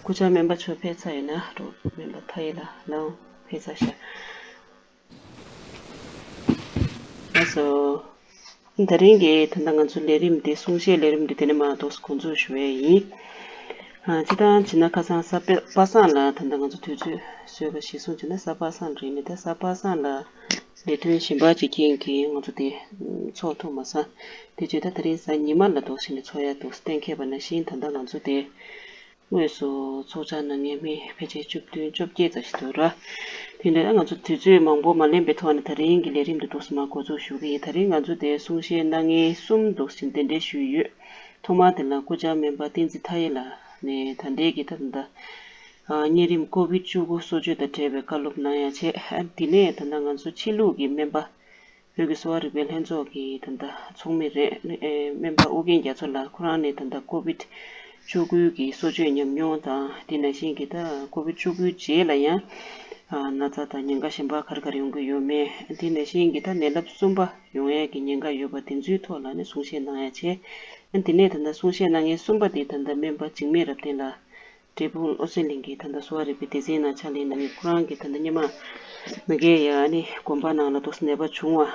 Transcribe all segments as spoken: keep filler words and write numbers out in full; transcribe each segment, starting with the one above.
སྐུ་བཅར་སྨན་པ་མཆོག་ཕེབས་ཚར་ཡོད་ན་འགྲོ། སྨན་པ་མཐའ་ཡས་ལགས་ལའང་ཕེབས་ཚར་ཤག་ལགས་སོ། ད་རིང་གི་ད་ལྟ་ང་ཚོ་ལས་རིམ་འདི་གསུང་བཤད་ལས་རིམ་འདི་དེ་ནས་མར་ཏོག་ཙམ་འགོ་འཛུགས་ཞུ་ཡས་ཡིན། ཨ། སྤྱིར་བཏང་བྱས་ན་ཁ་སང་གཟའ་པ་སངས་ལ་ད་ལྟ་ང་ཚོ་དུས་ཚོད་བཟོས་པ་གཞིར་བཟུང་བྱས་ན་གཟའ་པ་སངས་རེད། ནས་ད་གཟའ་པ་སངས་ལ་ལས་དོན་གཞན་པ་ཅིག་རྐྱེན་གྱིས་ང་ཚོ་དེ་ཚོགས་ཐུབ་མ་སོང་། དེ་བྱས་ད་དེ་རིང་གཟའ་ཉི་མ་ལ་འདུག་སེ་ནས་ཚོགས་ཡ་འདུག་སེ་གཏན་འཁེལ་བ་ནང་བཞིན་ད་ལྟ་ང་ཚོ་དེ་དངོས་སུ་ཚོགས་བཅར་གནང་མཁན་མི་ཕལ་ཆེར་བཅུ་བདུན་བཅོ་བརྒྱད་ཙམ་ཞིག་འདུག་ར། དེ་འདྲ་ང་ཚོ་དུས་ཚོད་མང་པོ་མ་ལེན་པའི་ཐོག་ནས་ད་རིང་གི་ལས་རིམ་འདི་འདུག་སེ་མར་འགོ་འཛུགས་ཞུ་གི་ཡིན། ད་རིང་ང་ཚོ་དེ་གསུང་བཤད་གནང་མཁན་གསུམ་འདུག་སེ་གདན་འདྲེན་ཞུས་ཡོད། ཐོག་མར་དེ་ལ་སྐུ་བཅར་སྨན་པ་བསྟན་འཛིན་མཐའ་ཡས་ལགས་ནས་ད་ལྟའི་གི་ད་ད་ལྟ་གཉན་རིམས་ཀོ་བིད་བཅུ་དགུ་གསོ་བཅོས་དང་འབྲེལ་བའི་བཀའ་སློབ་གནང་ཡ་བྱས། ཨ། དེ་ནས་ད་ལྟ་ང་ཚོ་ཕྱི་ལུགས་ཀྱི་སྨན་པ་བོད་ཀྱི་གསོ་བ་རིག་པའི་ལྷན་ཚོགས་ཀྱི་ད་ལྟ་ཚོགས་མི་རེད། ཨེ། སྨན་པ་ཨོ་རྒྱན་རྒྱ་མཚོ་ལགས་ཁོ་རང་ནས་ད་ལྟ་ཀོ་བིད་བཅུ་དགུ་གི་གསོ་བཅོས་ཉམས་མྱོང་དང་དེ་ནང་བཞིན་གྱི་ད་ཀོ་བིད་བཅུ་དགུའི་རྗེས་ལ་ཡང་ན་ཚ་དང་ཉེན་ཁ་གཞན་པ་ག་རེ་ག་རེ་ཡོང་གི་ཡོད་མེད། དེ་ནང་བཞིན་གྱི་ད་ནད་རླབས་གསུམ་པ་ཡོང་ཡས་ཀྱི་ཉེན་ཁ་ཡོད་པ་དེ་ཚོའི་ཐོག་ལ་ནི་གསུང་བཤད་གནང་ཡ་བྱས། དེ་ནས་ད་ལྟ་གསུང་བཤད་གནང་མཁན་གསུམ་པ་དེ་ད་ལྟ་སྨན་པ་འཇིགས་མེད་རབ་བརྟན་ལགས། འབྲས་སྤུངས་བློ་གསལ་གླིང་གི་ད་ལྟ་གསོ་བ་རིག་པའི་སྡེ་ཚན་ནང་ཕྱག་ལས་གནང་མཁན། ཁོ་རང་གིས་ད་ལྟ་སྔོན་མ་མ་གི་ཡ་ནི་དགོན་པ་ནང་ལ་འདུག་སེ་ནད་པ་བྱུང་བ་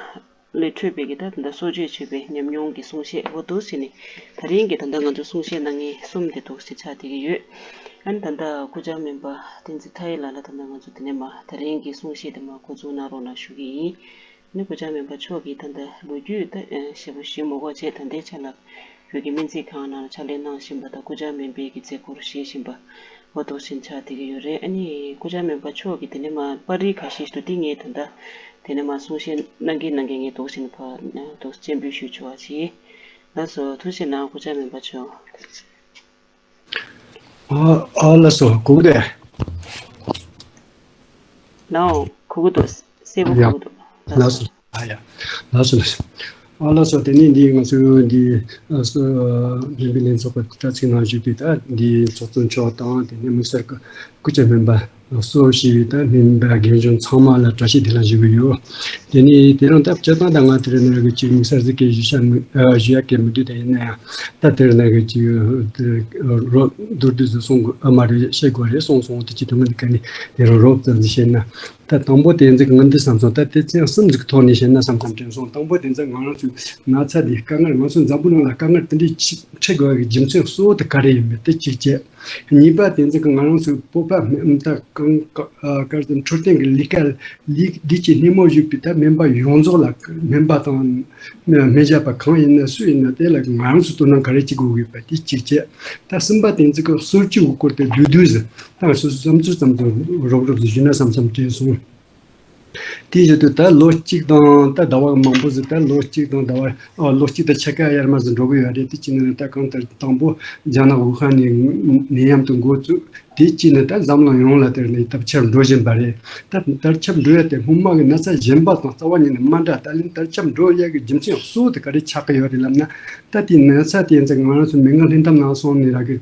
ལས་འཕྲོས་པའི་གི་ད་ད་ལྟ་གསོ་བཅོས་བྱས་པའི་ཉམས་མྱོང་གི་གསུང་བཤད་འོ་འདུག་སེ་ནི་ད་རིང་གི་ད་ལྟ་ང་ཚོ་གསུང་བཤད་གནང་མཁན་གསུམ་དེ་འདུག་སེ་ཆགས་བསྡད་ཀྱི་ཡོད། ཨ་ནི་ད་ལྟ་སྐུ་བཅར་སྨན་པ་བསྟན་འཛིན་མཐའ་ཡས་ལགས་ལ་ད་ལྟ་ང་ཚོ་དེ་ནས་མར་ད་རིང་གི་གསུང་བཤད་དེ་མར་འགོ་འཛུགས་གནང་རོགས་གནང་ཞུ་གི་ཡིན། ནི་སྐུ་བཅར་སྨན་པ་མཆོག་གིས་ད་ལྟ་ལོ་རྒྱུས་ད་ཞིབ་པོ་ཞུས་མ་དགོས་བྱས། ད་ལྟའི་ཆ་ལ་བོད་ཀྱི་སྨན་རྩིས་ཁང་ནང་ཕྱག་ལས་གནང་བཞིན་པ་དང་སྐུ་བཅར་སྨན་པའི་གི་མཛད་ཁོར་བཞེས་བཞིན་པ་འོ་འདུག་སེ་ཆགས་བསྡད་ཀྱི་ཡོད་རེད། ཨ་ནི་སྐུ་བཅར་སྨན་པ་མཆོག་གིས་དེ་ནས་མར་པར་རིས་ཁ་ཤས་ཤིག་འདུག་དེ་ངས་ད་ལྟ་དེ་ནས་མར་གསུང་བཤད་གནང་གིན་གནང་གིན་ངས་འདུག་སེ་ཕར་འདུག་སྤྱན་འབུལ་ཞུ་ཆོག་པ་བྱེད། ལགས་སོ། ཐུགས་རྗེ་གནང་སྐུ་བཅར་སྨན་པ་མཆོག་ཨ་ཨ་ལགས་སོ། གོ་གི་འདུག་ལའོ། གོ་གི་འདུག་གསལ་པོ་ཡ། གོ་གི་འདུག་ལགས་ལགས་སོ། སོ། ཨ་ཡ། ལགས་སོ་ལགས་སོ། ཨ་ལགས་སོ། དེ་ནས་འདི་ང་ཚོའི་འདི་ཨ་སོ་སྨན་པའི་ལྷན་ཚོགས་ཀྱི་དྲ་ཚིགས་ནང་བཞུགས་པའི་ད་འདི་ཚོགས་གཙོ་མཆོག་དང་དེ་ནས་དམིགས་བསལ་གྱི་སྐུ་བཅར་སྨན་པ་གཙོ་བྱས་པའི་ད་སྨན་པ་རྒན་གཞོན་ཚང་མ་ལ་བཀྲ་ཤིས་བདེ་ལེགས་ཞུ་གི་ཡོད། དེ་ནས་དེ་རིང་ད་སྤྱིར་བཏང་ད་ང་དེ་རིང་ནང་གི་ཅིག་དམིགས་བསལ་ཟིག་གི་ཞུ་བྱ་མི་ཨ་ཞུ་ཡ་གི་མི་འདུག་ད་ཡིན་ན་ཡང་ད་དེ་རིང་ནང་གི་ཅིག་རོབ་མདོར་བསྡུས་ཟིག་གསུང་དགོས་ཨ་མ་རེད། བཤད་དགོས་རེད་གསུངས་སོང་། དེ་ཅི་དུ་ངོས་འདི་ག་ནས་དེ་རིང་རོབ་ཙམ་ཟིག་བཤད་ན། ད་དང་པོ་དེ་ཚོ་གི་ང་འདི་བསམ་སོང་། ད་དེ་ཚེ་གསུམ་ཟིག་གི་ཐོག་ནས་བཤད་ན་བསམ་བསམ་དྲན་སོང་། དང་པོ་དེ་ཚོ་ང་རང་ཚོའི་ན་ཚ་འདི་དཀའ་ངལ་ང་ཚོ་འཛམ་བུ་གླིང་ལ་དཀའ་ངལ་དེ་འདྲའི་ཆེ་འཕྲད་དགོས་པའི་རྒྱུ་མཚན་གཙོ་བོ་དེ་ག་རེ་ཡིན་མིན་དེ་གཅིག་བྱས། གཉིས་པ་དེ་ཚོ་གི་ང་རང་ཚོའི་བོད་པ་སྨན་ད་གང་ག་ཨ་ག་རེ་ཟེར་འཕྲོད་བསྟེན་གྱི་ལས་ཀ་ལས་འདི་ཅི་སྣེ་མོ་བཞུགས་པའི་ད་སྨན་པ་ཡོངས་རྫོགས་ལ་སྨན་པ་དང་སྨན་ཞབས་པ་གང་ཡིན་ན་སུ་ཡིན་ན་དེ་ལ་ང་རང་ཚོ་དོ་སྣང་ག་རེ་བྱེད་དགོས་ཡོད་པ་དེ་གཅིག་བྱས། ད་གསུམ་པ་དེ་ཚོ་གི་སྲོལ་རྒྱུན་གྱི་སྐོར་དེ་བསྡུས་བསྡུས་ཟིག་ད་ང་ཚོ་བསམ་ཚུལ་ཙམ་ཙམ་རོབ་རོབ་ཟིག་ཞུས་ན་བསམ་བསམ་དྲན་སོང་། དེའི་གཞུག་ཏུ་ད་ལོ་གཅིག་དང་ད་ཟླ་བ་མང་པོ་ཟིག་ད་ལོ་གཅིག་དང་ཟླ་བ་ཨ་ལོ་གཅིག་དང་ཕྱེད་ཀ་ཡར་མར་ཟིག་འགྲོ་གི་ཡོད་རེད། དེ་གཅིག་ནི་ད་གང་ལྟར་དང་པོ་རྒྱ་ནག་ཝུ་ཧན་ནས་ནད་ཡམས་དེ་འགོ་བཙུགས། དེ་གཅིག་ནི་ད་འཛམ་གླིང་ཡོངས་ལ་དེར་ནི་ད་ཁྱབ་འགྲོ་བཞིན་པ་རེད། ད་ད་ཁྱབ་འགྲོ་ཡ་དེ་སྔོན་མ་གི་ན་ཚ་གཞན་པ་དང་རྩ་བ་ཉིད་ནས་མ་འདྲ། ད་ལན་ད་ཁྱབ་འགྲོ་ཡ་གི་རྒྱུ་མཚན་གཙོ་བོ་དེ་ག་རེ་ཆགས་ཀྱི་ཡོད་རེད་ལབ་ན། ད་དེ་ན་ཚ་དེ་ཚོ་ང་རང་ཚོ་མི་ང་ལྷན་ཐབས་ནང་སོང་ནས་ར་གི་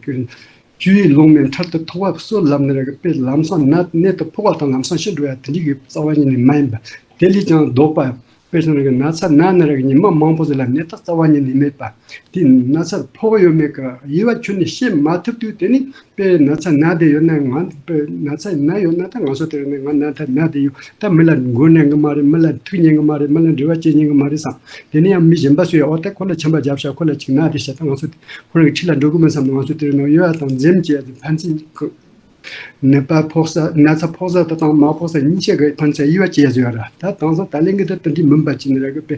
བཅུད་ལོང་མེད་འཕྲལ་དུ་ཐོག་བབས་སོ་ལབ་ནས་ར་གི་དཔེ་ལམ་སང་ན་གནད་དུ་ཕོག་པ་དང་ལམ་སང་ཤི་འགྲོ་ཡ་དེ་འདྲ་གི་རྩ་བ་ཉིད་ནས་མ་ཡིན་པ། དེ་ལས་ཀྱང་ལྡོག་པ། དཔེ་བཞག་ན་ར་གི་ན་ཚ་ན་ནས་ར་གི་ཉི་མ་མང་པོ་ཟིག་ལ་ནད་རྟགས་རྩ་བ་ཉིད་ནས་མེད་པ། དེ་ན་ཚ་ཕོག་ཡོད་མེད་ཀྱི་དབྱེ་བ་ཁྱོན་ནས་ཕྱེ་མ་ཐུབ་དུས་དེ་ནི་དཔེ་ན་ཚ་ན་བསྡད་ཡོད་ན་ང་དཔེ་ན་ཚ་ན་ཡོད་ན་ད་ང་ཚོ་དེ་རིང་ནས་ང་ན་ཚ་ན་བསྡད་ཡོད། ད་མི་ལ་མགོ་ན་གི་མ་རེད། མི་ལ་ཐུག་ཉན་གི་མ་རེད། མི་ལ་འབྲེལ་བ་བྱེད་ཉན་གི་མ་རེད་བསམ། དེ་ནས་ཡང་མི་གཞན་པ་ཚོས་ཡང་ཨོ་ད་ཁོ་ལ་ཆམ་པ་བརྒྱབ་ཤག་ཁོ་ལ་ཅིག་ན་བསྡད་ཤག་ད་ང་ཚོ་ཁོ་རང་གི་འཁྲིས་ལ་འགྲོ་གི་མིན་བསམ་ནས་ང་ཚོ་དེ་རིང་ནས་ཡོད་ཡ་དང་འཛེམ་བྱས་ཕན་ཚུན་ནད་པ་ཕོག་ས་ན་ཚ་ཕོག་ས་དང་མ་ཕོག་ས་གཉིས་ཆ་གི་ཕན་ཚུན་དབྱེ་བ་ཕྱེ་ཡ་ཟེར་ཡ་ར། ད་དེང་སང་ད་ལན་གི་ད་དེ་འདྲའི་མིན་པ་ཅིག་ནི་ར་གི་དཔེ་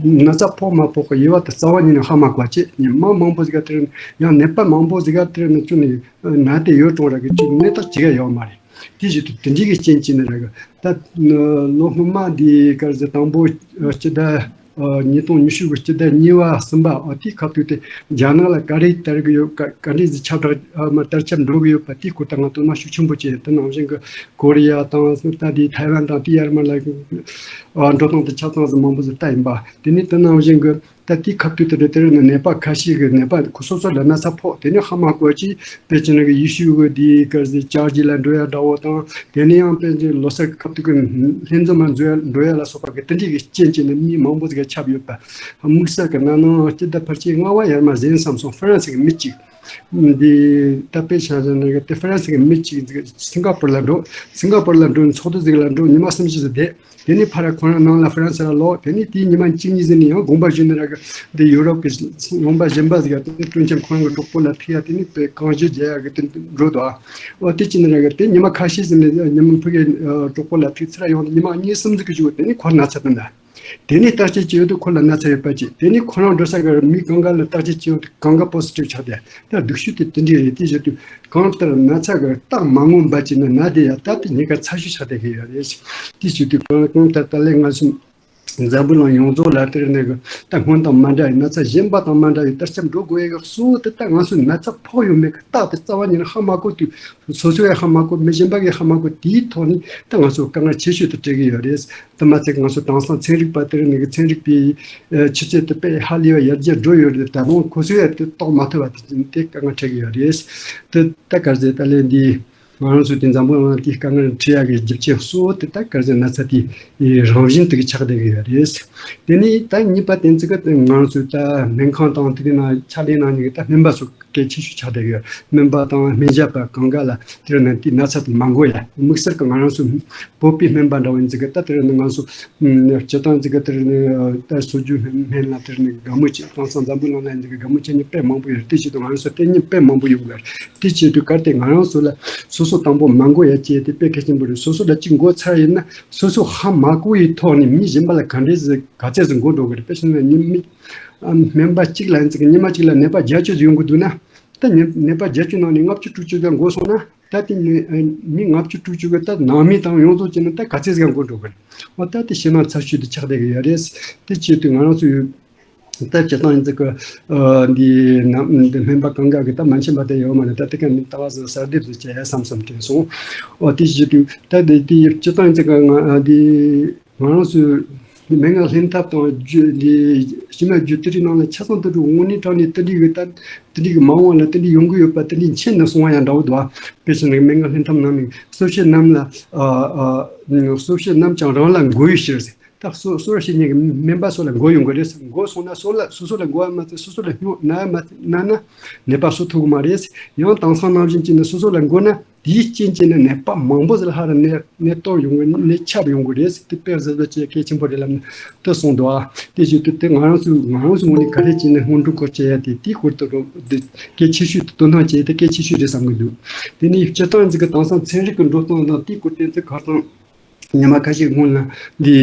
ན་ཚ་ཕོག་མ་ཕོག་གི་དབྱེ་བ་དེ་རྩ་བ་ཉིད་ནས་ཧ་མ་གོ་བྱས། ཉི་མ་མང་པོ་ཟིག་ག་དེར་ཡང་ནད་པ་མང་པོ་ཟིག་ག་དེར་ནི་ཅུང་ནི་ན་དེ་ཡོད་གྲོང་ར་གི་ཅིག་ནད་རྟགས་ཅིག་ག་ཡོད་མ་རེད། དེ་བཞིན་དུ་དེ་འདྲའི་གི་རྐྱེན་གྱིས་ནི་ར་གི་ད་ལོ་སྔོན་མ་འདི་ག་རེ་ཟེར་དང་པོ་སྤྱི་ཟླ་ཨ་ཉིས་སྟོང་ཉི་ཤུ་གི་སྤྱི་ཟླ་གཉིས་པ་གསུམ་པ་ཨ་དེའི་ཁ་ཐུག་དེ་རྒྱ་ནག་ལ་ག་རེ་དར་གི་ཡོད། ག་ག་འདྲས་ཟིག་ཁྱབ་བསྒྲགས་ཨ་མ་དར་ཁྱབ་འགྲོ་གི་ཡོད་པ་དེའི་སྐོར་ད་ང་དོ་སྣང་ཤུགས་ཆེན་པོ་བྱས། དེ་ནང་བཞིན་གི་ཀོ་རི་ཡ་དང་ད་དེ་ཐའེ་ཝན་དང་དེའི་ཡར་མར་ལ་ཨ་འགྲོ་སྟངས་དེ་ཆ་ཚང་ཟིག་མང་པོ་ཟིག་ལྟ་ཡིན་པ། དེ་ནས་དེ་ནང་བཞིན་གི་ད་དེའི་ཁ་ཐུག་དེ་རེད། དེ་རིང་ནི་ནད་པ་ཁ་ཤས་ཀྱི་ནད་པ་ཁོ་སོ་སོ་ལ་ན་ཚ་ཕོག་དེ་ནས་ཧ་མ་གོ་ཅིག་དཔེ་ཅི་ནི་གི་ཡེ་ཤུ་གི་དེའི་ག་རེ་ཟེར་ཅར་ཇི་ལ་འགྲོ་ཡ་འདྲ་བོ་དང་། དེ་ནས་ཡང་དཔེ་ཅི་ལོ་གསར་གྱི་སྐབས་དུ་གི་ལྷན་འཛོམས་མ་འཛོམས་ཡ་འགྲོ་ཡ་ལ་སོགས་པ་གི་དེ་འདྲའི་གི་རྐྱེན་གྱིས་ནི་མི་མང་པོ་ཟིག་ག་ཁྱབ་ཡོད་པ། དམིགས་བསལ་གྱི་ན་ནིང་སྤྱི་ཟླ་ཕལ་ཆེར་ལྔ་པ་ཡར་མར་ཟིན་བསམ་སོང་། ཧྥ་རན་སི་གི་མི་གཅིག་འདི་ད་དཔེ་ཆ་བཞག་ན་གི་དེ་ཧྥ་རན་སི་གི་མི་གཅིག་སིང་ག་པོར་ལ་འགྲོ། སིང་ག་པོར་ལ་འགྲོ། ཚོགས་འདུ་ཟིག་ལ་འགྲོ། ཉི་མ་གསུམ་བཞི་ཟིག་བསྡད། དེ་ནས་ཕར་ཁོ་རང་ནང་ལ་ཧྥ་རན་སི་ལ་ལོག་དེ་ནས་དེའི་ཉི་མ་གཅིག་གཉིས་ཟིན་ནས་ཡང་དགོངས་པ་ཞུས་ནས་ར་གི་འདི་ཡུ་རོབ་གི་ལུང་པ་གཞན་པ་ཟིག་ཡ་དེ་ནས་སྤྲོ་འཆམ་ཁོ་རང་གི་གྲོགས་པོ་ལ་ཐུག་ཡ་དེ་ནས་དཔེ་གང་ཞིག་རྒྱག་ཡ་གི་དེ་འགྲོ་འདུག་ཨ། ཨོ་དེ་ཅི་ནས་ར་གི་དེ་ཉི་མ་ཁ་ཤས་ཟིན་ནས་ཉི་མ་ཕ་གི་གྲོགས་པོ་ལ་ཐུག་ཚུར་ཡོང་ནས་ཉི་མ་གཉིས་གསུམ་ཟིག་གི་བཞུགས། དེ་ནས་ཁོར་ན་ཚ་བཏང་ན། དེ་ནས་བརྟག་དཔྱད་བྱས་ཡོད་དུས་ཁོ་ལ་ན་ཚ་ཡོད་པ་ཅིག་དེ་ནས་ཁོ་རང་འགྲོ་ས་གི་མི་གང་ག་ལ་བརྟག་དཔྱད་བྱས་ཡོད་དུས་གང་ག་པོ་སི་ཊིབ་ཆགས་ཏེ། ད་སྡུག་ཤོས་དེ་དེ་འདྲས་རེད། དེ་བྱས་དུས་གང་ལྟར་ན་ཚ་གི་རྟགས་མ་ངོམ་པ་ཅིག་ནི་ན་དེ་ཡ་ད་དེ་ཉེན་ཁ་ཚ་ཤོས་ཆགས་བསྡད་ཀྱི་ཡོད་རེད། དེ་བྱས་དུས་གང་གང་ལྟར་ད་ལན་ང་ཚོ་འཛམ་བུ་གླིང་ཡོངས་རྫོགས་ལ་དེ་རིང་ནས་གི་ད་སྔོན་དང་མ་འདྲ་བའི་ན་ཚ་གཞན་པ་དང་མ་འདྲ་བའི་དར་ཁྱབ་འགྲོ་དགོས་ཡ་གི་གཙོ་བོ་དེ་ད་ང་ཚོ་ན་ཚ་ཕོག་ཡོད་མེད་གི་རྟགས་དེ་རྩ་བ་ཉིད་ནས་ཧ་མ་གོ་དུས། སོ་སོ་ཡང་ཧ་མ་གོ། མི་གཞན་པ་གིས་ཧ་མ་གོ། དེའི་ཐོག་ནས་ད་ང་ཚོ་དཀའ་ངལ་ཆེ་ཤོས་དེ་འཕྲད་ཀྱི་ཡོད་རེད། དེ་མ་ཚད་ང་ཚོ་དེང་སང་ཚན་རིག་པ་དེ་རིང་ནས་གི་ཚན་རིག་པའི་ཨ་ཆུ་ཚད་དེ་དཔེ་ཧ་ལས་པ་ཡར་རྒྱས་འགྲོ་ཡོད་རེད། ད་རུང་ཁོ་ཚོས་ཡང་དེ་རྟོགས་མ་ཐུབ་པ་དེ་དེ་དཀའ་ངལ་འཕྲད་ཀྱི་ཡོད་རེད། དེ་ད་ག་རེ་ཟེར། ད་ལན་འདི་ང་རང་ཚོ་དེ་འཛམ་བུ་གླིང་དེའི་དཀའ་ངལ་འཕྲད་ཡག་གི་རྒྱུ་རྐྱེན་གཙོ་བོ་དེ་ད་ག་རེ་ཟེར། ན་ཚ་དེའི་རང་བཞིན་དེ་གི་ཆགས་བསྡད་ཀྱི་ཡོད་རེད། དེ་ནས་ད་གཉིས་པ་དེ་ཚོ་གི་ང་རང་ཚོ་ད་སྨན་ཁང་དང་དེ་གི་ནང་ཕྱག་ལས་གནང་མཁན་གྱི་ད་སྨན་པ་ཚོ་གལ་ཆེ་ཤོས་ཆགས་བསྡད་ཡོད། སྨན་པ་དང་སྨན་ཞབས་པ་གང་ག་ལ་དེ་རིང་ནས་དེའི་ན་ཚ་དེ་མ་འགོ་ཡ། དམིགས་བསལ་གྱི་ང་རང་ཚོ་བོད་པའི་སྨན་པ་འདྲ་བོ་ཡིན་ཙང་གི་ད་དེ་རིང་ནས་ང་ཚོ་སྤྱིར་བཏང་ཙང་གི་དེ་རིང་ནས་ད་སོ་རྒྱུས་སྨན་སྨན་ལ་དེ་རིང་ནས་དགའ་མོས་བྱེད། དེང་སང་འཛམ་བུ་གླིང་ལ་ཡིན་ཙང་གི་དགའ་མོས་བྱེད་མཁན་དཔེ་མང་པོ་ཡོད་རེད། དེ་བྱེད་དུས་ང་རང་ཚོ་དེ་ཉིད་དཔེ་མང་པོ་ཡོང་གི་རེད། དེ་བྱེད་དུས་གལ་ཏེ་ང་རང་ཚོ་ལ་སོ་སོ་དང་པོ་མ་འགོ་ཡ་བྱས་དེ་དཔེ་གལ་ཆེན་པོ་རེད། སོ་སོ་ལ་གཅིག་འགོ་ཚར་ཡིན་ན་སོ་སོ་ཧ་མ་གོ་བའི་ཐོག་ནས་མི་གཞན་པ་ལ་ག་འདྲས་ཟིག་ག་ཚད་ཟིག་འགོ་འགྲོ་གི་རེད། དཔེ་བྱས་ན་ཉི་མ་སྨན་པ་གཅིག་ལ་ཡིན་ཙང་གི་ཉི་མ་གཅིག་ལ་ནད་པ་བརྒྱད་ཅུ་ཟིག་ཡོང་གི་འདུག་ན། ད་ནད་ནད་པ་བརྒྱད་ཅུ་ནང་ནས་ལྔ་བཅུ་དྲུག་ཅུ་ཟིག་འགོ་སོང་ན། ད་དེ་ནི་ཨ་མི་ལྔ་བཅུ་དྲུག་ཅུ་གི་ད་ནང་མི་དང་ཡོངས་རྫོགས་བྱས་ན་ད་ག་ཚད་ཟིག་འགོ་འགྲོ་གི་རེད། འོ་ད་དེ་ཕྱི་ནང་ཚ་ཤོས་དེ་ཆགས་བསྡད་གི་ཡོད་རེད། དེ་བྱེད་དུས་ང་རང་ཚོ་ད་སྤྱིར་བཏང་ཡིན་ཙང་གི་ཨ་འདི་ནམ་འདི་སྨན་པ་གང་ག་གི་ད་མ་མཁྱེན་པ་དེ་ཡོད་མ་རེད། ད་དེ་ག་ནི་ལྟ་བ་ཟིག་གསར་འདེབས་ཟིག་བྱས་ཡ་བསམ་བསམ་དྲན་སོང་། འོ་དེ་བྱེད་དུས་ད་དེ་དེ་སྤྱིར་བཏང་ཡིན་ཙང་གི་ང་ཨ་འདི། ང་རང་ཚོའི་མན་ངག་ལྷན་ཐབས་དང་རྒྱུད་འདི་ཕྱི་མ་རྒྱུད་དེ་རིགས་ནང་ལ་ཆ་ཚང་དུ་འགྲོ་དངོས་གནས་དྲང་གནས་དེ་འདྲའི་གི་ད་དེ་འདྲའི་གི་མ་འོངས་ལ་དེ་འདྲའི་ཡོང་གི་ཡོད་པ་དེ་འདྲའི་མཁྱེན་ནས་སོང་བ་ཡང་འདྲ་བོ་འདུག་དཔེ་བྱས་ན་མན་ངག་ལྷན་ཐབས་ནང་ནས་གསོ་བྱེད་རྣམས་ལ་ཨ་ཨ་གསོ་བྱེད་རྣམས་ཀྱང་རང་ལ་འགོ་ཡི་ཕྱིར་ཟེར། ད་གསོ་གསོ་བྱེད་མཁན་གྱི་སྨན་པ་ཚོ་ལ་འགོ་ཡོང་གི་རེད། འགོ་སོང་ན་སོ་ལ་སོ་སོ་ལ་འགོ་བ་མ་ཚད་སོ་སོ་ལ་སྨྱོ་ན་མ་ན་ན་ནད་པ་གསོ་ཐུབ་གི་མ་རེད། ཡང་དེང་སང་ནང་བཞིན་བྱས་ནས་སོ་སོ་ལ་འགོ་ན། དེའི་རྐྱེན་གྱིས་ནི་ནད་པ་མང་པོ་ཟིག་ལ་ཧ་ར་ནད་ནད་གཏོར་ཡོང་གི་ནད་ཁྱབ་ཡོང་གི་རེད་ཟེར་དེ་དཔེ་གཟབ་གཟབ་བྱེད་གལ་ཆེན་པོ་རེད་ལབ་ནས་དེ་གསུངས་འདུག་ཨ། དེ་བཞིན་དུ་དེ་ང་རང་ཚོའི་ང་རང་ཚོའི་ངོས་ནས་ག་རེ་བྱས་ནས་སྔོན་འགྲོ་སྐོར་བྱེད་ཡ་དེ་དེའི་སྐོར་དུ་རོ་དེ་གལ་ཆེ་ཤོས་དེ་དོ་སྣང་བྱེད་ཡ་དེ་གལ་ཆེ་ཤོས་རེད་བསམ་གི་འདུག་དེ་ནས་སྤྱིར་བཏང་ཟིག་གི་དེང་སང་ཚན་རིག་གི་འགྲོ་སྟངས་དང་དེའི་སྐོར་དེ་ཚོ་ག་ཚང་ཉི་མ་ཁ་ཤས་སྔོན་ལ་འདི་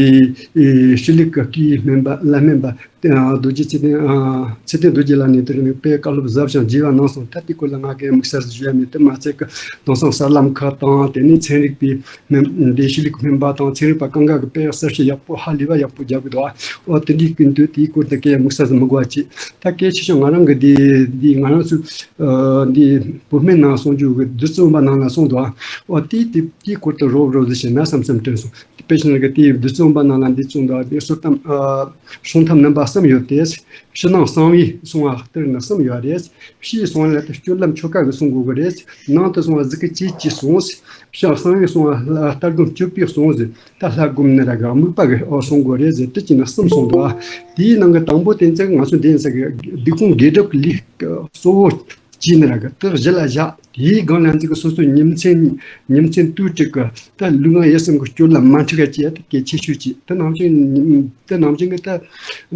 ཨེ་ཤྲི་ལི་ཀ་གི་སྨན་པ་བླ་སྨན་པ་ཨ་རྡོ་རྗེ་ཚེ་བརྟན་ཨ་ཚེ་བརྟན་རྡོ་རྗེ་ལགས་ནས་དེ་རིང་དཔེ་བཀའ་སློབ་གཟབ་ཞིང་རྒྱས་པ་གནང་སོང་། ད་དེ་སྐོར་ལ་ང་གིས་དམིགས་བསལ་ཞུ་ཡ་མེད། དེ་མ་ཚད་ཀྱི་དེང་སང་གསར་ལམ་ཁག་དང་དེ་ནས་ཚན་རིག་པའི་སྨན་འདི་ཤྲི་ལི་ཀ་སྨན་པ་དང་ཚན་རིག་པ་གང་ག་གི་དཔེ་གསལ་བཤད་ཡག་པོ་ཧ་ལས་པ་ཡག་པོ་རྒྱག་གི་འདུག་ཨོ་དེ་འདྲའི་ཀུན་ཏུ་དེའི་སྐོར་དུ་གལ་དམིགས་བསལ་མི་དགོས་པ་བྱེད། ད་གལ་ཆེ་ཤོས་ང་རང་གི་འདི་འདི་ང་རང་ཚོའི་ཨ་འདི་བོད་སྨན་ནང་གསུང་རྒྱུ་གི་བདུད་རྩི་སྦྱོང་བ་ནང་ལ་གསུངས་འདུག་ཨོ་དེ་དེ་དེའི་སྐོར་དུ་རོབ་རོབ་ཟིག་བྱས་ན་བསམ་བསམ་དྲན་སོང་། དཔེ་བཞིན་གྱི་དེའི་བདུད་རྩི་སྦྱོང་བ་ནང་ལ་འདི་གསུངས་འདུག་དེ་གསུང་ཐབས་ཨ་གསུང་ཐབས་རྣམ་པ་གསུམ་ཡོད་དེ། ཕྱི་ནང་གསང་བའི་གསུང་བ་ལྟར་ན་གསུམ་ཡོད་རེད། ཕྱིའི་གསུང་བ་ལ་དེ་སྤྱོད་ལམ་ཆོ་ག་གི་གསུང་དགོས་ཀྱི་རེད། ནང་དུ་གསུང་བ་གཟུགས་ཀྱི་ཅི་ཅི་གསུངས། ཕྱི་གསང་བའི་གསུང་བ་ལྟ་སྒོམ་སྤྱོད་པའི་གསུངས་ཟེར། ད་ལྷ་སྒོམ་ནི་ར་ག་དམིགས་པ་གི་ཨོ་གསུང་དགོས་རེད་ཟེར་དེ་ཅི་ན་གསུམ་གསུངས་འདུག་དེའི་ནང་གི་དང་པོ་དེ་ཚོ་ང་ཚོ་འདི་ཡིན་ས་གི་སྡིག་སྤོང་དགེ་སྒྲུབ་ཀྱི་ལས་གཙོ་བོ་ཅི་ནི་ར་གི་དེ་གཞི་ལ་བཞག་དེའི་སྒང་ལ་ཚིག་གི་སོ་སོའི་ཉིན་མཚན་ཉིན་མཚན་དུས་དྲུག་གི་ད་ལུས་ངག་ཡིད་གསུམ་གི་སྤྱོད་ལམ་མ་འཁྲུགས་པ་བྱེད་ཡ་དེ་གལ་ཆེ་ཤོས་ཅིག་དེ་ནང་བཞིན་དེ་ནང་བཞིན་གི་ད་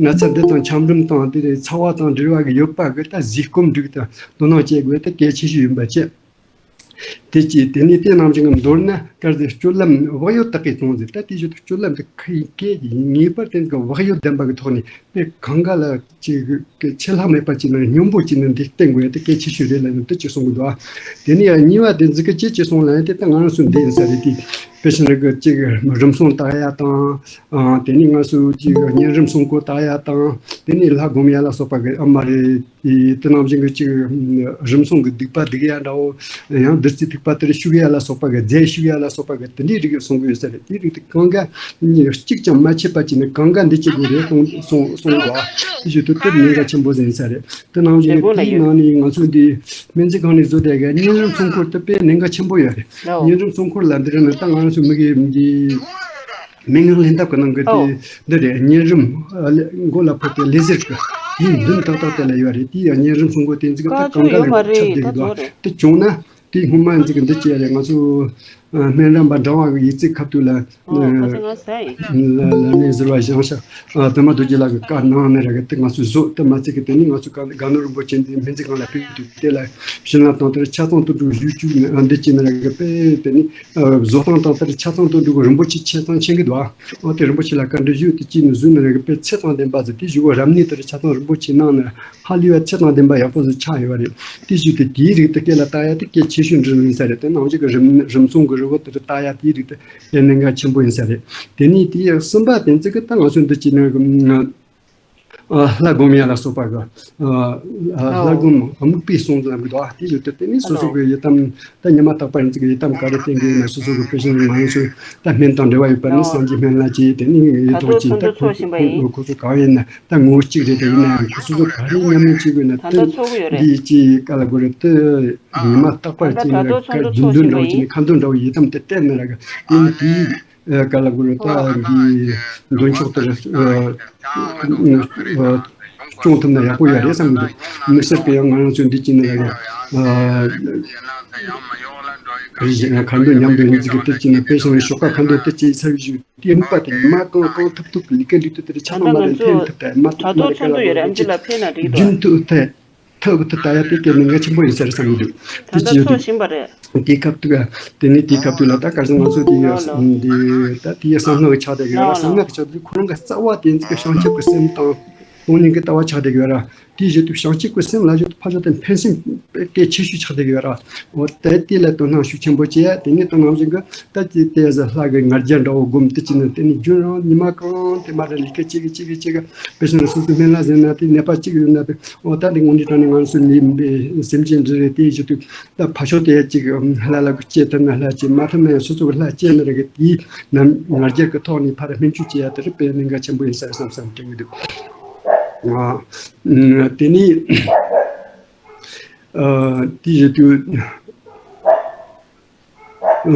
ན་ཚ་འདི་དང་ཆམ་རིམས་དང་དེ་ཚ་བ་དང་འབྲེལ་བ་གི་ཡོད་པ་གི་ད་ཟས་སྐོམ་འགྲིག་དང་དོ་སྣང་བྱེད་དགོས་དེ་གལ་ཆེ་ཤོས་ཡིན་པ་བྱེད། དེ་ཅི་དེ་ནས་དེ་ནང་བཞིན་གྱི་མདོར་ན་སྐལ་ཟེར་སྤྱོད་ལམ་བག་ཡོད་དག་གིས་སོང་ཟེར། ད་དེ་བཞིན་དུ་སྤྱོད་ལམ་དེ་ཁ་ཡིན་སྐད་ཡིན་ངེས་པར་དེ་གི་བག་ཡོད་ལྡན་པ་གི་ཐོག་ནས་དེ་གང་ག་ལ་ཅིག་གི་ཆད་ལྷག་མེད་པ་ཅིག་ན་སྙོམས་པོ་ཅིག་ན་འདི་བསྟེན་དགོས་ཡ་དེ་གལ་ཆེ་ཤོས་རེད་ལབ་ནས་དེ་ཅིག་གསུང་གི་འདུག་དེ་ནས་ཡང་གཉིས་པ་དེ་འཛི་གི་ཅི་ཅི་སོང་ལབ་ཡ་དེ་ད་ང་རང་ཚོ་འདི་ཡིན་ས་རེད། དེ་དཔེ་ཆ་འདྲ་གི་ཅིག་རིམས་སྲུང་བལྟ་ཡ་དང་དེ་ནས་ང་ཚོ་ཅིག་གཉན་རིམས་སྲུང་སྐོར་བལྟ་ཡ་དང་དེ་ནས་ལྷ་སྒོམ་ཡ་ལ་སོགས་པ་གི་ཨ་མ་རེད། དེ་ནང་བཞིན་གྱི་ཅིག་རིམས་སྲུང་གི་སྡིག་པ་སྡིག་ཡ་འདྲ་བོ། ཡང་བདུད་རྩི་ཐིགས་པ་དེར་ཤུགས་ཡ་ལ་སོགས་པ་གི་རྫས་ཤུགས་ཡ་ལ་སོགས་པ་གི་དེ་འདྲའི་རིགས་གསུང་གི་ཡོད་ས་རེད། དེ་རིགས་དེ་གང་ག་གཅིག་ཀྱང་མ་ཆད་པ་ཅིག་ནི་གང་ག་འདི་བྱེད་དགོས་རེད་གསུང་གསུང་གསུང་གོ། དེ་བཞིན་དུ་དེར་ཉེན་ཁ་ཆེན་པོ་ཟིན་ས་རེད། དེ་ནང་བཞིན་གྱི་དེའི་ནང་ནས་ང་ཚོ་འདི་སྨན་རྩིས་ཁང་ནས་བཟོ་བསྡད་གི་གཉན་རིམས་སྲུང་འཁོར་དེ་དཔེ་ཉེན་ཁ་ཆེན་པོ་ཡོད་རེད། གཉན་རིམས་སྲུང་འཁོར་ལ་འདི་རེད་ན་ད་ང་ཚོ་མི་གི་འདི། མི་ངན་ལྷན་ཐབས་ཀྱི་ནང་གི་དེ་འདི་རེད། གཉན་རིམས་མགོ་ལ་ཕོག་པའི་ལེ་ཟེར་གི་ དེའི་མདུན་ཏག་ཏག་དེ་ལ་ཡོད་རེད། དེའི་གཉན་རིམས་སྔོན་འགོག་དེ་ཚོ་གི་ད་གང་ག་ལ་ཁྱབ་བསྡད་ཀྱི་འདུག་དེ་བྱུང་ན་དེ་སྔོན་མ་ཚོ་གི་འདི་བྱས་རེད། ང་ཚོ་སྨན་རམས་པ་འབྲིང་བ་གི་ཡིག་ཚད་ཁ་ཐུག་ལ་ལ་ལ་ནས་ཟེར་བ་བཞེངས་ཤག་དེ་མ་དུ་རྒྱུ་ལ་གི་བཀའ་གནང་ནས་ར་གི་དེ་ང་ཚོས་བཟོ་དེ་མ་ཚད་གི་དེ་ནི་ང་ཚོ་ག་དགའ་ནོར་རིན་པོ་ཆེ་འདི་སྨན་རྩིས་ཁང་ལ་ཕུལ་དུས་དེ་ལ་བྱིན་རླབས་དང་དེར་ཆ་ཚང་དུ་འགྲོ་ཞུ་བཅུག་ནས་འདི་བྱས་ནས་ར་གི་དཔེ་དེ་ནི་བཟོ་སྟངས་དང་དེར་ཆ་ཚང་དུ་འགྲོ་གི་རིན་པོ་ཆེ་ཆེ་ཚང་ཆེན་གི་འདུག་ཨོ་དེ་རིན་པོ་ཆེ་ལ་བཀའ་འདྲི་ཞུས་དེ་ཅི་ནས་བཟོས་ནས་རེད་དཔེ་ཚེ་དང་ལྡན་པ་ཟེར་དེ་ཞུ་བ་རབ་གནས་དེར་ཆ་ཚང་རིན་པོ་ཆེ་གནང་ནས་ཧ་ལས་པ་ཚེ་དང་ལྡན་པ་ཡག་པོ་ཟིག་ཆགས་ཡོད་པ་རེད། དེ་ཞུས་དེ་དེའི་རིགས་དེ་སྐད་ལ་བཏགས་ཡ་དེ་གལ་ཆེ་ཤོས་འདྲ་ཡིན་ས་རེད། དེ་ནང་བཞིན་གི་རིམ་རིམ་མཚུངས་གི་རི་བོ་དེར་བཏགས་ཡ་དེའི་རིགས་དེ་གལ་གནད་འགག་ཆེན་པོ་ཡིན་ས་རེད། དེ་ནས་དེའི་གསུམ་པ་དེ་ཚིག་གི་ད་ང་ཚོ་འདི་ཅི་ནས་ཨ་ལྷ་སྒོམ་ཡ་ལ་སོགས་པ་གི་ཨ་ལྷ་སྒོམ་དམིགས་པའི་གསུང་ལ་འགྲོ་བ་དེ་ཡོད་དེ། དེ་ནས་སོ་སོ་གི་ཡི་དམ་ད་ཉི་མ་རྟག་པར་ཡིན་ཚིག་གི་ཡི་དམ་ག་རེ་བསྟེན་གི་ཡིན་ན་སོ་སོ་གི་དཔེ་བཞིན་ང་ཚོ་ད་སྨན་དང་འབྲེལ་བ་ཡོད་པ་ནི་སངས་རྒྱས་སྨན་བླ་བཅས་དེ་ནས་ཡི་དམ་བཅས་ད་ཁོ་ཚོ་གང་ཡིན་ན་ད་ངོ་བོ་གཅིག་རེད། དེ་ཡིན་ན་ཁོ་ཚོ་ག་རེ་ཉམས་ལེན་བྱེད་དགོས་ན་དེ་འདི་ཅི་ག་ལ་དགོས་རེད། དེ་ཉི་མ་རྟག་པར་བྱས་ན་རྒྱུན་དུ་འདྲ་བོ་བྱས་ནས་ཁ་འདོན་འདྲ་བོ་ཡི་དམ་དེ་བསྟེན་ན་ར་གི་དེ་ནི་དེའི་ག་ལ་དགོས་རེད། ད་འདི་འདོན་ཆོག་དེར་སྐྱོང་ཐུབ་ན་ཡག་པོ་ཡོད་རེད་བསམ་གི་འདུག་དམིགས་བསལ་གྱི་ཡང་ང་རང་ཚོ་འདི་བྱས་ན་ར་གི་རེད་ཞེ་ན་ཁ་འདོན་མཉམ་དུ་ཡིན་ཚིག་གི་དེ་བྱས་ན་དཔེ་བཞིན་ཞོགས་ཀ་ཁ་འདོན་དེ་བྱས་ཚར་བའི་གཞུག་དེའི་དམིགས་པ་དེ་ཉི་མ་གང་གང་ཐུབ་ཐུབ་ལས་ཀ་ལས་དུས་དེར་ཆ་ཚང་མ་ལ་འཐེན་ཐུབ་ད་མ་ཐུབ་མ་རེད། ག་ལ་དགོས་རེད་རྒྱུན་དུ་ཐད་ཐབས་དེ་ལྟ་ཡ་དེ་གལ་གནད་འགག་ཆེན་པོ་ཡིན་ས་རེད་བསམ་གི་འདུག་དེ་ཅི་ཡོད་དེ་དེའི་སྐབས་དུ་དེ་ནས་དེའི་སྐབས་དུ་ལ་ད་ག་རེ་ཟེར་ང་ཚོ་དེ་འདི་ད་དེའི་གསང་སྔགས་ཀྱི་ཆ་དེ་གི་ར་གསང་སྔགས་ཀྱི་ཆ་དེ་ཁོ་རང་གི་རྩ་བ་དེ་ཚིག་གི་བྱང་ཆུབ་ཀྱི་སེམས་དང་སྟོང་ཉིད་ཀྱི་ལྟ་བ་ཆགས་བསྡད་ཡོད་ར། དེའི་གཞི་དུ་བྱང་ཆུབ་ཀྱི་སེམས་ལ་གཞི་དུ་ཕར་ཕྱོགས་དེ་ཕན་སེམས་དཔེ་གལ་ཆེ་ཤོས་ཆགས་བསྡད་ཡོད་ར། འོ་དེ་དེ་ལ་དོ་སྣང་ཤུགས་ཆེན་པོ་བྱེད་ཡ། དེ་ནས་དོ་སྣང་བྱེད་གི་ད་ཅི་དེ་ཟ་ལྷ་གི་ང་རྒྱལ་འདྲ་བོ་སྒོམ་དེ་ཅི་ནས་དེ་ནས་རྒྱུན་རང་ཉི་མ་གང་དེ་མ་རེད་ལས་ཀ་ཅི་གི་ཅི་གི་ཅི་གི་དཔེ་བཞིན་སོ་སོའི་སྨན་བླ་ཟེར་ན་དེ་ནད་པ་ཅི་གི་ཡོད་ན་དེ་འོ་ད་དེ་དངོས་འབྲེལ་དྲང་ནས་ང་ཚོ་ནི་སེམས་ཅན་འདི་རེད། དེའི་གཞི་དུ་ད་ཕ་ཤོག་དེ་ཡ་ཅི་གི་ལྷ་ལ་གི་སྐྱེ་ཐུབ་ན་ལྷ་སྐྱེ་མ་ཐུབ་ན་ཡང་སོ་སོ་གི་ལྷ་སྐྱེ་ན་རེད་གི་དེའི་ནམ་ང་རྒྱལ་གི་ཐོག་ནས་ཕར་སྨན་བཅོས་བྱེད་ཡ་དེ་རེད། དཔེ་གནད་འགག་ཆེན་པོ་ཡིན་ས་རེད་བསམ་བསམ་དྲན་གི་འདུག་ཨ། དེ་ནས་ཨ་དེ་ཡི་དུས་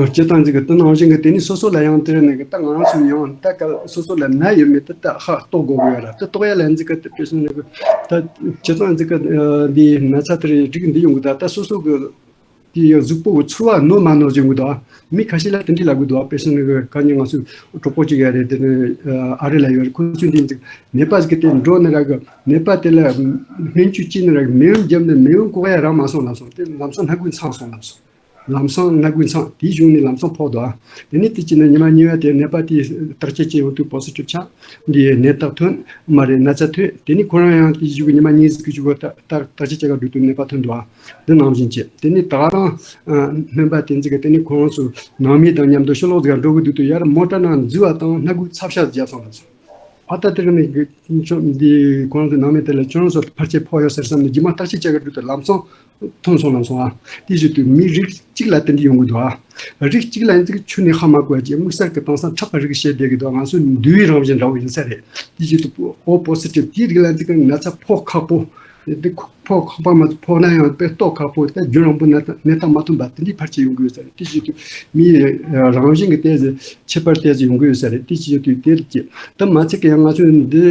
སྤྱི་བཏང་ཅིག་གི་དེ་ནང་བཞིན་གི་དེ་ནས་སོ་སོ་ལ་ཡང་དེ་ནས་གི་ད་ང་རང་ཚོ་ཡང་ད་ག་སོ་སོ་ལ་ན་ཡོད་མེད་དེ་ད་ཧ་རྟོགས་དགོས་གི་ཡོད་ར། དེ་རྟོགས་ཡ་ལ་འཛི་གི་དེ་དཔེ་སོང་ནས་གི་ད་སྤྱི་བཏང་འཛི་གི་འདི་ན་ཚ་དེ་རིགས་འདི་ཡོང་གི་ད་ད་སོ་སོ་གི་དེ་ཡང་གཟུགས་པོ་གི་ཚོར་བ་ནོར་མ་ནོར་ཅིག་གི་འདུག་མི་ཁ་ཤས་ལ་དེ་འདྲ་ལབ་གི་འདུག་དཔེ་སོང་ནས་གི་ག་ཉིན་ང་ཚོ་གྲོགས་པོ་ཅིག་ཡ་རེད། དེ་ནས་ཨ་རི་ལ་ཡོད་རེད། ཁོ་ཚོས་འདི་འཛི་ནད་པ་ཟིག་གི་དེ་འགྲོ་ནི་ར་གི་ནད་པ་དེ་ལ་སྨན་བཅོས་བྱས་ནི་ར་གི་མེ་འོང་བརྒྱབ་ནི་མེ་འོང་ལྐོག་ཡ་རང་མ་སོང་ལབ་སོང་། དེ་ལམ་སང་སྣ་དགུ་འཚང་སོང་ལབ་སོང་། ལམ་སང་སྣ་དགུ་འཚང་དེའི་གཞུག་ནས་ལམ་སང་ཕོག་འདུག་དེ་ནས་དེ་ཅི་ནས་ཉི་མ་གཉིས་པ་དེ་ནད་པ་དེ་བརྟག་དཔྱད་བྱས་ཡོང་དུས་པོ་སི་ཊིབ་ཆགས། འདི་ནད་རྟགས་ཐོན་མ་རེད། ན་ཚ་ཐོན། དེ་ནས་ཁོ་རང་ཡང་དེའི་གཞུག་ཉི་མ་གཉིས་ཟིག་གི་གཞུག་བརྟག་བརྟག་དཔྱད་བྱེད་ག་འགྲོ་དུས་ནད་པ་ཐོན་འདུག་དེ་ནང་བཞིན་བྱས། དེ་ནས་ད་རང་སྨན་པ་དེ་ཚོ་གིས་དེ་ནས་ཁོ་རང་ཚོ་ནང་མི་དང་མཉམ་དུ་ཕྱི་ལོགས་ཟིག་ག་འགྲོ་གི་འདུག་དུས་ཡར་མོ་ཊ་ནང་འཛུལ་བ་དང་སྣ་དགུ་ཚབ་ཤ་བརྒྱབ་སོང་ལབ་སོང་། ཨ་ད་དེ་རིང་ནས་འདི་ཁོ་རང་ཚོ་ནང་མི་དེ་ལ་ཁྱོད་རང་ཚོ་ཕལ་ཆེར་ཕོག་ཡོད་ཟེར་བསམ་ནས་རྗེས་མ་བརྟག་དཔྱད་བྱེད་ག་འགྲོ་དུས་ལམ་སང་ཐོན་སོང་ལབ་སོང་ཨ། དེ་བཞིན་དུ་མི་རིགས་གཅིག་ལ་དེ་འདྲ་ཡོང་གི་འདུག་ཨ། རིགས་གཅིག་ལ་ཡིན་ཚིག་ཆུ་ནས་ཧ་མ་གོ་ཡ་ཅིག་དམིགས་བསལ་གྱི་དེང་སང་ཁྲག་གི་རིགས་བཤད་བསྡད་ཀྱི་འདུག་ང་ཚོ་འདུལ་བའི་རང་བཞིན་འདྲ་བོ་ཡིན་ས་རེད། དེ་བཞིན་དུ་ཨོ་པོ་སི་ཊིབ་དེའི་རིགས་ལ་ཡིན་ཚིག་ན་ཚ་ཕོག་ཁག་པོ། དེ་ཕོག་ཁག་པ་མ་ཕོག་ན་ཡང་དཔེ་ལྟོགས་ཁག་པོ་དེ་རྒྱུན་རིང་པོ་ནད་རྟགས་མ་ཐོན་པ་དེ་འདྲའི་ཕལ་ཆེར་ཡོང་གི་ཡོད་ས་རེད། དེ་བཞིན་དུ་མིའི་རང་བཞིན་གྱི་ཏོག་ཙམ་ཁྱད་པར་ཏོག་ཙམ་ཡོང་གི་ཡོད་ས་རེད། དེ་བཞིན་དུ་དེ་རེད་ཀྱི་ད་མ་ཚད་ཀྱི་ཡང་ང་ཚོས་འདི་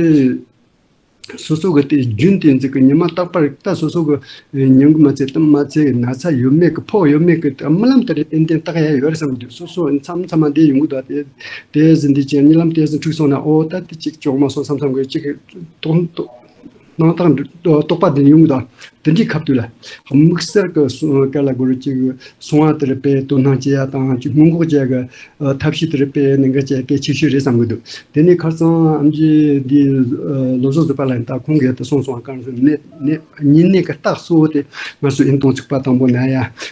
སོ་སོ་གི་དེ་རྒྱུན་དེ་ཚོ་གི་ཉི་མ་རྟག་པར་ད་སོ་སོ་གི་ཉིན་གུང་མ་ཚད་དུ་མ་ཚད་ན་ཚ་ཡོད་མེད་གི་ཕོག་ཡོད་མེད་གི་རྨི་ལམ་དེ་རེད་ཏན་ཏན་བརྟག་ཡ་ཡོད་རེད་བསམ་གི་འདུག་སོ་སོ་མཚམས་མཚམས་མ་འདི་ཡོང་གི་འདུག་དེ་དེ་ཟིན་དུས་ཀྱི་རྨི་ལམ་དེ་ཟིན་འཁྲུག་སོང་ན་ཨོ་ད་དེ་ཅིག་ཅོག་མ་སོང་བསམ་བསམ་གི་ཅིག་གཏོང་སྣང་དང་རྟོག་པ་འདི་ཡོང་གི་དང་དེ་འདྲའི་ཁ་ཐུག་ལ་དམིགས་བསལ་གྱི་སོ་ག་ལ་གོ་རུ་ཅིག་སོང་བ་དེར་དཔེ་དོ་སྣང་བྱེད་ཡ་དང་ཅིག་སྔོན་འགོག་བྱེད་ཡ་གི་ཐབས་ཤེས་དེར་དཔེ་གནད་འགག་བྱེད་གལ་ཆེ་ཤོས་རེད་བསམ་གི་འདུག་དེ་ནས་ཁ་སང་ཨེམ་ཆི་འདི་ལོ་ཟོ་ཟི་པ་ལ་ཡིན་ད་ཁོང་གིས་དེ་གསུངས་སོང་བ། གང་སོ་ནད་ནད་ཉིན་ནད་ཀྱི་རྟགས་གཙོ་བོ་དེ་ང་ཚོ་ཨིན་ཏོང་ཚིགས་པ་དང་པོ་ན་ཡ།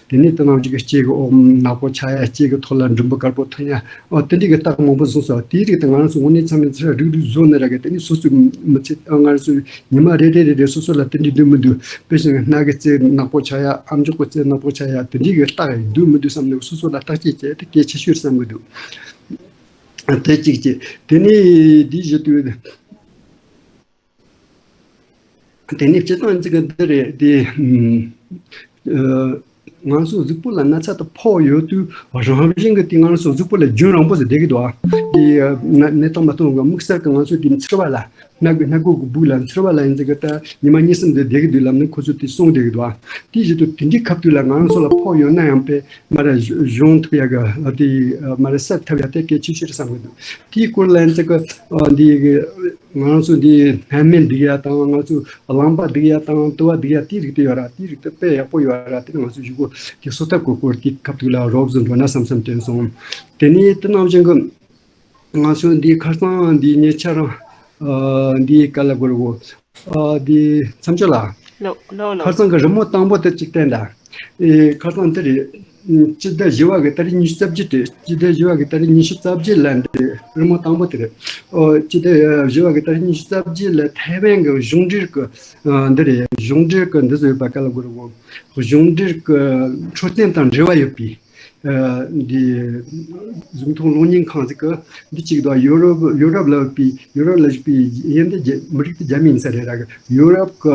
དེ་ནས་དེ་ནང་ཅིག་གི་ལྕེ་གི་འོག་ནག་པོ་ཆགས་ཡ། ལྕེ་གི་ཐོག་ལ་འབྲུམ་བུ་དཀར་པོ་ཐོན་ཡ། ཨོ་དེ་འདྲའི་གི་རྟགས་མང་པོ་གསུངས་སོང་། དེའི་རིགས་དེ་ང་རང་ཚོ་དངོས་གནས་ཚང་མས་ཚུར་རིག་རིག་བཟོ་ནས་ར་གི་དེ་ནས་སོ་སོའི་མི་ཚེ་ང་རང་ཚོའི་ཉི་མ་རེ་རེ་རེ་རེ་སོ་སོ་ལ་དེ་འདྲའི་འདུག་མི་འདུག་དཔེ་བཞིན་སྣ་གི་རྩེ་ནག་པོ་ཆགས་ཡ། ཨམ་ཅོག་གི་རྩེ་ནག་པོ་ཆགས་ཡ། དེ་འདྲའི་གི་རྟགས་འདུག་མི་འདུག་བསམ་ནས་སོ་སོ་ལ་བརྟག་དཔྱད་བྱས་ཏེ་གལ་ཆེ་ཤོས་བསམ་གི་འདུག་དེ་གཅིག་བྱས། དེ་ནས་འདི་བཞི་དུས། དེ་ནས་སྤྱིར་བཏང་ཅིག་གི་འདི་རེད་དེ། ཨ་ང་ཚོ་གཟུགས་པོ་ལ་ན་ཚ་དེ་ཕོག་ཡོད་དུས་རང་བཞིན་གྱི་དེ་ང་ཚོ་གཟུགས་པོ་ལ་རྒྱུན་རིང་པོ་ཟིག་བསྡད་ཀྱི་འདུག་དེ་ནད་རྟགས་མ་ཐོན་གི་དམིགས་བསལ་གྱི་ང་ཚོ་དེ་འཚེར་བ་ལ་ སྣ་སྣ་སྒོ་གི་སྦུག་ལ་ཚུར་བ་ལ་ཡིན་ཟིག་གི་ད་ཉི་མ་གཉིས་གསུམ་དེ་བསྡད་གི་འདུག་ལབ་ནི་ཁོ་ཚོ་དེ་གསུངས་བསྡད་གི་འདུག་ཨ། དེ་བཞིན་དུ་དེ་འདྲའི་ཁ་ཐུག་ལ་ང་རང་ཚོ་ལ་ཕོག་ཡོད་ན་ཡང་པས་མ་ར་གཞུང་ཐུབ་ཡ་གི་དེ་མ་ར་སེལ་ཐུབ་ཡ་དེ་གལ་ཆེ་ཤོས་རེད་བསམ་གི་འདུག་དེའི་སྐོར་ལ་ཡིན་ཟིག་གི་འདི་གི་ང་རང་ཚོ་འདི་སྣ་སྨན་འདུག་ཡ་དང་ང་ཚོ་རླངས་པ་འདུག་ཡ་དང་དུ་བ་འདུག་ཡ་དེའི་རིགས་དེ་ཡོད་ར། དེའི་རིགས་དེ་དཔེ་ཡག་པོ་ཡོད་ར། དེ་ང་ཚོ་གཞུག་གུ་དེ་གསོ་ཐབས་གི་སྐོར་དེའི་ཁ་ཐུག་ལ་རོབ་ཙམ་འགྲོ་ན་བསམ་བསམ་དྲན་སོང་། དེ་ནས་དེ་ནང་བཞིན་གི་ང་ཚོ་འདི་ཁ་སང་འདི་ཉེ་ཆར་ཨ་འདི་ག་ལ་གོ་ར་གོ་ཨ་འདི་མཚམས་སྦྱོར་ལ། ལོ་ལོ་ལོ། ཁ་སང་གི་རི་མོ་དང་པོ་དེ་གཅིག་བསྟན་ད། ཨེ་ཁ་སང་དེ་རེད། སྤྱི་ཟླ་བཞི་བ་གི་ཏ་རིག་ཉི་ཤུ་རྩ་བརྒྱད་དེ། སྤྱི་ཟླ་བཞི་བ་གི་ཏ་རིག་ཉི་ཤུ་རྩ་བརྒྱད་ལ་འདི་རི་མོ་དང་པོ་དེ་རེད། ཨོ་སྤྱི་ཟླ་བཞི་བ་གི་ཏ་རིག་ཉི་ཤུ་རྩ་བརྒྱད་ལ་ཐའེ་ཝན་གི་གཞུང་འབྲེལ་གི་ཨ་འདི་རེད། གཞུང་འབྲེལ་གི་འདི་ཚོ་ཡོད་པ་ག་ལ་གོ་ར་གོ་གཞུང་འབྲེལ་གི་འཕྲོད་བསྟེན་དང་འབྲེལ་བ་ཡོད་པའི། ཨ་འདི་གཟུགས་མཐོང་གློག་བརྙན་ཁང་ཟིག་གི་འདི་གཅིག་དང་ཡོ་རོབ་ཡོ་རོབ་ལ་ཡོད་པའི་ཡོ་རོབ་ལ་བཞུགས་པའི་ཡན་དེ་རྒྱ་མི་རིགས་དེ་རྒྱ་མི་ཡིན་ས་རེད་ར། གི་ཡོ་རོབ་གི་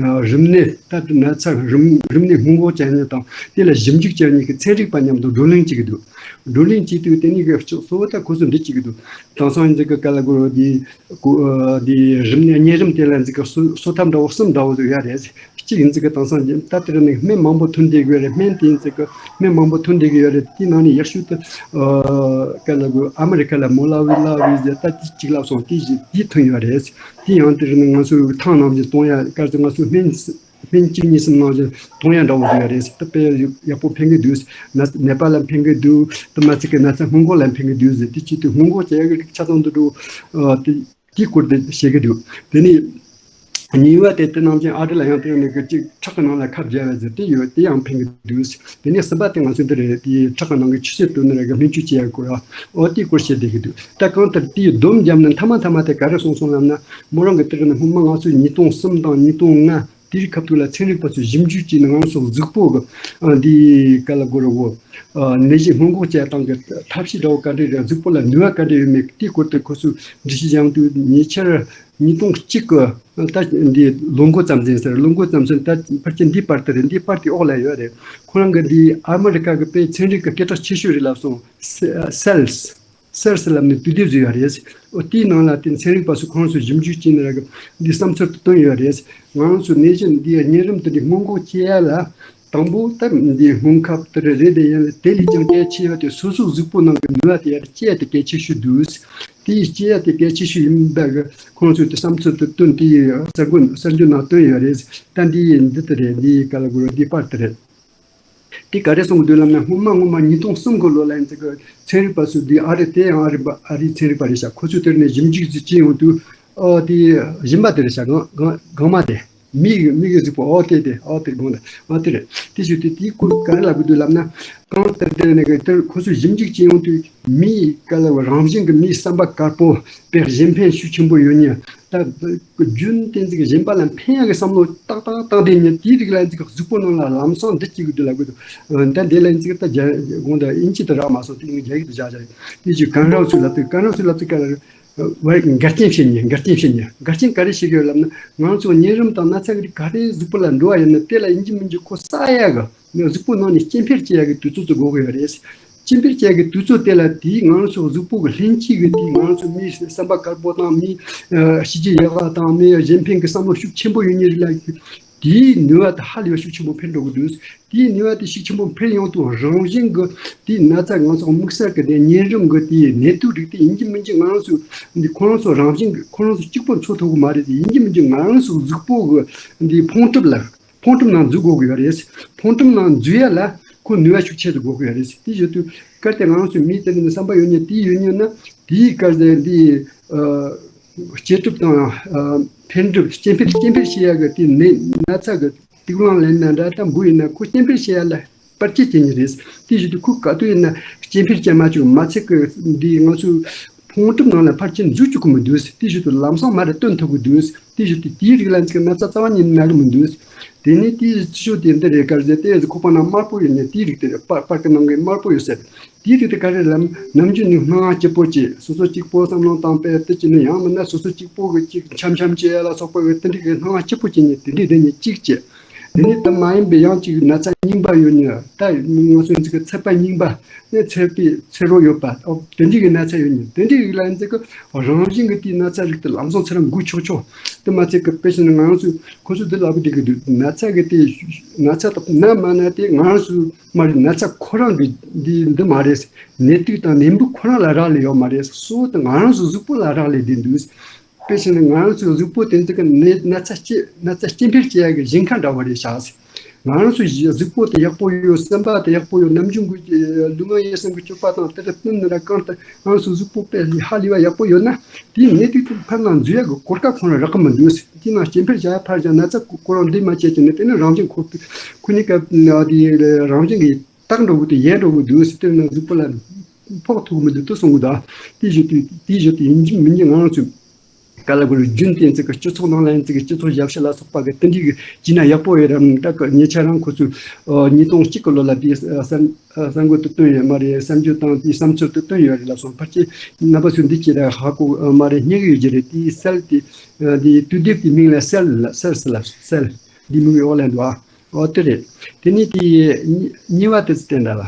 ཨ་རིམས་ནད་ད་ལྟ་ན་ཚ་རིམས་རིམས་ནད་སྔོན་འགོག་བྱ་ནི་དང་དེ་ལ་ཞིབ་འཇུག་བྱ་ནི་གི་ཚན་རིག་པ་མཉམ་དུ་བགྲོ་གླེང་བྱེད་ཀྱི་འདུག་བགྲོ་གླེང་བྱེད་དུས་དེ་ནི་གི་གཙོ་བོ་ད་ཁོ་ཚོ་འདི་བྱེད་ཀྱི་འདུག་དེང་སང་ཡིན་ཟིག་གི་ག་ལ་གོ་ར་འདི། ཀོ་ཨ་འདི་རིམས་ནད་གཉན་རིམས་དེ་ལ་འཛི་ག་གསོ་གསོ་ཐབས་འདྲ་བོ་གསུམ་འདྲ་བོ་ཟིག་ཡོད་རེད། གཅིག་ཡིན་འཛི་ག་དེང་སང་ད་དེ་རིང་ནས་སྨན་མང་པོ་ཐོན་བསྡད་ཀྱི་ཡོད་རེད། སྨན་དེ་ཡིན་འཛི་ག་སྨན་མང་པོ་ཐོན་བསྡད་ཀྱི་ཡོད་རེད། དེའི་ནང་ནས་ཡག་ཤོས་དེ་ཨ་ག་ལ་གོ་ཨ་མི་རི་ཁ་ལ་མོ་ལ་ཝི་ལ་ཝི་ཟེར་ད་དེ་གཅིག་ལབ་སོང་། དེ་བཞིན་དེ་ཐོན་ཡོད་རེད། དེ་ཡང་དེ་རིང་ནས་ང་ཚོ་ཐང་ནང་བཞིན་གཏོང་ཡ་ག་ཚོད་ང་ཚོ་སྨན། སྨན་གཅིག་གཉིས་གསུམ་ནང་བཞིན་གཏོང་ཡ་འདྲ་བོ་ཟིག་ཡ་རེད། ད་དཔེ་ཡག་པོ་ཕན་གི་འདུག་ན་ནད་པ་ལ་ཕན་གི་འདུག་ད་མ་ཚད་གི་ན་ཚ་སྔོན་འགོག་ལ་ཕན་གི་འདུག་ཟེར། དེ་ཅི་དུས་སྔོན་འགོག་བྱེད་ཡ་གི་རིགས་ཆ་ཚང་དུ་འགྲོ། ཨ་དེ་དེའི་སྐོར་དེ་བཤད་གི་འདུག་དེ་ནས་གཉིས་པ་དེ་དེ་ནང་བཞིན་ཨ་རི་ལ་ཡང་དེ་ནས་གི་གཅིག་ཁྲག་གི་ནང་ལ་ཁབ་བརྒྱབ་ཡ་ཟེར་དེ་ཡོད། དེ་ཡང་ཕན་གི་འདུག་དེ་ནས་གསུམ་པ་དེ་ང་ཚོ་འདི་རེད། དེ་ཁྲག་གི་ནང་གི་ཆུ་སེར་བཏོན་ནས་ར་གི་སྨན་བཅོས་བྱེད་ཡ་སྐོར་ཨ་འོ་དེའི་སྐོར་བཤད་བསྡད་གི་འདུག་ད་གང་ལྟར་དེའི་སྡོམ་བརྒྱབ་ནས་མཐའ་མ་མཐའ་མ་དེ་ག་རེ་གསུངས་སོང་ལབ་ན་མོ་རང་གི་དེ་རིང་ནས་སྔོན་མ་ང་ཚོས་ཉིས་སྟོང་གསུམ་དང་ཉིས་སྟོང་ལྔ། དེའི་ཁ་ཐུག་ལ་ཚན་རིག་པ་ཚོས་ཞིབ་འཇུག་བྱས་ནས་ང་ཚོ་གཟུགས་པོ་གི་ཨ་འདི་ག་ལ་གོ་ར་གོ་ཨ་ནད་གཞི་སྔོན་འགོག་བྱེད་སྟངས་ཀྱི་ཐབས་ཤེས་འདྲ་བོ་ག་འདྲ་རེད། གཟུགས་པོ་ལ་ནུས་པ་ག་འདྲ་ཡོད་མེད་དེའི་སྐོར་དུ་ཁོ་ཚོས་འགྲེལ་བཤད་སྦྱང་དུས་ཉེ་ཆར་ཉིས་སྟོང་གཅིག་གི་ད་འདི་ལོ་འགོ་ཙམ་ཟིན་ཟེར། ལོ་འགོ་ཙམ་ཟིན་ད་ཕལ་ཆེར་འདིའི་བར་དུ་རེད། འདིའི་བར་དེའི་འོག་ལ་ཡོད་རེད། ཁོ་རང་གི་འདི་ཨ་མི་རི་ཀ་གི་དཔེ་ཚན་རིག་གི་སྐད་གྲགས་ཆེ་ཤོས་རེད་ལབ་སོང་། སེལ་སི། སེར་སི་ལབ་ནས་དུས་དེབ་བཟོས་ཡོད་རེད། འོ་དེའི་ནང་ལ་དེ་ཚན་རིག་པ་ཚོས་ཁོང་ཚོས་ཞིབ་འཇུག་བྱས་ནས་ར་གི་འདི་བསམ་ཚུལ་དུ་བཏོན་ཡོད་རེད། ང་རང་ཚོ་ནད་གཞི་འདི་གཉན་རིམས་དེ་འདྲའི་སྔོན་འགོག་བྱེད་ཡ་ལ་དང་པོ་ད་འདི་སྔོན་ཁབ་དེ་རེད་དེ་ཡིན་ལ་དེ་ལས་ཀྱང་གལ་ཆེ་བ་དེ་སོ་སོའི་གཟུགས་པོ་ནང་གི་ནུས་པ་དེ་ཡར་སྐྱེ་ཡ་དེ་གལ་ཆེ་ཤོས་འདུག་དེ་ཡི་སྐྱེ་ཡ་དེ་གལ་ཆེ་ཤོས་ཡིན་པ་གི་ཁོང་ཚོས་དེ་བསམ་ཚུལ་དུ་བཏོན། དེ་ཡི་གསར་འགོད་གསར་འགྱུར་ནང་བཏོན་ཡོད་རེད། ད་འདི་ཡི་འདི་དེ་རེད། འདི་ཡི་ག་ལ་གོ་ར་འདི་པར་དེ་རེད། དེ་ག་རེ་གསུངས་འདུག་ལབ་ན་སྔོན་མ་སྔོན་མ་ཉིས་སྟོང་གསུམ་གི་ལོ་ལ་ཡིན་ཙི་གི་ཚན་རིག་པ་ཚོ་འདི་ཨ་རི་དེ་ཡང་ཨ་རི་པ་ཨ་རིའི་ཚན་རིག་པ་རེད་ཤག་ཁོ་ཚོས་དེར་ནས་ཞིབ་འཇུག་ཅིག་བྱས་ཡོང་དུས་ཨོ་དེ་གཞན་པ་དེ་རེད་ཤག་གང་གང་གང་མ་དེ་མི་གི་མི་གི་གཟུགས་པོ་ཨོ་དེ་དེ་ཨོ་དེ་དགོངས་དག་ཨོ་དེ་རེད། དེ་ཞུ་དུས་དེའི་སྐོར་ག་རེ་ལབ་གི་འདུག་ལབ་ན་གང་ལྟར་དེ་ནས་གི་དེར་ཁོ་ཚོས་ཞིབ་འཇུག་བྱས་ཡོང་དུས་མིའི་ག་ལ་རང་བཞིན་གི་མིའི་བསམ་པ་དཀར་པོ་དཔེ་གཞན་ཕན་ཤུགས་ཆེན་པོ་ཡོད་ཉེ། ད་རྒྱུན་གཏན་ཅིག་གཞན་པ་ལ་ཕན་ཡག་གི་བསམ་བློ་ཏག་ཏག་བཏང་བསྡད་ཉེ་དེའི་རིགས་ལ་ཅིག་གཟུགས་པོ་ནང་ལ་ལམ་སང་འདི་སྐྱེ་གི་འདུག་ལབ་གི་འདུག་ད་འདི་ལ་ཅིག་ད་རྒྱ་དགོངས་དག་དབྱིན་ཇི་དུ་རག་མ་སོང་། དེ་ཡིན་རྒྱ་ཡིག་ཏུ་བཞག་བཞག་དེ་ཅིག་ཀན་རབ་ཚོས་ལབ་དུས་ཀན་རབ་ཚོས་ལབ་དུས་ག་ལ་བར་འགལ་རྐྱེན་བྱེད་ཉེ་འགལ་རྐྱེན་བྱེད་ཉེ་འགལ་རྐྱེན་ག་རེ་བྱེད་གི་ཡོད་ལབ་ན་ང་ཚོ་གཉན་རིམས་དང་ན་ཚ་གི་རིགས་ག་རེ་གཟུགས་པོ་ལ་འགྲོ་བ་ཡིན་ན་དེ་ལ་ཡིན་གཅིག་མིན་གཅིག་ཁོ་བསགས་ཡག་གི་ནས་གཟུགས་པོ་ནང་ནས་སྐྱེ་འཕེལ་བྱེད་ཡག་གི་དུས་ཚོད་དེ་དགོས་ཀྱི་ཡོད་རེད། སྐྱེ་འཕེལ་བྱེད་ཡག་གི་དུས་ཚོད་དེ་ལ་དེའི་ང་རང་ཚོ་གཟུགས་པོ་གི་ལྷན་སྐྱེས་ཀྱི་དེའི་ང་རང་ཚོ་མིའི་བསམ་པ་དཀར་པོ་དང་མིའི་ཨ་གཤིས་རྒྱུད་ཡག་པ་དང་མིའི་གཞན་ཕན་གྱི་བསམ་བློ་ཤུགས་ཆེན་པོ་ཡོད་མཁན་རིགས་ལ་དེའི་ནུས་པ་དེ་ཧ་ལས་པ་ཤུགས་ཆེན་པོ་འཕེལ་འགྲོ་གི་འདུག་དེའི་ནུས་པ་དེ་ཤུགས་ཆེན་པོ་འཕེལ་ཡོང་དུས་རང་བཞིན་གྱི་དེའི་ན་ཚ་ང་ཚོ་དམིགས་བསལ་གྱི་དེ་གཉན་རིམས་ཀྱི་དེའི་ནད་དུག་རིགས་དེ་ཡིན་གཅིག་མིན་གཅིག་ང་རང་ཚོ་འདི་ཁོ་རང་ཚོ་རང་བཞིན་གྱི་ཁོ་རང་ཚོ་གཅིག་པུ་འཚོ་ཐུབ་ཀྱི་མ་རེད། དེ་ཡིན་གཅིག་མིན་གཅིག་ང་རང་ཚོ་གཟུགས་པོ་གི་འདི་ཕུང་གྲུབ་ལ། ཕུང་གྲུབ་ནང་འཛུལ་དགོས་ཀྱི་ཡོད་རེད། ཕུང་གྲུབ་ནང་འཛུལ་ཡ་ལ་ཁོ་ནུས་པ་ཤུགས་ཆེ་ཙམ་དགོས་ཀྱི་ཡོད་རེད། དེ་བཞིན་དུ་གལ་ཏེ་ང་རང་ཚོའི་མིའི་དེ་ནི་བསམ་པ་ཡོད་ཉེ་དེ་ཡོད་ཉེ་ན་དེའི་སྐབས་དེ་འདི་ཨ་སྐྱེ་གྲུབ་དང་ཨ་འཕེལ་འགྲིབ་སྐྱེ་འཕེལ་སྐྱེ་འཕེལ་བྱེད་ཡ་གི་དེ་ནད་ན་ཚ་གི་དུག་རླངས་ལབ་ན་འདྲ་ད་འབུ་ཡིན་ན་ཁོ་སྐྱེ་འཕེལ་བྱེད་ཡ་ལ་པར་ཆས་སྐྱེ་ཉེ་རེད། དེ་བཞིན་དུ་ཁོ་ག་དུས་ཡིན་ན་སྐྱེ་འཕེལ་བྱེད་མ་བཅུག་མ་ཚད་གི་འདི་ང་ཚོའི་ཕུང་གྲུབ་ནང་ལ་ཕར་ཕྱིན་འཛུལ་བཅུག་གི་མི་འདུག་དེ་བཞིན་དུ་ལམ་སང་མ་རེ་སྟོན་ཐུབ་ཀྱི་འདུག་དེ་བཞིན་དུ་དེའི་རིགས་ལ་འཛིན་ན་ཚ་རྩ་བ་ཉིད་ནས་ན་གི་མི་འདུག་དེ་ནས་དེའི་ཤོག་དེ་འདི་རེད་གར་ཟེར་དེ་ཁོག་པ་ནང་དམར་པོ་ཡོད་ནས་དེའི་རིགས་དེ་རེད། པར་པར་གི་ནང་གི་དམར་པོ་ཡོད་ཟེར། དེའི་རིགས་དེ་ག་རེ་ལམ་ནམ་རྒྱུན་ནས་སྣང་བ་སྐྱིད་པོ་བྱེད། སོ་སོ་གཅིག་པོ་བསམ་བློ་བཏང་པས་དེ་ཅི་ནས་ཡང་མིན་ན་སོ་སོ་གཅིག་པོ་གི་གཅིག་འཆམ་འཆམ་བྱེད་ཡ་ལ་སོགས་པ་གི་དེ་འདྲའི་གི་སྣང་བ་སྐྱིད་པོ་བྱེད་ནས་དེ་འདྲའི་དེ་ནས་གཅིག་བྱེད། དེ་ནས་དེ་མ་ཡིན་པའི་ཡང་ཅིག་ན་ཚ་རྙིང་པ་ཡོད་ནི། ད་ང་ཚོ་ཡིན་ཚིག་གི་ཚད་པ་རྙིང་པ་ནི་ཚད་པའི་ཚད་རོ་ཡོད་པ། ཨོ་དེ་འདྲའི་གི་ན་ཚ་ཡོད་ནི། དེ་འདྲའི་རིགས་ལ་ཡིན་ཚིག་གི་རང་བཞིན་གི་དེའི་ན་ཚ་རིགས་དེ་ལམ་སང་ཚེ་རིང་འགོས་ཆོག་ཆོག་དེ་མ་ཚད་གི་དཔེ་བཞིན་ང་རང་ཚོས་ཁོ་ཚོས་འདི་ལབ་བསྡད་གི་འདུག་ན་ཚ་གི་དེ་ན་ཚ་དང་ན་མ་ན་དེ་ང་རང་ཚོས་མ་རེད། ན་ཚ་ཁོ་རང་གི་འདི་འདི་མ་རེད། ནད་དུག་དང་ནད་འབུ་ཁོ་རང་ལ་རག་ལས་ཡོད་མ་རེད། གཙོ་བོ་དེ་ང་རང་ཚོ་གཟུགས་པོ་ལ་རག་ལས་བསྡད་འདུག་དཔེ་བྱས་ན་ང་རང་ཚོའི་གཟུགས་པོ་དེ་ཚོ་གི་ནད་ན་ཚ་སྐྱེ་ན་ཚ་སྐྱེ་འཕེལ་བྱེད་ཡ་གི་ཞིང་ཁ་འདྲ་བ་རེད་ཤག་ང་རང་ཚོའི་གཟུགས་པོ་དེ་ཡག་པོ་ཡོད། སེམས་པ་དེ་ཡག་པོ་ཡོད། ནམ་རྒྱུན་གྱི་ལུས་ངག་ཡིད་གསུམ་གྱི་སྤྱོད་པ་དང་དེ་དང་བསྟུན་ནས་ར་གང་ལྟར་ང་རང་ཚོའི་གཟུགས་པོ་དཔེ་ཧ་ལས་པ་ཡག་པོ་ཡོད་ན། དེའི་ནད་དུག་དེ་ཕར་ནང་འཛུལ་ཡ་གི་གོ་སྐབས་ཁོ་རང་རག་གི་མི་འདུག་དེའི་ནང་སྐྱེ་འཕེལ་བྱ་ཡ་ཕར་བཞག་ན་ཚ་ཁོ་རང་འདི་མ་བྱས་ཀྱི་ནི་དེ་ནི་རང་བཞིན་ཁོ་ཁོ་གཉིས་ཀ་དེ་རང་བཞིན་གྱི་དག་འགྲོ་གི་དེ་ཡལ་འགྲོ་གི་འདུག་ཟེར། དེ་ནི་གཟུགས་པོ་ལ་ཕོག་ཐུབ་མི་འདུག་དུ་གསུང་གི་འདུག་དེ་བཞིན་དུ་དེ་བཞིན་དུ་ཡིན་གཅིག་མིན་གཅིག་ང་རང་ཚོས་ག་ལ་དགོས་རྒྱུན་དེ་ཚིག་གི་སྤྱི་ཚོགས་ནང་ལ་ཡིན་ཚིག་གི་སྤྱི་ཚོགས་ཞབས་ཕྱི་ལ་སོགས་པ་གི་དེ་འདྲའི་གི་བྱས་ན་ཡག་པོ་ཡོད་རམ། ད་གི་ཉེ་ཆར་རང་ཁོ་ཚོས་ཉིས་སྟོང་གཅིག་གི་ལོ་ལ་དེ་གསར་གསར་འགོད་དུ་བཏོན་ཡོད་མ་རེད། གསར་འགྱུར་དང་དེའི་བསམ་ཚུལ་དུ་བཏོན་ཡོད་རེད་ལ་སོང་། ཕལ་ཆེར་རྣམ་པ་ཚོས་འདི་ཅི་རེད་ཧ་གོ་མ་རེད། རྙེད་གི་ཡོད་ཀྱི་རེད། དེའི་སེལ་དེ་དེའི་དུས་དེབ་དེའི་མིང་ལ་སེལ་ལ་སེལ་སེལ་ལ་སེལ་འདི་མིང་གི་འོག་ལ་འདུག་ཨ། ཨོ་དེ་རེད། དེ་ནས་དེ་གཉིས་པ་དེ་ཚོ་བསྟན་ད་ལ།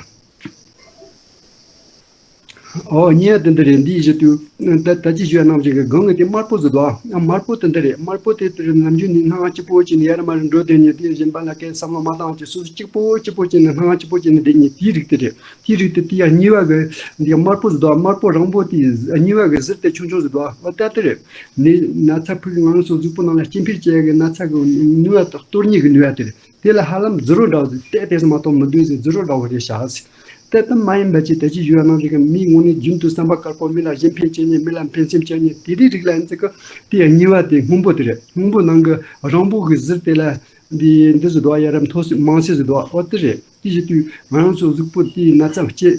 ཨོ་གཉིས་པ་དེ་འདི་རེད། འདི་བཞིན་དུ་ད་ད་ཅི་ཞུ་ཡ་ནང་བཞིན་གི་སྒང་གི་དེ་དམར་པོ་ཟེར་འདུག་ཨ། དམར་པོ་དེ་འདི་རེད། དམར་པོ་དེ་དེ་རེད། ནམ་རྒྱུན་ནས་སྣང་བ་སྐྱིད་པོ་བྱས་ནས་ཡར་མར་འགྲོ་བསྡད་ཉེན། དེ་གཞན་པ་ལ་གའི་བསམ་བློ་མ་བཏང་བྱས་སོ་སོ་སྐྱིད་པོ་སྐྱིད་པོ་བྱས་ནས་སྣང་བ་སྐྱིད་པོ་བྱས་ནས་བསྡད་ཉེན་དེའི་རིགས་དེ་རེད། དེའི་རིགས་དེ་དེ་ཡ་གཉིས་པ་གི་འདི་དམར་པོ་ཟེར་འདུག་ཨ། དམར་པོ་རང་པོ་དེ་གཉིས་པ་གི་ཟུར་དེ་ཆུང་ཆུང་ཟེར་འདུག་ཨ། ཨོ་ད་དེ་རེད། ནད་ན་ཚ་ཕུག་ང་རང་ཚོ་གཟུགས་པོ་ནང་ལ་སྐྱེ་འཕེལ་བྱེད་ཡ་གི་ན་ཚ་གི་ནུས་པ་དང་གཏོར་ཉེན་གི་ནུས་པ་དེ་རེད། དེ་ལ་ཧ་ལམ་ཛི་རོ་འདྲ་བོ་ཟིག་ཏེ་ཏེ་ཟིག་མ་གཏོགས་མི་འདུག་ཟེར། ཛི་རོ་འདྲ་བོ་རེད་ཤག་ཟེར། དེ་ལྟར་མ་ཡིན་པ་ཅིག་ད་ཅི་ཞུ་བ་ནང་བཞིན་གི་མིའི་ངོ་ནས་རྒྱུན་དུ་བསམ་པ་དཀར་པོ། མི་ལ་གཞན་ཕན་བྱེད་ཉེན། མི་ལ་ཕན་སེམས་བྱེད་ཉེན། དེ་རིགས་རིགས་ལ་ཡིན་ཚེ་གི་དེ་ཡང་གཉིས་པ་དེ་སྔོན་པོ་དེ་རེད། སྔོན་པོ་ནང་གི་རང་པོ་གི་ཟུར་དེ་ལ་འདི་འདི་ཟེར་འདུག་ཡ་རབས་མཐོ་སུ་མང་སུ་ཟེར་འདུག་ཨོ་དེ་རེད། དེ་བཞིན་དུ་ང་རང་ཚོ་གཟུགས་པོ་དེའི་ན་ཚ་སྐྱེ་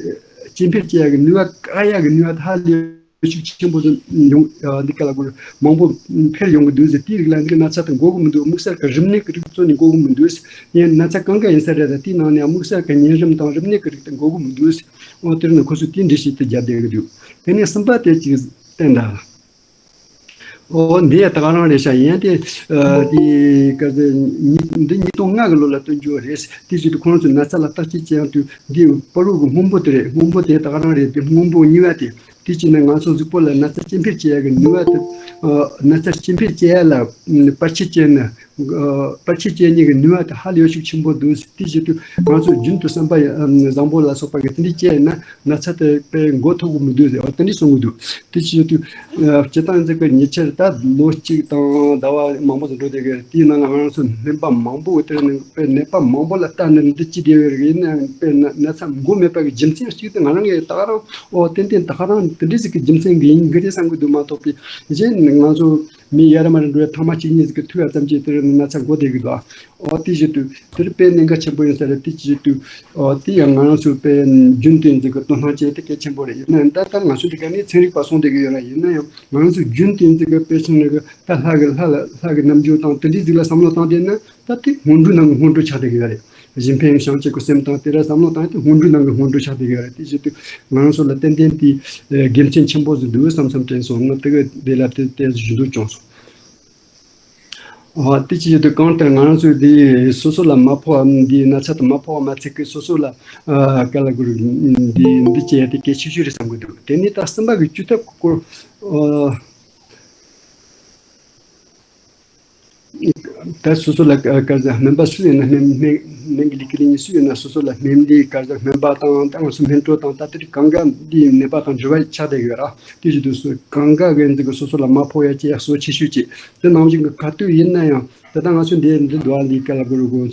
སྐྱེ་འཕེལ་བྱེད་ཡ་གི་ནུས་པ་བཀག་ཡ་གི་ནུས་པ་ད་ཧ་ལས། ཤུགས་ཆེན་པོ་དུ་ཡོང་། ཨ་འདི་ག་ལ་གོ་མང་པོ་འཕེལ་ཡོང་གི་འདུག་ཟེར། དེའི་རིགས་ལ་འདི་གི་ན་ཚ་དང་འགོ་གི་མི་འདུག་དམིགས་བསལ་གྱི་རིམས་ནད་ཀྱི་རིགས་གཙོ་ནས་འགོ་གི་མི་འདུག་ཟེར། ཡང་ན་ཚ་གང་ག་ཡིན་ས་རེད། ད་དེའི་ནང་ནས་དམིགས་བསལ་གྱི་གཉན་རིམས་དང་རིམས་ནད་ཀྱི་རིགས་དེ་འགོ་གི་མི་འདུག་ཟེར། འོ་དེར་ནི་ཁོ་ཚོས་དེ་འདྲ་ཞིག་ཏུ་རྒྱབ་བསྡད་གི་འདུག་དེ་ནས་གསུམ་པ་དེ་ཅིག་བསྟན་ད། འོ་འདི་ཡང་ད་ག་རང་རེད་ཤག་ཡིན་ཏེ། ཨ་དེ་ག་ཟེར་ཉིས་འདི་ཉིས་སྟོང་ལྔ་གི་ལོ་ལ་བཏོན་རྒྱུ་རེད། དེ་བཞིན་དུ་ཁོང་ཚོས་ན་ཚ་ལ་བརྟག་དཔྱད་བྱེད་ཡང་དུས་འདི་པ་རུ་གི་སྔོན་པོ་དེ་རེད། སྔོན་པོ་དེ་ད་ག་རང་རེད། དེ་སྔོན་པོ་གཉིས་པ་དེ། དེ་བྱས་ནས་ང་ཚོ་གཟུགས་པོ་ལ་ན་ཚ་སྐྱེ་འཕེལ་བྱེད་ཡ་གི་ནུས་པ་དེ། ཨ་ན་ཚ་སྐྱེ་འཕེལ་བྱེད་ཡ་ལ་ཨ་བར་ཆད་བྱས་ན། ཨ་བར་ཆད་བྱེད་ནི་གི་ནུས་པ་དེ་ཧ་ལས་ཤུགས་ཆེན་པོ་འདུག་དེ་བྱེད་དུས་ང་ཚོ་རྒྱུན་དུ་བསམ་པ་ཡ་ཨ་བཟང་པོ་ལ་སོགས་པ་གི་དེ་འདྲ་བྱས་ན་ན་ཚ་དེ་དཔེ་འགོ་ཐུབ་གི་མི་འདུག་ཟེར་བ་དེ་འདྲ་གསུང་གི་འདུག་དེ་བྱེད་དུས་ཨ་སྤྱིར་བཏང་ཚེ་གི་ཉེ་ཆར་ད་ལོ་གཅིག་དང་ཟླ་བ་མང་པོ་ཟིག་འགྲོ་བསྡད་གི་རེད། དེའི་ནང་ལ་ང་རང་ཚོ་སྨན་པ་མང་པོ་དེ་ནས་དཔེ་ནད་པ་མང་པོ་ལ་ལྟ་ནས་འདི་ཅི་བདེ་བའི་རིགས་ཡིན་ན་དཔེ་ན་ན་ཚ་འགོ་མེད་པ་གི་རྒྱུ་མཚན་གཅིག་དེ་ང་རང་གིས་ད་ག་རང་ཨོ་ཏན་ཏན་ད་ག་རང་དེ་འདྲ་ཟིག་གི་རྒྱུ་མཚན་གི་ཡིན་གི་རེད་བསམ་གི་འདུག་མ་གཏོགས་པའི་གཞན་ང་ཚོ་མི་ཡར་མར་འགྲོ་བའི་ཐེངས་མ་གཅིག་གཉིས་ཟིག་གི་ཐུག་ཡ་ཙམ་གྱིས་དེར་ན་ཚ་འགོ་བསྡད་གི་འདུག་ཨོ་དེ་བཞིན་དུ་དེར་དཔེ་གནད་འགག་ཆེན་པོ་ཡིན་ས་རེད། དེ་བཞིན་དུ་ཨོ་དེ་ཡང་ང་རང་ཚོའི་དཔེ་རྒྱུན་དུ་ཟིག་གི་དོ་སྣང་བྱེད་དེ་གལ་ཆེན་པོ་རེད། ཡིན་ན་ཡང་ད་ལྟ་ང་ཚོ་འདི་ག་ནས་ཚན་རིག་པ་གསུངས་བསྡད་གི་ཡོད་ར། ཡིན་ན་ཡང་ང་རང་ཚོ་རྒྱུན་དུ་ཟིག་གི་དཔེ་ཆུང་ནས་གི་ད་ལྷ་གི་ལྷ་ལ་ལྷ་གི་རྣམ་འགྱུར་དང་དེ་འདྲའི་ཟིག་ལ་བསམ་བློ་བཏང་བསྡད་ན་ད་དེ་སྔོན་འགྲོ་ནང་གི་སྔོན་འགྲོ་ཆགས་བསྡད་གི་ཡོད་རེད། གཞན་ཕན་བྱང་ཆུབ་ཀྱི་སེམས་དང་དེ་ར་བསམ་བློ་བཏང་སྟེ་སྔོན་འགྲོ་ནང་གི་སྔོན་འགྲོ་ཆགས་བསྡད་ཡོད་རེད། དེ་བཞིན་དུ་ང་རང་ཚོ་ལ་ཏན་ཏན་དེ་དགེ་མཚན་ཆེན་པོ་ཟིག་འདུག་བསམ་བསམ་དྲན་སོང་། ང་དེ་གི་དེ་ལ་དེ་དེ་ཞུ་འདོད་བྱུང་སོང་། ཨ་དེ་ཅི་ཡོད་དུ་གང་ལྟར་ང་རང་ཚོས་དེ་སོ་སོ་ལ་མ་ཕོག་པ་འདི་ན་ཚ་དང་མ་ཕོག་པ་མ་ཚད་ཀྱི་སོ་སོ་ལ་ཨ་ག་ལ་གུ་རུ་འདི་འདི་བྱས་ཏེ་གལ་ཆེ་ཤོས་རེད་བསམ་གི་འདུག་དེ་ནས་ད་གསུམ་པ་གི་བཅོས་ཐབས་སྐོར་ཨ། ད་སོ་སོ་ལ་ཀ་ཀ་ཟ་སྨན་པ་སུ་ཡིན་ན་སྨན་སྨན་སྨན་གྱི་ལས་ཀ་ལས་ཉིན་སུ་ཡིན་ན་སོ་སོ་ལ་སྨན་འདི་ཀ་ཟ་སྨན་པ་དང་ད་ང་ཚོ་སྨན་གྲོགས་དང་ད་ལྟ་དེ་གང་ག་འདི་ནད་པ་དང་འབྲེལ་བ་ཆགས་བསྡད་ཡོད་ར། དེ་བཞིན་དུ་སུ་གང་ག་གི་འདི་གི་སོ་སོ་ལ་མ་ཕོག་ཡ་ཅེས་གཙོ་ཆེ་ཤོས་ཅིག་དེ་ནང་བཞིན་གྱི་ཁ་ཐུག་ཡིན་ན་ཡང་ད་ལྟ་ང་ཚོ་འདི་འདི་འདུག་ཨ་འདི་ཀ་ལ་གུ་རུ་གོ།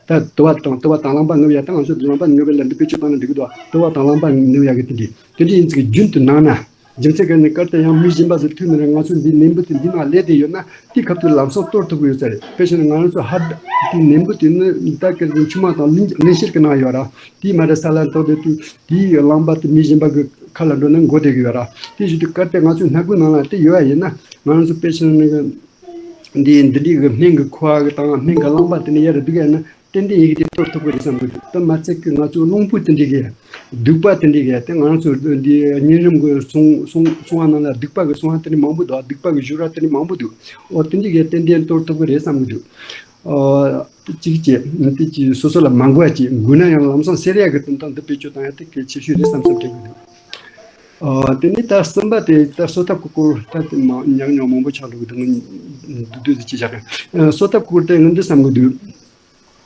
ད་དུ་བ་དང་དུ་བ་དང་རླངས་པ་ནུབ་ཡ་ད་ང་ཚོ་རླངས་པ་ནུབ་པའི་ལམ་དུ་བེད་སྤྱོད་བཏང་ན་འགྲིག་གི་འདུག་དུ་བ་དང་རླངས་པ་ནུབ་ཡ་གི་དེ་འདྲ་དེ་འདྲ་ཡིན་ཚིག་རྒྱུན་དུ་གནང་ན་རྒྱུ་མཚན་ག་ནས་སྐར་དེ་ཡང་མི་གཞན་པ་ཚོ་ཐུག་ནས་ང་ཚོ་འདི་ནད་འབུ་དེ་འདི་ནང་སླེབས་བསྡད་ཡོད་ན་དེ་ཁ་ཐུག་ལམ་སང་གཏོར་ཐུབ་ཀྱི་ཡོད་ས་རེད། དཔེ་བྱས་ན་ང་རང་ཚོ་ཧར་དེ་ནད་འབུ་དེ་ནི་ད་ག་རེ་ཆུ་མ་དང་ལིང་ལིང་ཤེལ་གྱི་ནང་ཡོད་ར། དེའི་མ་རེད་ས་ལ་གཏོར་བསྡད་དུས་དེའི་རླངས་པ་དེ་མི་གཞན་པ་གི་ཁ་ལ་འགྲོ་ན་འགོ་བསྡད་ཀྱི་ཡོད་ར། དེ་བཞིན་དུ་སྐར་དེ་ང་ཚོའི་སྣ་ཁུག་ནང་ལ་དེ་ཡོད་ཡ་ཡིན་ན་ང་རང་ཚོ་དཔེ་བྱས་ན་འདི་འདི་འདྲའི་གི་སྨན་གི་ཁུ་བ་གི་དང་སྨན་གི་རླངས་པ་དེ་ནི་ཡར་བསྡུ་ག་ཡིན་ན། ཏན་ཏན་ཡི་གེ་དེ་གཏོར་ཐུབ་ཀྱི་རེད་བསམ་གྱི་འདུག་ད་མ་ཚད་ཀྱི་ང་ཚོ་རླུང་བུ་དེ་འདྲའི་གི་སྡིག་པ་དེ་འདྲའི་གི་དེ་ང་ཚོ་འདི་གཉན་རིམས་ཀྱི་སྲུང་སྲུང་སྲུང་བ་ནང་ལ་སྡིག་པ་གི་སྲུང་བ་དེ་འདྲའི་མང་པོ་འདུག་སྡིག་པ་གི་སྦྱོར་བ་དེ་འདྲའི་མང་པོ་འདུག་འོ་དེ་འདྲའི་གི་ཏན་ཏན་གཏོར་ཐུབ་ཀྱི་རེད་བསམ་གྱི་འདུག་ཨ་དེ་གཅིག་བྱས་དེ་གཅིག་སོ་སོ་ལ་མ་འགོས་ཀྱི་འགོས་ན་ཡང་ལམ་སང་སེལ་ཡག་གི་དོན་དག་འདི་བེད་སྤྱོད་བཏང་ཡག་དེ་གལ་ཆེ་ཤོས་རེད་བསམ་བསམ་དྲན་གྱི་འདུག་ཨ་དེ་ནས་ད་གསུམ་པ་དེ་ད་གསོ་ཐབས་ཀྱི་སྐོར་ད་དེ་མ་ཉག་ཉོག་མང་པོ་ཆགས་འགྲོ་གི་འདུག་ང་འདུག་འདུག་ཟེར་གྱི་བཞག་གི་གསོ་ཐབས་ཀྱི་སྐོར་དེ་ང་འདི་བསམ་གྱི་འདུག་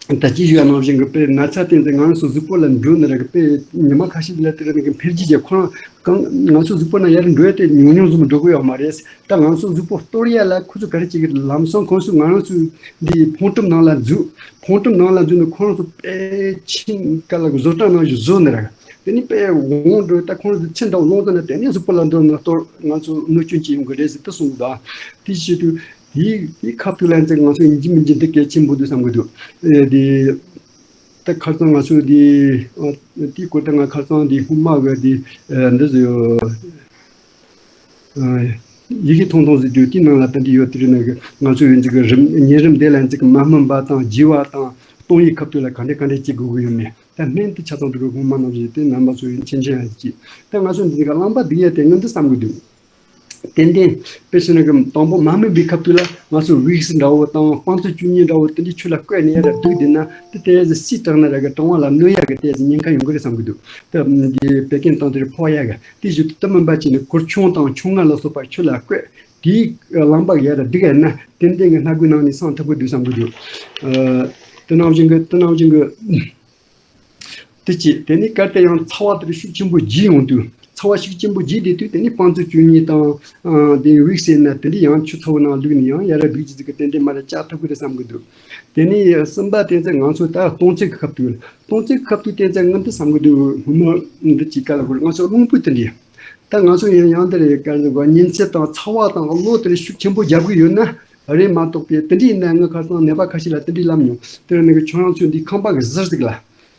ད་ཅི་ཞུ་ཡ་ནང་བཞིན་གྱི་དཔེ་ན་ཚ་བསྟེན་ཚེ་ང་ཚོ་གཟུགས་པོ་ལ་འགྲོ་ནི་རེད་གི་དཔེ་ཉི་མ་ཁ་ཤས་ལ་དེ་རིང་གི་འཕེལ་རྒྱས་ཀྱི་ཁོ་རང་གང་ང་ཚོ་གཟུགས་པོ་ནང་ཡར་འགྲོ་ཡ་དེ་ཉུང་ཉུང་ཙམ་འགྲོ་གི་ཡོད་མ་རེད། ད་ང་ཚོ་གཟུགས་པོ་གཏོར་ཡ་ལ་ཁོ་ཚོ་ག་རེ་བྱེད་ཀྱི་ལམ་སང་ཁོང་ཚོ་ང་རང་ཚོ་འདི་ཕོན་ཁྲིམས་ནང་ལ་འཛུལ། ཕོན་ཁྲིམས་ནང་ལ་འཛུལ་ནས་ཁོ་རང་ཚོ་དཔེ་ཆིང་ཀ་ལ་བཟོ་གྲྭ་ནང་བཞིན་བཟོ་ནི་རེད། དེ་ནི་དཔེ་འོང་འགྲོ་ད་ཁོང་ཚོ་ཚེ་འདྲ་བོ་ལོང་ཙམ་ན་དེ་ནས་གཟུགས་པོ་ལ་འདོར་ན་གཏོར་ང་ཚོ་གནོད་སྐྱོན་ཅིག་ཡོང་གི་རེད་ཟེར་ཏེ་གསུངས་འདུག་དེ་བྱེད་དུས། དེའི་དེའི་ཁ་ཐུག་ལ་ཡིན་ཚེ་ང་ཚོ་ཡིན་གཅིག་མིན་གཅིག་འདི་གལ་ཆེན་པོ་འདུག་བསམ་གྱི་འདུག་ཨེ་དེ་ད་ཁ་སང་ང་ཚོ་དེ་ཨ་དེའི་སྐོར་དེ་ང་ཁ་སང་དེ་སྔོན་མ་གི་དེ་ཨ་འདི་ཟེར་ཨ་ཡི་གེ་ཐུང་ཐུང་ཟེར་དུས་དེའི་ནང་ལ་ད་འདི་ཡོད་དེ་རེད་ན་གི་ང་ཚོ་ཡིན་ཚེ་གི་རིམས་ཉེ་རིམས་དེ་ལ་ཡིན་ཚེ་གི་མ་སྨིན་པ་དང་བརྗེ་བ་དང་སྟོང་ཡིག་ཁ་ཐུག་ལ་ག་འདྲ་ག་འདྲ་བྱེད་དགོས་གི་ཡོད་མེད་ད་སྨན་དེ་ཆ་ཚང་དུ་རུ་སྔོན་མ་ནང་བཞིན་དེ་རྣམ་པ་ཚོ་ཡིན་མཁྱེན་མཁྱེན་ཡ་ཅིག་ད་ང་ཚོ་འདི་གི་རླངས་པ་སྡུག་ཡ་དེ་ང་འདི་བསམ་གི་འདུག་ཏན་ཏན་དཔེ་བྱས་ན་གི་དང་པོ་མ་སྨིན་པའི་སྐབས་དུས་ལ་ང་ཚོ་ཝིག་སི་འདྲ་བོ་དང་སྤང་རྩི་བཅུ་གཉིས་འདྲ་བོ་དེ་འདྲའི་ཆུ་ལ་བསྐོལ་ནས་ཡར་སྡུག་བསྡད་ན་དེ་ཏོག་ཙམ་བསིལ་དྲགས་ན་ར་གི་གྲང་བ་ལ་གནོད་ཡག་གི་ཏོག་ཙམ་ཉེན་ཁ་ཡོང་གི་རེད་བསམ་གི་འདུག་ད་འདི་བད་ཀན་དང་དེར་ཕོག་ཡག་གི་དེ་བཞིན་དུ་དེ་མིན་པ་བྱས་ནས་གུར་ཆུང་དང་ཆུང་ང་ལ་སོགས་པ་ཆུ་ལ་བསྐོལ་དེའི་རླངས་པ་གི་ཡར་སྡུག་ཡ་ན་ཏན་ཏན་གི་སྣ་སྒོའི་ནང་ནས་སངས་ཐུབ་གི་འདུག་བསམ་གི་འདུག་ཨ་དེ་ནང་བཞིན་གི་དེ་ནང་བཞིན་གི་དེ་གཅིག་དེ་ནས་གལ་ཏེ་ཡང་ཚ་བ་དེ་ཤུགས་ཆེན་པོ་རྒྱས་ཡོང་དུས་ཚ་བ་ཤུགས་ཆེན་པོ་རྒྱས་བསྡད་དུས་དེ་ནས་སྤང་རྩི་བཅུ་གཉིས་དང་ཨ་དེ་ཝིག་སི་ཟེར་ན་དེ་འདྲ་ཡང་ཆུ་ཚ་བོ་ནང་བླུགས་ནས་ཡང་ཡར་ར་སྡུག་ཅི་ཟིག་གི་ཏན་ཏན་མར་ར་བཅག་ཐུབ་ཀྱི་རེད་བསམ་གི་འདུག་དེ་ནས་གསུམ་པ་བསྟན་ཚེ་ང་ཚོ་ད་སྟོང་ཚིགས་ཀྱི་ཁ་ཐུག་སྟོང་ཚིགས་ཀྱི་ཁ་ཐུག་བསྟན་ཚེ་ང་འདི་བསམ་གི་འདུག་སྔོན་མ་འདི་ཅིག་ག་ལ་དགོས་རེད། ང་ཚོ་རླུང་བུ་དེ་འདྲ་ད་ང་ཚོ་ཡང་ཡང་དེ་རེད་ག་ལ་དགོས་ཉིན་མཚན་དང་ཚ་བ་དང་གློ་དེ་རེད་ཤུགས་ཆེན་པོ་རྒྱབ་གི་ཡོད་ན་རེད་མ་གཏོགས་པའི་དེ་འདྲ་ཡིན་ན་ང་ཁ་སང་ནད་པ་ཁ་ཤས་ལ་དེ་འདྲ་ལབ་མྱོང་། དེ་རེད་ནི་གི་ཁྱོད་རང་ཚོ་འདི་ཁང་པ་གི་ཟུར་ཟིག་ལ།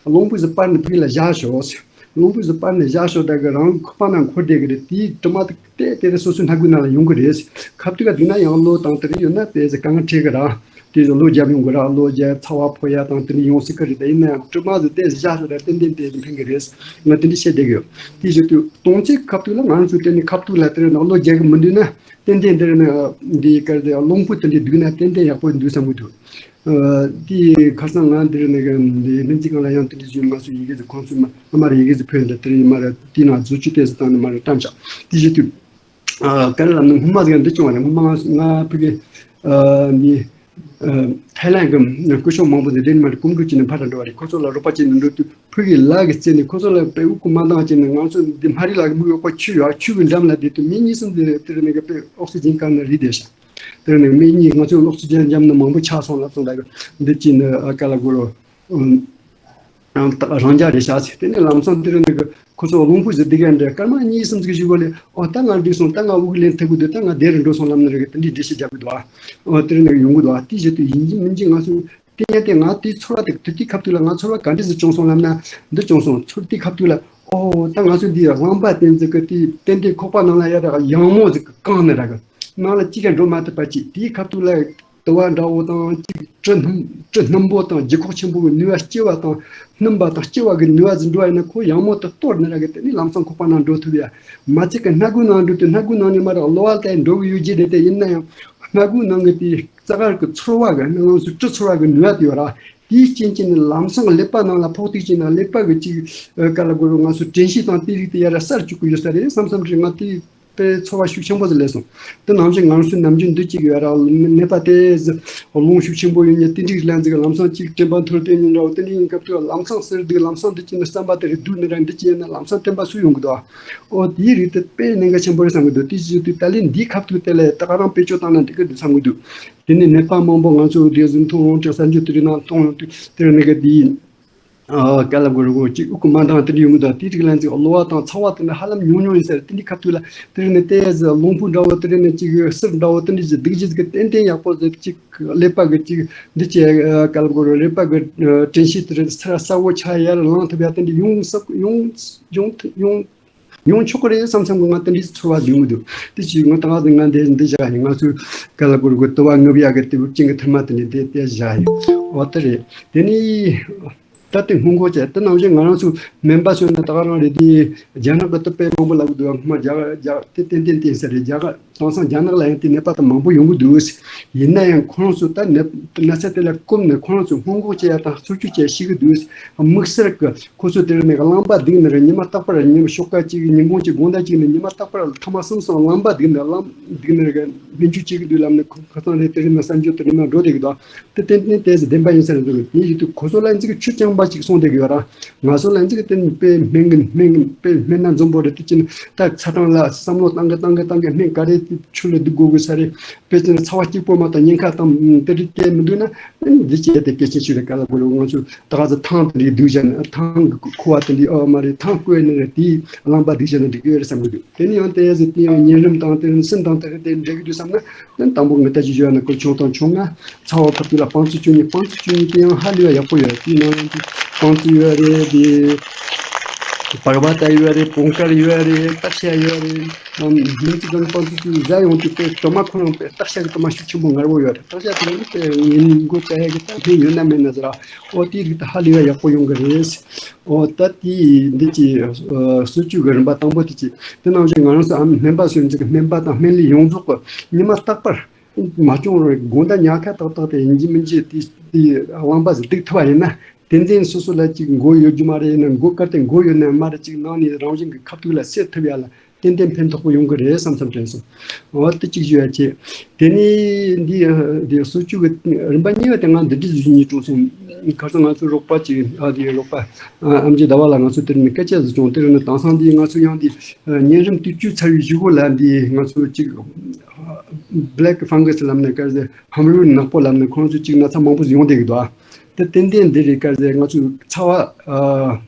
རླུང་བུ་ཟིག་སྤར་ནས་ཕུག་ལ་བཞག་ཤོག་རླུང་བུ་ཟིག་སྤར་ནས་བཞག་ཤོག་ད་གི་རང་ཁོག་པ་ནང་འཁོར་བསྡད་གི་རེད། དེའི་དྲི་མ་དེ་དེ་རེད་སོ་སོའི་སྣ་སྒོའི་ནང་ལ་ཡོང་གི་རེད། ཁ་ཐུག་ག་དུས་ན་ཡང་གློ་དང་དེ་རིགས་ཡོད་ན་དེ་ཟིག་དཀའ་ངལ་འཕྲད་གི་ར། དེ་ཟིག་གློ་རྒྱབ་ཡོང་གི་ར། གློ་རྒྱབ་ཚ་བ་ཕོག་ཡ་དང་དེ་རིགས་ཡོང་སྲིད་གི་རེད། ད་ཡིན་ན་ཡང་དྲི་མ་ཟིག་དེ་ཟིག་བཞག་ཤོག་ད་ཏན་ཏན་དེ་ཟིག་ཕན་གི་རེད། ང་དེ་འདྲ་བཤད་བསྡད་གི་ཡོད། དེ་བཞིན་དུ་སྟོང་ཚིགས་ཁ་ཐུག་ལ་ང་ཚོ་དེ་ནི་ཁ་ཐུག་ལ་དེ་རིགས་ནང་གློ་རྒྱག་གི་མི་འདུག་ན་ཏན་ཏན་དེ་རིགས་ནི་འདི་གར་དེ་རླུང་བུ་དེ་འདྲ་འདུག་ན་ཏན་ཏན་ཡག་པོ་འདུག་བསམ་གི་འདུག་ཨ་དེ་ཁ་སང་ང་འདིར་ནས་ཀྱི་སྨན་རྩིས་ཁང་ལ་ཡང་དེ་འདྲ་བྱུང་། ང་ཚོ་ཡི་གེ་ཟིག་ཁོང་ཚོས་མ་ཨ་མར་ཡི་གེ་ཟིག་ཕུལ་འདི་དེར་ཡིན་མར་དེ་ནང་བཟོ་བཅོས་ཏོག་ཙམ་བཏང་ནས་མར་བཀྲམ་བཞག་དེ་བཞིན་དུ་ཨ་ག་རེ་ལབ་ན་སྔོན་མ་ཟིག་འདི་བྱུང་བ་རེད། སྔོན་མ་ང་ཕ་གི་ཨ་མི་ཨ་ཐའི་ལན་གི་སྐུ་ཞབས་མང་པོ་ཟིག་དེ་ནས་མར་སྐུ་མགྲོན་བྱས་ནས་ཕར་འགྲོ་བ་རེད། ཁོ་ཚོ་ལ་རོགས་པ་བྱས་ནས་འགྲོ་དུས་ཕ་གི་ལ་གི་རྩེ་ནས་ཁོ་ཚོ་ལ་དཔེ་དབུགས་གུ་མ་འདང་བྱས་ནས་ང་ཚོ་འདི་མ་རི་ལ་གི་མིག་འོག་པ་ཆུ་ཡོད། ཆུ་གི་འགྲམ་ལ་བསྡད་དུས་མི་གཉིས་གསུམ་ཟིག་དེར་ནས་གི་དཔེ་ཨོག་སི་ཇན་བཀག་ནས་རིལ་བསྡད་ཤག་དེ་ནས་མི་གཉིས་ང་ཚོས་ཨོག་སི་ཇན་འཇམ་ནི་མང་པོ་ཆགས་སོང་ལབ་སོང་། ད་གི་འདི་ཅི་ནི་ཨ་ག་ལ་གོ་རོ་ཨུམ་ཨང་ད་རང་རྒྱ་རེད་ཤག་ཟེར། དེ་ནས་ལམ་སང་དེ་རིང་ནི་གི་ཁོ་ཚོ་རླུང་བུ་ཟེར་འདི་ག་འདྲ་སྐར་མ་གཉིས་གསུམ་ཟིག་བཞུགས་པ་ལས་ཨོ་ད་ང་འགྲིག་སོང་། ད་ང་དབུགས་ལེན་ཐུབ་གི་འདུག་ད་ང་བདེ་རུ་འགྲོ་སོང་ལབ་ནི་རེད་གི་དེ་འདྲའི་འགྲེལ་བཤད་རྒྱག་གི་འདུག་ཨ་ཨོ་དེ་རིང་ནི་གི་ཡོང་གི་འདུག་ཨ་དེ་བཞིན་དུ་ཡིན་གཅིག་མིན་གཅིག་ང་ཚོས་དེ་ཡང་དེ་ང་དེའི་ཚོར་བ་དེ་དེ་དེའི་ཁ་ཐུག་ལ་ང་ཚོར་བ་ག་འདྲ་ཟིག་བྱུང་སོང་ལབ་ན་འདི་བྱུང་སོང་། ཚོར་དེའི་ཁ་ཐུག་ལ་ཨོ་ད་ང་ཚོ་འདི་རླངས་པ་བསྟན་ཟིག་གི་དེ་ཏན་ཏན་ཁོག་པ་ནང་ལ་ཡ་ར་ཡང་མོ་ཟིག་གི་བཀང་ནི་ར་གི་ནང་ལ་ཅི་ག་འགྲོ་མ་ཐུབ་པ་ཅིག་དེའི་ཁ་ཐུག་ལ་དུ་བ་འདྲ་བོ་དང་ཅིག་དྲི་སྣུམ་དྲི་སྣུམ་པོ་དང་ལྗིད་ཁོག་ཆེན་པོ་གི་ནུས་པ་ལྕི་བ་དང་སྣུམ་པ་དང་ལྕི་བ་གི་ནུས་པ་ཟིག་འགྲོ་བ་ཡིན་ན་ཁོ་ཡང་མོ་དེ་གཏོར་ནི་ར་གི་དེ་ནི་ལམ་སང་ཁོག་པ་ནང་འགྲོ་ཐུབ་ཡ། མ་ཚད་ཀི་སྣ་སྒོའི་ནང་འགྲོ་དུས་སྣ་སྒོའི་ནང་ནས་མར་གློ་བ་ལྟ་ཡི་འགྲོ་གི་ཡོད་ཀྱི་རེད། དེ་ཡིན་ན་ཡང་སྣ་སྒོའི་ནང་གི་དེའི་རྩ་དཀར་གི་ཚོར་བ་གི་ནང་ལོགས་སུ་དྲི་ཚོར་བ་གི་ནུས་པ་དེ་ཡོད་ར། དེའི་རྐྱེན་གྱིས་ནི་ལམ་སང་ཀླད་པ་ནང་ལ་ཕོག་ཐུག་ཅིག་ན་ཀླད་པ་གི་ཅིག་ཨ་ག་ལ་གོ་རུ་ང་ཚོ་དྲན་ཤེས་དང་དེ་རིགས་དེ་ཡ་ར་གསར་བཅུག་གི་ཡོད་ས་རེད་བསམ་བསམ་རེད། ང་དེ་དཔེ་ཚོར་བ་ཤུགས་ཆེན་པོ་ཟིག་སླེབས་སོང་། དེ་ནང་བཞིན་ང་ཚོའི་ནམ་རྒྱུན་འདི་གཅིག་ཡོད་ར། ནད་པ་དེ་ཟིག་རླུང་ཤུགས་ཆེན་པོ་ཡོད་ཉེ་དེ་འགྲིག་ལན་ཟིག་ལམ་སང་གཅིག་དྲན་པ་འཐོར་དེ་ཉིན་ར་བ་དེ་འདྲ་ཡིན་སྐབས་དུ་ལམ་སང་ཟེར་འདུག་ལམ་སང་འདི་གཅིག་ནི་བསམ་པ་དེ་རེད་འདུག་ནི་ར་འདི་གཅིག་ཡིན་ན་ལམ་སང་བསྟན་པ་སུ་ཡོང་གི་འདུག་ཨོ་དེའི་རིགས་དེ་དཔེ་གནད་འགག་ཆེན་པོ་རེད་བསམ་གི་འདུག་དེ་བཞིན་དུ་ད་ལན་འདིའི་ཁ་ཐུག་དེ་ལས་ད་ག་རང་བེད་སྤྱོད་བཏང་ན་འགྲིག་གི་འདུག་བསམ་གི་འདུག་དེ་ནས་ནད་པ་མང་པོ་ང་ཚོ་དེ་ཟིན་མཐོང་ཡོང་དུས་གསར་འགྱུར་དེ་རིགས་ནང་མཐོང་ཡོང་དུས་དེ་རིགས་ནས་གི་དེའི་ཨ་ག་ལ་གོ་རུ་གོ་གཅིག་དབུགས་མ་འདང་དེ་འདྲ་ཡོང་གི་འདུག་དེའི་རིགས་ལ་ཚིག་གློ་བ་དང་ཚ་བ་དེ་འདྲ་ཧ་ལམ་ཉུང་ཉུང་ཡིན་ཟེར། དེ་འདྲའི་ཁ་ཐུག་ལ་དེ་རིགས་ནས་ཏོག་ཙམ་རླུང་བུ་འདྲ་བོ་དེ་རིགས་ནས་གཅིག་གི་བསིལ་འདྲ་བོ་དེ་འདྲ་ཅིག་སྡུག་ཅིག་གི་ཏན་ཏན་ཡག་པོ་ཟེར། གཅིག་ཀླད་པ་གི་གཅིག་འདི་བྱས་ཨ་ག་ལ་གོ་རུ་ཀླད་པ་གི་ཨ་དྲན་ཤེས་དེ་རིགས་ཚུར་གསལ་བོ་ཆགས་ཡར་ལངས་ཐུབ་ཡ་དེ་འདྲ་ཡོང་ས་ཡོང་ཡོང་ཡོང་ ཡོང་ཆོག་གི་རེད་བསམ་བསམ་གི་ང་དེ་འདྲའི་ཚོར་བ་ཡོང་གི་འདུག་དེ་ཅིག་ང་ད་ག་ཟེ་ང་འདི་འདི་བཞག་ཡིན། ང་ཚོའི་ཀ་ལ་གོར་གི་ལྟོ་བ་ངུབ་ཡག་གི་དེ་བུ་ཅིང་གི་ཐུར་མ་དེ་འདྲ་དེ་དེ་བཞག་ཡིན། འོ་དེ་རེད། དེ་ནི་ད་དེ་སྔོན་འགོག་བྱས་དེ་ནང་བཞིན་ང་རང་ཚོ་སྨན་པ་སོན་ན་ད་ག་རང་རེད། དེ་རྒྱ་ནག་གི་ཏུ་དཔེ་མང་པོ་ལབ་གི་འདུག་སྔོན་རྒྱ་རྒྱ་དེ་ཏན་ཏན་ཏན་ས་རེད། རྒྱ་ག་དེང་སང་རྒྱ་ནག་ལ་ཡང་དེ་ནད་པ་དང་མང་པོ་ཡོང་གི་འདུག་ཡིན་ན་ཡང་ཁོ་རང་ཚོ་ད་ནད་ན་ཚ་དེ་ལ་སྐོམ་ནས་ཁོ་རང་ཚོ་སྔོན་འགོག་བྱེད་ཡ་དང་སོ་བཅོས་བྱེད་ཤེས་གི་འདུག་དམིགས་བསལ་གི་ཁོ་ཚོ་དེ་རིང་ནས་རླངས་པ་སྡུག་ནས་རེད། ཉི་མ་རྟག་པར་ཉི་མ་ཤོག་ཁ་གཅིག་ཉིན་གུང་གཅིག་དགོང་དག་གཅིག་ནས་ཉི་མ་རྟག་པར་ཐ་མག་གསུམ་གསུམ་རླངས་པ་སྡུག་ནས་རླངས་སྡུག་ནས་རེད། སྨན་བཅོས་བྱེད་གི་འདུག་ལབ་ནས་ཁོ་ཁ་སང་རེད། དེ་རིང་ནས་གསར་འགྱུར་དེ་རིང་ནས་འགྲོ་བསྡད་གི་འདུག་དེ་ཏན་ཏན་དེ་ཚོ་བདེན་པ་ཡིན་ས་རེད་འདུག་དེ་ཡིན་དུས་ཁོ་ཚོ་ལ་ཡིན་ཚིག་ཆུ་རྐྱང་པ་ཅིག་གསུངས་བསྡད་གི་ཡོད་ར། ང་ཚོ་ལ་ཡིན་ཚིག་དེ་དཔེ་སྨན་གི་སྨན་གི་དཔེ་སྨན་སྣ་འཛོམས་པོ་རེད། དེ་ཅི་ནས་ད་ཚ་གྲང་ལ་བསམ་བློ་བཏང་གི་བཏང་གི་བཏང་གི་སྨན་ག་རེ་ཆུ་ལ་བསྡུ་དགོས་གི་ས་རེད། དཔེ་ཅི་ནས་ཚ་བ་གཅིག་པོ་མ་གཏོགས་ཉེན་ཁ་དང་དེ་རིགས་སྐྱེས་མི་འདུག་ན་འདི་བྱས་ཏེ་སྐད་ཆ་ཞིག་རེད། ག་ལ་གོ་རེད། ང་ཚོ་ད་ག་ཚོད་ཐང་དེ་རིགས་བསྡུ་བྱས་ན་ཐང་གི་ཁུ་བ་དེ་འདྲ་ཨོ་མ་རེད། ཐང་བསྐོལ་ནས་རེད། དེའི་རླངས་པ་བསྡུ་བྱས་ན་འགྲིག་གི་ཡོད་རེད་བསམ་གི་འདུག་དེ་ནས་ཡང་དེ་ཟེར་དེ་ཡང་གཉན་རིམས་དང་དེ་རིང་སྲིན་དང་དེ་རིགས་དེ་འདྲ་གི་འདུག་བསམ་ན། ནི་དང་པོ་ངི་ལྟ་ཅི་བྱོས་ན་ཀོ་ཆུང་དང་ཆུང་ང་ཚ་བ་ཕོག་དུས་ལ་བང་ཚུགས་བཅུ་གཉིས། བང་ཚུགས་བཅུ་གཉིས་དེ་ཡང་ཧ་ལས་པ་ཡག་པོ་ཡོད། དེའི་ནང་ལ་བང་ཚུགས་ཡོད་རེད། དེ་པགས་པ་ད་ཡོད་རེད། པོང་དཀར་ཡོད་རེད། སྟག་ཤ་ཡོད་རེད། ཨམ་ཉིན་གཅིག་གམ་བང་ཚུགས་བཅུ་གཉིས་ཟ་ཡོང་དུས་དེ་གྲོ་མ་ཁོ་རང་དཔེ་སྟག་ཤ་གི་གྲོ་མ་ཤུགས་ཆེན་པོ་ངར་པོ་ཡོད་རེད། སྟག་ཤ་དེ་ནི་དཔེ་ཉིན་མགོ་བཅའ་ཡ་གི་སྟག་ཤ་ཡོད་ན་མེད་ན་ཟེར་ར། ཨོ་དེའི་རིགས་དེ་ཧ་ལས་པ་ཡག་པོ་ཡོང་གི་རེད། ཨོ་ད་དེ་འདི་གི་ཨ་གསོ་བཅོས་ཀྱི་རིམ་པ་དང་པོ་དེ་གཅིག་དེ་ནང་བཞིན་ང་རང་ཚོ་ཨ་སྨན་པ་སོན་ཅིག་སྨན་པ་དང་སྨན་ལས་ཡོངས་རྫོགས་ཀྱི་ཉི་མ་རྟག་པར་མ་བྱུང་རུང་དགོང་དག་ཉལ་ཁ་ཏག་ཏག་དེ་ཡིན་གཅིག་མིན་གཅིག་དེ་དེ་རླངས་པ་ཟིག་སྡུག་ཐུབ་པ་ཡིན་ན། དེ་འཛིན་སོ་སོ་ལ་ཅིག་མགོ་ཡོད་རྒྱུ་མ་རེད། ཡིན་ན་མགོ་དཀར་དེ་མགོ་ཡོད་ན་མ་རེད། ཅིག་ནང་ནས་རང་བཞིན་གྱི་ཁ་ཐུག་ལ་སེལ་ཐུབ་ཡ་ལ་ཏན་ཏན་ཕན་ཐོགས་པོ་ཡོང་གི་རེད་བསམ་བསམ་དྲན་སོང་། འོ་དེ་གཅིག་ཞུ་ཡ་བྱས། དེ་ནས་འདི་འདི་གསོ་བཅོས་ཀྱི་རིམ་པ་གཉིས་པ་དེ་ང་འདི་འདྲ་ཞུ་སྙིང་བྲོ་སོང་། ཁ་སང་ང་ཚོའི་རོགས་པ་ཅིག་ཨ་དེ་རོགས་པ་ཨ་ཨམ་ཆི་ཟླ་བ་ལགས་ང་ཚོ་དེ་ནས་སྐད་ཆ་ཟིག་བྱུང་། དེ་རིང་ནི་དེང་སང་འདི་ང་ཚོ་ཡང་འདི་གཉན་རིམས་དུས་བཅུ་ཚར་བའི་གཞུག་གུ་ལ་འདི་ང་ཚོ་ཅིག་black fungus ལབ་ནས་ཀར་ཟེར་ཧམ་རུལ་ནག་པོ་ལབ་ནས་ཁོང་ཚོ་ཅིག་ན་ཚ་མང་པོ་ཟིག་ཡོང་བསྡད་ཀྱི་འདུག་ཨ་དེ་ཏན་ཏན་འདི་རེད། ཀར་ཟེར་ང་ཚོའི་ཚ་བ་ཨ།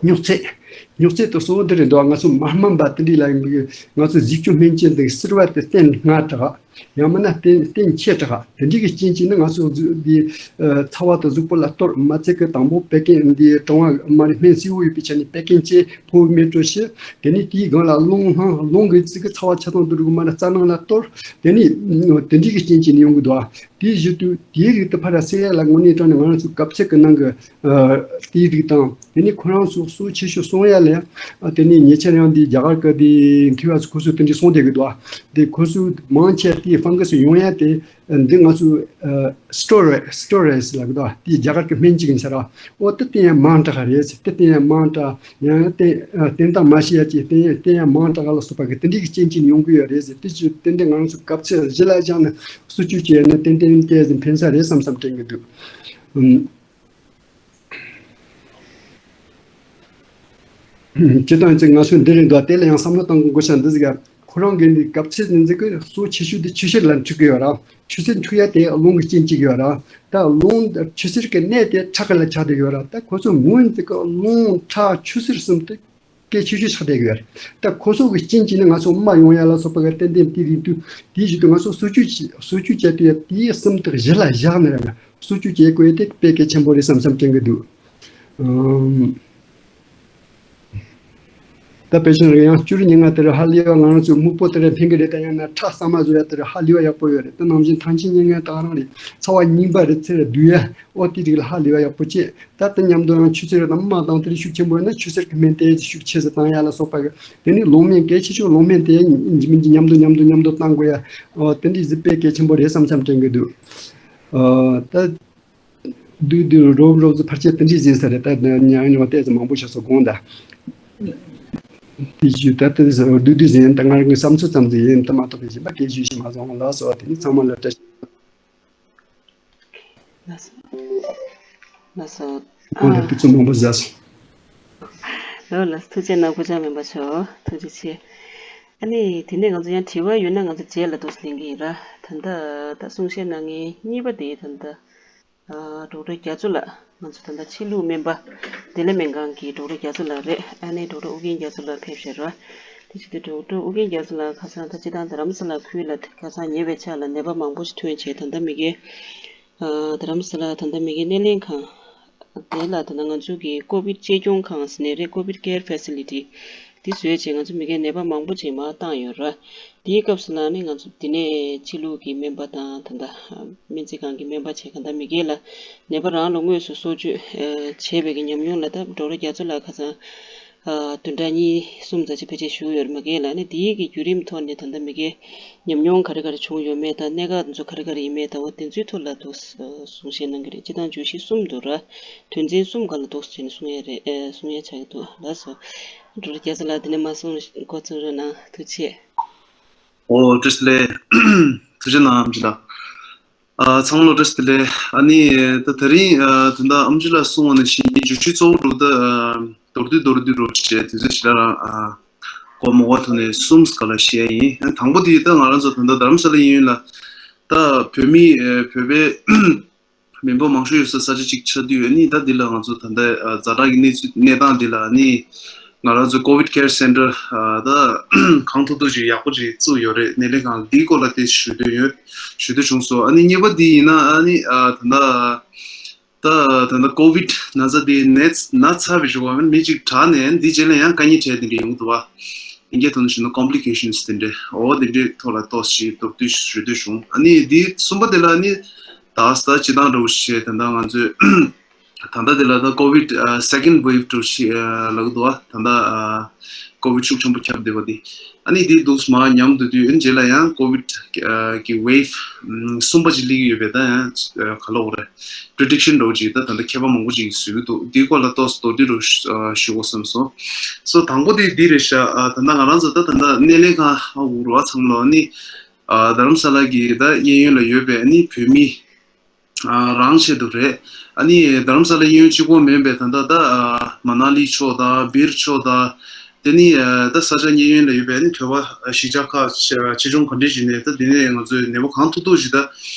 སྨྱུག་ཚད། སྨྱུག་ཚད་དུ་གཙོ་བོ་འདི་རེད་འདུག་ང་ཚོ་མ་སྨན་པ་དེ་འདྲའི་ལ་ཡིན་པའི་ང་ཚོ་གཟིགས་སྐྱོ་སྨན་ཆེན་དང་གསེར་བ་དེ་སྟེང་ལྔ་དྲག་ཡང་མིན་ན་སྟེང་སྟེང་ཆེ་དྲག་དེ་འདྲའི་གི་རྐྱེན་གྱིས་ནི་ང་ཚོ་འདི་ཚ་བ་དང་གཟུགས་པོ་ལ་གཏོར་མ་ཚད་ཀྱི་དང་པོ་བད་ཀན་འདི་གྲང་བ་མ་རེད། སྨན་བསིལ་བོ་ཡོད་པའི་ཆ་ནས་བད་ཀན་ཆེ་ཕོ་བའི་མེ་དྲོད་ཆེ། དེ་ནས་དེའི་སྒང་ལ་རླུང་ལྷང་རླུང་གི་ཚིག་གི་ཚ་བ་ཆ་ཚང་དུ་རུག་མ་རེད། རྩ་ནང་ལ་གཏོར། དེ་ནས་དེ་འདྲའི་གི་རྐྱེན་གྱིས་ནི་ཡོང་གི་འདུག་དེའི་གཞི་དུས་དེའི་རིགས་དུ་ཕར་སེལ་ཡ་ལ་དངོས་གནས་དྲང་ནས་ང་རང་ཚོ་གབ་ཚིག་གི་ནང་གི་ཨ་དེའི་རིགས་དང་། དེ་ནས་ཁོ་རང་ཚོ་གསོ་ཆེ་ཤོས་གསོ་ཡ་ལ་ཡང་དེ་ནས་ཉེ་ཆར་ཡང་འདི་རྒྱ་གར་གི་དེ་མཁས་པ་ཚོ་ཁོ་ཚོས་དེ་འདྲའི་གསུངས་བསྡད་གི་འདུག་དེ་ཁོ་ཚོས་མང་ཆེ་དེའི་ཕང་གི་སུ་ཡོང་ཡ་དེ་འདི་ང་ཚོ་ཨ་སི་ཊེ་རོ་ཡིཌ་སི་ཊེ་རོ་ཡིཌ་ལབ་གི་འདུག་དེ་རྒྱ་གར་གི་སྨན་གཅིག་ཡིན་ས་ར། ཨོ་དེ་བསྟེན་ཡ་མང་དྲགས་རེད། དེ་བསྟེན་ཡ་མང་དྲགས་ཡང་བསྟེན་ཨ་བསྟེན་སྟངས་མ་ཤེས་ཡ་ཅིག་བསྟེན་ཡ་བསྟེན་ཡ་མང་དྲགས་ལ་སོགས་པ་གི་དེ་འདྲའི་གི་རྐྱེན་གྱིས་ཡོང་གི་ཡོད་རེད་ཟེར། དེ་ཅིག་ཏན་ཏན་ང་ཚོ་གབ་ཚིག་གཞི་ལ་བཞག་ནས་གསོ་བཅོས་བྱས་ན་ཏན་ཏན་ཏན་ཏན་ཕན་ས་རེད་བསམ་བསམ་དྲན་གི་འདུག་ཨུམ། སྤྱིར་བཏང་ཅིག་ང་ཚོས་འདི་རིགས་འདུག་དེ་ལ་ཡང་བསམ་བློ་བཏང་དགོས་ཤ་འདི་ཟིག་ཁོ་རང་གི་འདི་གབ་ཚིག་འདི་ཟིག་གི་གཙོ་ཆེ་ཤོས་འདི་ཆུ་སེར་ལ་འཁྲུག་གི་ཡོད་ར། ཆུ་སེར་འཁྲུག་ཡ་དེ་རླུང་གི་རྐྱེན་གཅིག་ཡོད་ར། ད་རླུང་ཆུ་སེར་གི་གནས་དེ་ཁྲག་གི་ལ་ཆགས་བསྡད་ཡོད་ར། ད་ཁོ་ཚོ་སྔོན་ཟིག་གི་རླུང་ཁྲག་ཆུ་སེར་གསུམ་དེ་གལ་ཆེ་ཤོས་ཆགས་བསྡད་ཡོད་ར། ད་ཁོ་ཚོ་གི་རྐྱེན་གྱིས་ནི་ང་ཚོ་རྨ་ཡོང་ཡ་ལ་སོགས་པ་གི་ཏན་ཏན་དེ་རིགས་དུས་དེའི་གཞི་དུ་ང་ཚོ་གསོ་བཅོས་གསོ་བཅོས་བྱས་དུས་དེའི་གསུམ་དེ་གཞི་ལ་བཞག་ནས་ར། གསོ་བཅོས་བྱེད་དགོས་དེ་དཔེ་གལ་ཆེན་པོ་རེད་བསམ་བསམ་དྲན་གི་འདུག་ཨམ། ད་དཔེ་བཞིན་རེད། ཡང་སྐྱུ་རུ་ཉིན་ལྔ་དེར་ཧ་ལས་པ་ང་རང་ཚོའི་སྨུག་པོ་དེར་འཕེན་གི་རེད། ད་ཡང་ན་ཁྲག་གཙང་མ་བཟོ་ཡ་དེར་ཧ་ལས་པ་ཡག་པོ་ཡོད་རེད། ད་ནང་བཞིན་ཐང་ཆེན་ཉིན་ལྔ་ད་རང་རེད། ཚ་བ་རྙིང་པ་རེད། ཚེ་རེད་བསྡུ་ཡ་ཨོ་དེ་རིགས་ལ་ཧ་ལས་པ་ཡག་པོ་བྱེད། ད་དེ་མཉམ་དུ་ཡང་ཆུ་སེར་དང་རྨ་དང་དེར་ཤུགས་ཆེན་པོ་ཡོད་ན་ཆུ་སེར་གི་སྨན་དེ་ཤུགས་ཆེ་ཙམ་བཏང་ཡ་ལ་སོགས་པ་གི་དེ་ནི་ལོང་སྨན་གལ་ཆེ་ཤོས་ལོང་སྨན་དེ་མཉམ་དུ་མཉམ་དུ་མཉམ་དུ་བཏང་དགོས་ཡ། ཨོ་དེ་འདྲའི་གཟི་དཔེ་གལ་ཆེན་པོ་རེད་བསམ་བསམ་དྲན་གི་འདུག་ཨོ་ད། བདུད་བདུད་རོབ་རོབ་ཙམ་ཕལ་ཆེར་དེ་འདྲས་ཟིན་ས་རེད། ད་ཉང་ཉོ་ཏེ་ཙམ་མང་པོ་ཞིག་སོ་དགོངས་ད། དེ་ཞུ་ད་ལྟ་བདུད་བདུད་ཟིན་ད་ང་རང་གི་བསམ་ཚུལ་ཙམ་ཟིག་ཡིན། ད་མ་གཏོགས་པའི་གཞན་པ་སྐད་ཞུ་ཞིག་མ་སོང་ལགས་སོ། དེ་ནི་ཚང་མ་ལ་བཀྲ་ཤིས། ལགས་སོ། ལགས་སོ། ཁོང་ལ་ཨ། དུས་ཚོད་མང་པོ་ཟ་སོང་། ལོ་ལགས་ཐུགས་རྗེ་གནང་། སྐུ་ཅག་མེད་པ་ཆོ་ཐུགས་རྗེ་ཆེ། ཨ་ནི་དེ་ནས་ང་ཚོ་ཡང་དྲི་བ་ཡོད་ན་ང་ཚོ་རྗེས་ལ་འདུག་སེ་ལེན་གི་ཡིན་ར། ད་ལྟ་ད་གསུང་བཤད་གནང་མཁན་གཉིས་པ་དེ་ད་ལྟ། ཨ། ཌོག་ཊར་རྒྱ་མཚོ་ལགས། ང་ཚོ་ད་ལྟ་ཕྱི་ལུགས་སྨན་པ་བདེ་ལེགས་སྨན་ཁང་གི་ཌོག་ཊར་རྒྱ་མཚོ་ལགས་རེད། ཨ་ནི་ཌོག་ཊར་ཨུ་རྒྱན་རྒྱ་མཚོ་ལགས་ཕེབས་ཤག་ར། དེ་བྱས་ཏེ་ཌོག་ཊར་ཨུ་རྒྱན་རྒྱ་མཚོ་ལགས་ཁ་སང་ད་སྤྱིར་བཏང་རྡ་རམ་ས་ལ་ཁུལ་ལ་ཁ་སང་ཉེ་བའི་ཆར་ལ་ནད་པ་མང་པོ་ཞིག་ཐོན་བྱས། ད་ལྟ་མི་སྒེར་ཨ། རྡ་རམ་ས་ལ་ད་ལྟ་མི་སྒེར་སྣེ་ལེན་ཁང་དེ་ལ་ད་ལྟ་ང་ཚོ་གི་ཀོ་བིཌ་གཅེས་སྐྱོང་ཁང་ཟེར་ནས་རེད། ཀོ་བིཌ་ཀེར་ཕེ་སི་ལི་ཊི། འདི་བཟོས་བྱས་ང་ཚོ་མི་སྒེར་ནད་པ་མང་པོ་ཅིག་མར་བཏང་ཡོད་ར། དེའི་སྐབས་སུ་ལ་ནི་ང་ཚོ་འདི་ནས་ཕྱི་ལུགས་ཀྱི་སྨན་པ་དང་ད་ལྟ་སྨན་རྩིས་ཁང་གི་སྨན་པ་བྱས་གང་ལྟར་མི་སྒེར་ལ་ནད་པ་རང་ལ་དངོས་སུ་གསོ་བཅོས་བྱས་པའི་གི་ཉམས་མྱོང་ལ་ད་ཌོག་ཊར་རྒྱ་མཚོ་ལགས་ཁ་སང་བདུན་ཕྲག་གཉིས་གསུམ་ཙམ་ཅིག་ཕལ་ཆེར་བཞུགས་ཡོད་རེད་མ་གི་ལ། ནི་དེའི་གི་བརྒྱུད་རིམ་ཐོག་ནས་ད་ལྟ་མི་སྒེར་ཉམས་མྱོང་ག་རེ་ག་རེ་བྱུང་ཡོད་མེད་དང་གནད་འགག་དེ་ཚོ་ག་རེ་ག་རེ་ཡིན་མེད་དང་འོ་དེ་ཚོའི་ཐོག་ལ་འདུག་གསུང་བཤད་གནང་གི་རེད། སྤྱིར་བཏང་བརྗོད་གཞི་གསུམ་འདུག་ར། དོན་ཚན་གསུམ་སྒང་ལ་འདུག་བྱས་ནས་གསུང་ཡས་རེད། ཨེ་གསུང་ཡས་ཆགས་ཀྱི་འདུག་ལགས་སོ། ཌོག་ཊར་རྒྱ་མཚོ་ལགས་དེ་ནས་མར་གསུང་འགོ་ཚུགས་རོགས་གནང་། ཐུགས་རྗེ་ཆེ། ཨོ་བཀྲ་ཤིས་བདེ་ལེགས། ཐུགས་རྗེ་གནང་ཨམ་ཆི་ལགས། ཨ་ཚང་མ་ལ་བཀྲ་ཤིས་བདེ་ལེགས། ཨ་ནི་ད་དེ་རིང་ཨ་ད་ལྟ་ཨམ་ཆི་ལགས་གསུངས་པ་ནང་བཞིན་བརྗོད་གཞི་གཙོ་བོ་འདྲ་པོ་ད་ཨ་མདོར་བསྡུས་མདོར་བསྡུས་འདྲ་པོ་བྱས་དུས་ཚོད་ཞེ་དྲག་རང་ཨ་འགོར་མ་འགོར་ཐོག་ནས་གསུམ་སྒང་ལ་བཤད་ཡིན། ཨ་དང་པོ་དེ་ད་ང་རང་ཚོ་ད་ལྟ་རྡ་རམ་ས་ལ་གཡས་གཡོན་ལ་ད་བོད་མི་ཨ་བོད་པའི་མི་འབོར་མང་ཤོས་ཡོད་ས་ས་ཆ་གཅིག་ཆགས་དུས་ཨ་ནི་ད་འདི་ལ་ང་ཚོ་ད་ལྟ་ཨ་ཛ་དྲག་གི་གནས་ཚུལ་གནས་སྟངས་འདི་ལ་ཨ་ནི་ང་རང་ཚོ་ཀོ་ཝིཌ་ཁེར་སེན་ཊར་ཨ་ད་གང་ཐུབ་ཐུབ་ཅིག་ཡག་པོ་ཅིག་བཙུགས་ཡོད་རེད། སྣེ་ལེན་ཁང་འདིའི་སྐོར་ལ་དེ་ཞུ་འདོད་ཡོད། ཞུ་འདོད་བྱུང་སོང་། ཨ་ནི་གཉིས་པ་འདི་ཡིན་ན་ཨ་ནི་ཨ་ད་ལྟ་ད་ད་ལྟ་ཀོ་ཝིཌ་ན་ཚ་དེ་ནད་ན་ཚར་བའི་གཞུག་གུ་མི་གཅིག་དྲག་ནས་འདི་རྗེས་ལ་ཡང་དཀའ་ངལ་འཕྲད་དེ་འདྲ་ཡོང་གི་འདུག་བ། དབྱིན་སྐད་ཐོག་ནས་ཞུས་ན་ཀོམ་པི་ལི་ཀེ་ཤན་སི་དེ་འདྲ་འོ་དེ་འདྲའི་ཐོག་ལ་ཏོག་ཙམ་མདོར་བསྡུས་ཞུ་འདོད་བྱུང་། ཨ་ནི་འདི་གསུམ་པ་དེ་ལ་ནི་ད་ལྟ་སྤྱིར་བཏང་འདྲ་པོ་ཞིག་བྱས་ད་ལྟ་ང་ཚོས་ད་ལྟ་དེ་ལ་ད་ཀོ་ཝིཌ་ཨ་སེ་ཀེན་ཌི་ཝེ་ཝི་འདྲ་པོ་ཞིག་ཨ་ལབ་ཀྱི་འདུག་བ། ད་ལྟ་ཨ་ཀོ་ཝིཌ་ཤུགས་ཆེན་པོ་ཁྱབ་བསྡད་པ་དེ། ཨ་ནི་དེ་འདུག་སེ་མར་ཉམས་བསྡད་དུས་ཨ་ནི་རྗེས་ལ་ཡང་ཀོ་ཝིཌ་ཨ་གི་ཝེ་ཝི་ཨམ་གསུམ་པ་ཅིག་སླེབས་ཀྱི་ཡོད་པས་ད་ཡང་ཨ་ག་ལབ་དགོས་རེད། པི་རི་ཌིག་ཤན་འདྲ་པོ་ཅིག་ད་ད་ལྟ་མཁས་པ་མང་པོ་ཅིག་གིས་བཟོས་ཀྱི་འདུག་འདིའི་སྐོར་ལ་ཏོག་ཙམ་མདོར་བསྡུས་འདྲ་པོ་ཞུ་ཨ་ཞུ་དགོས་བསམ་སོང་། སོ་དང་པོ་དེ་འདི་རེད་ཤག་ཨ་ད་ལྟ་ང་རང་ཚོ་ད་ད་ལྟ་སྣེ་ལེན་ཁང་ཨ་འུ་རུ་བ་ཚང་མ་ལ་ཨ་ནི་ཨ་རྡ་རམ་ས་ལ་གི་ད་གཡས་གཡོན་ལ་ཡོད་པའི་ཨ་ནི་བོད་མི་ཨ་རང་ཆེད་དུ་རེད། ཨ་ནི་རྡ་རམ་ས་ལ་གཡས་གཡོན་གཅིག་པོ་མིན་པའི་ད་ལྟ་ད་ཨ་མ་ན་ལི་ཕྱོགས་དང་སྦིར་ཕྱོགས་དང་དེ་ནི་ཨ་ད་ས་ཆ་གཡས་གཡོན་ལ་ཡོད་པའི་ཨ་ནི་བོད་པ་གཞིས་ཆགས་ཁག་ཆེ་ཆུང་ག་འདྲས་ཞིག་ནས་ད་དེ་ནས་ང་ཚོས་ནད་པ་གང་ཐུབ་ཐུབ་ཞིག་ད་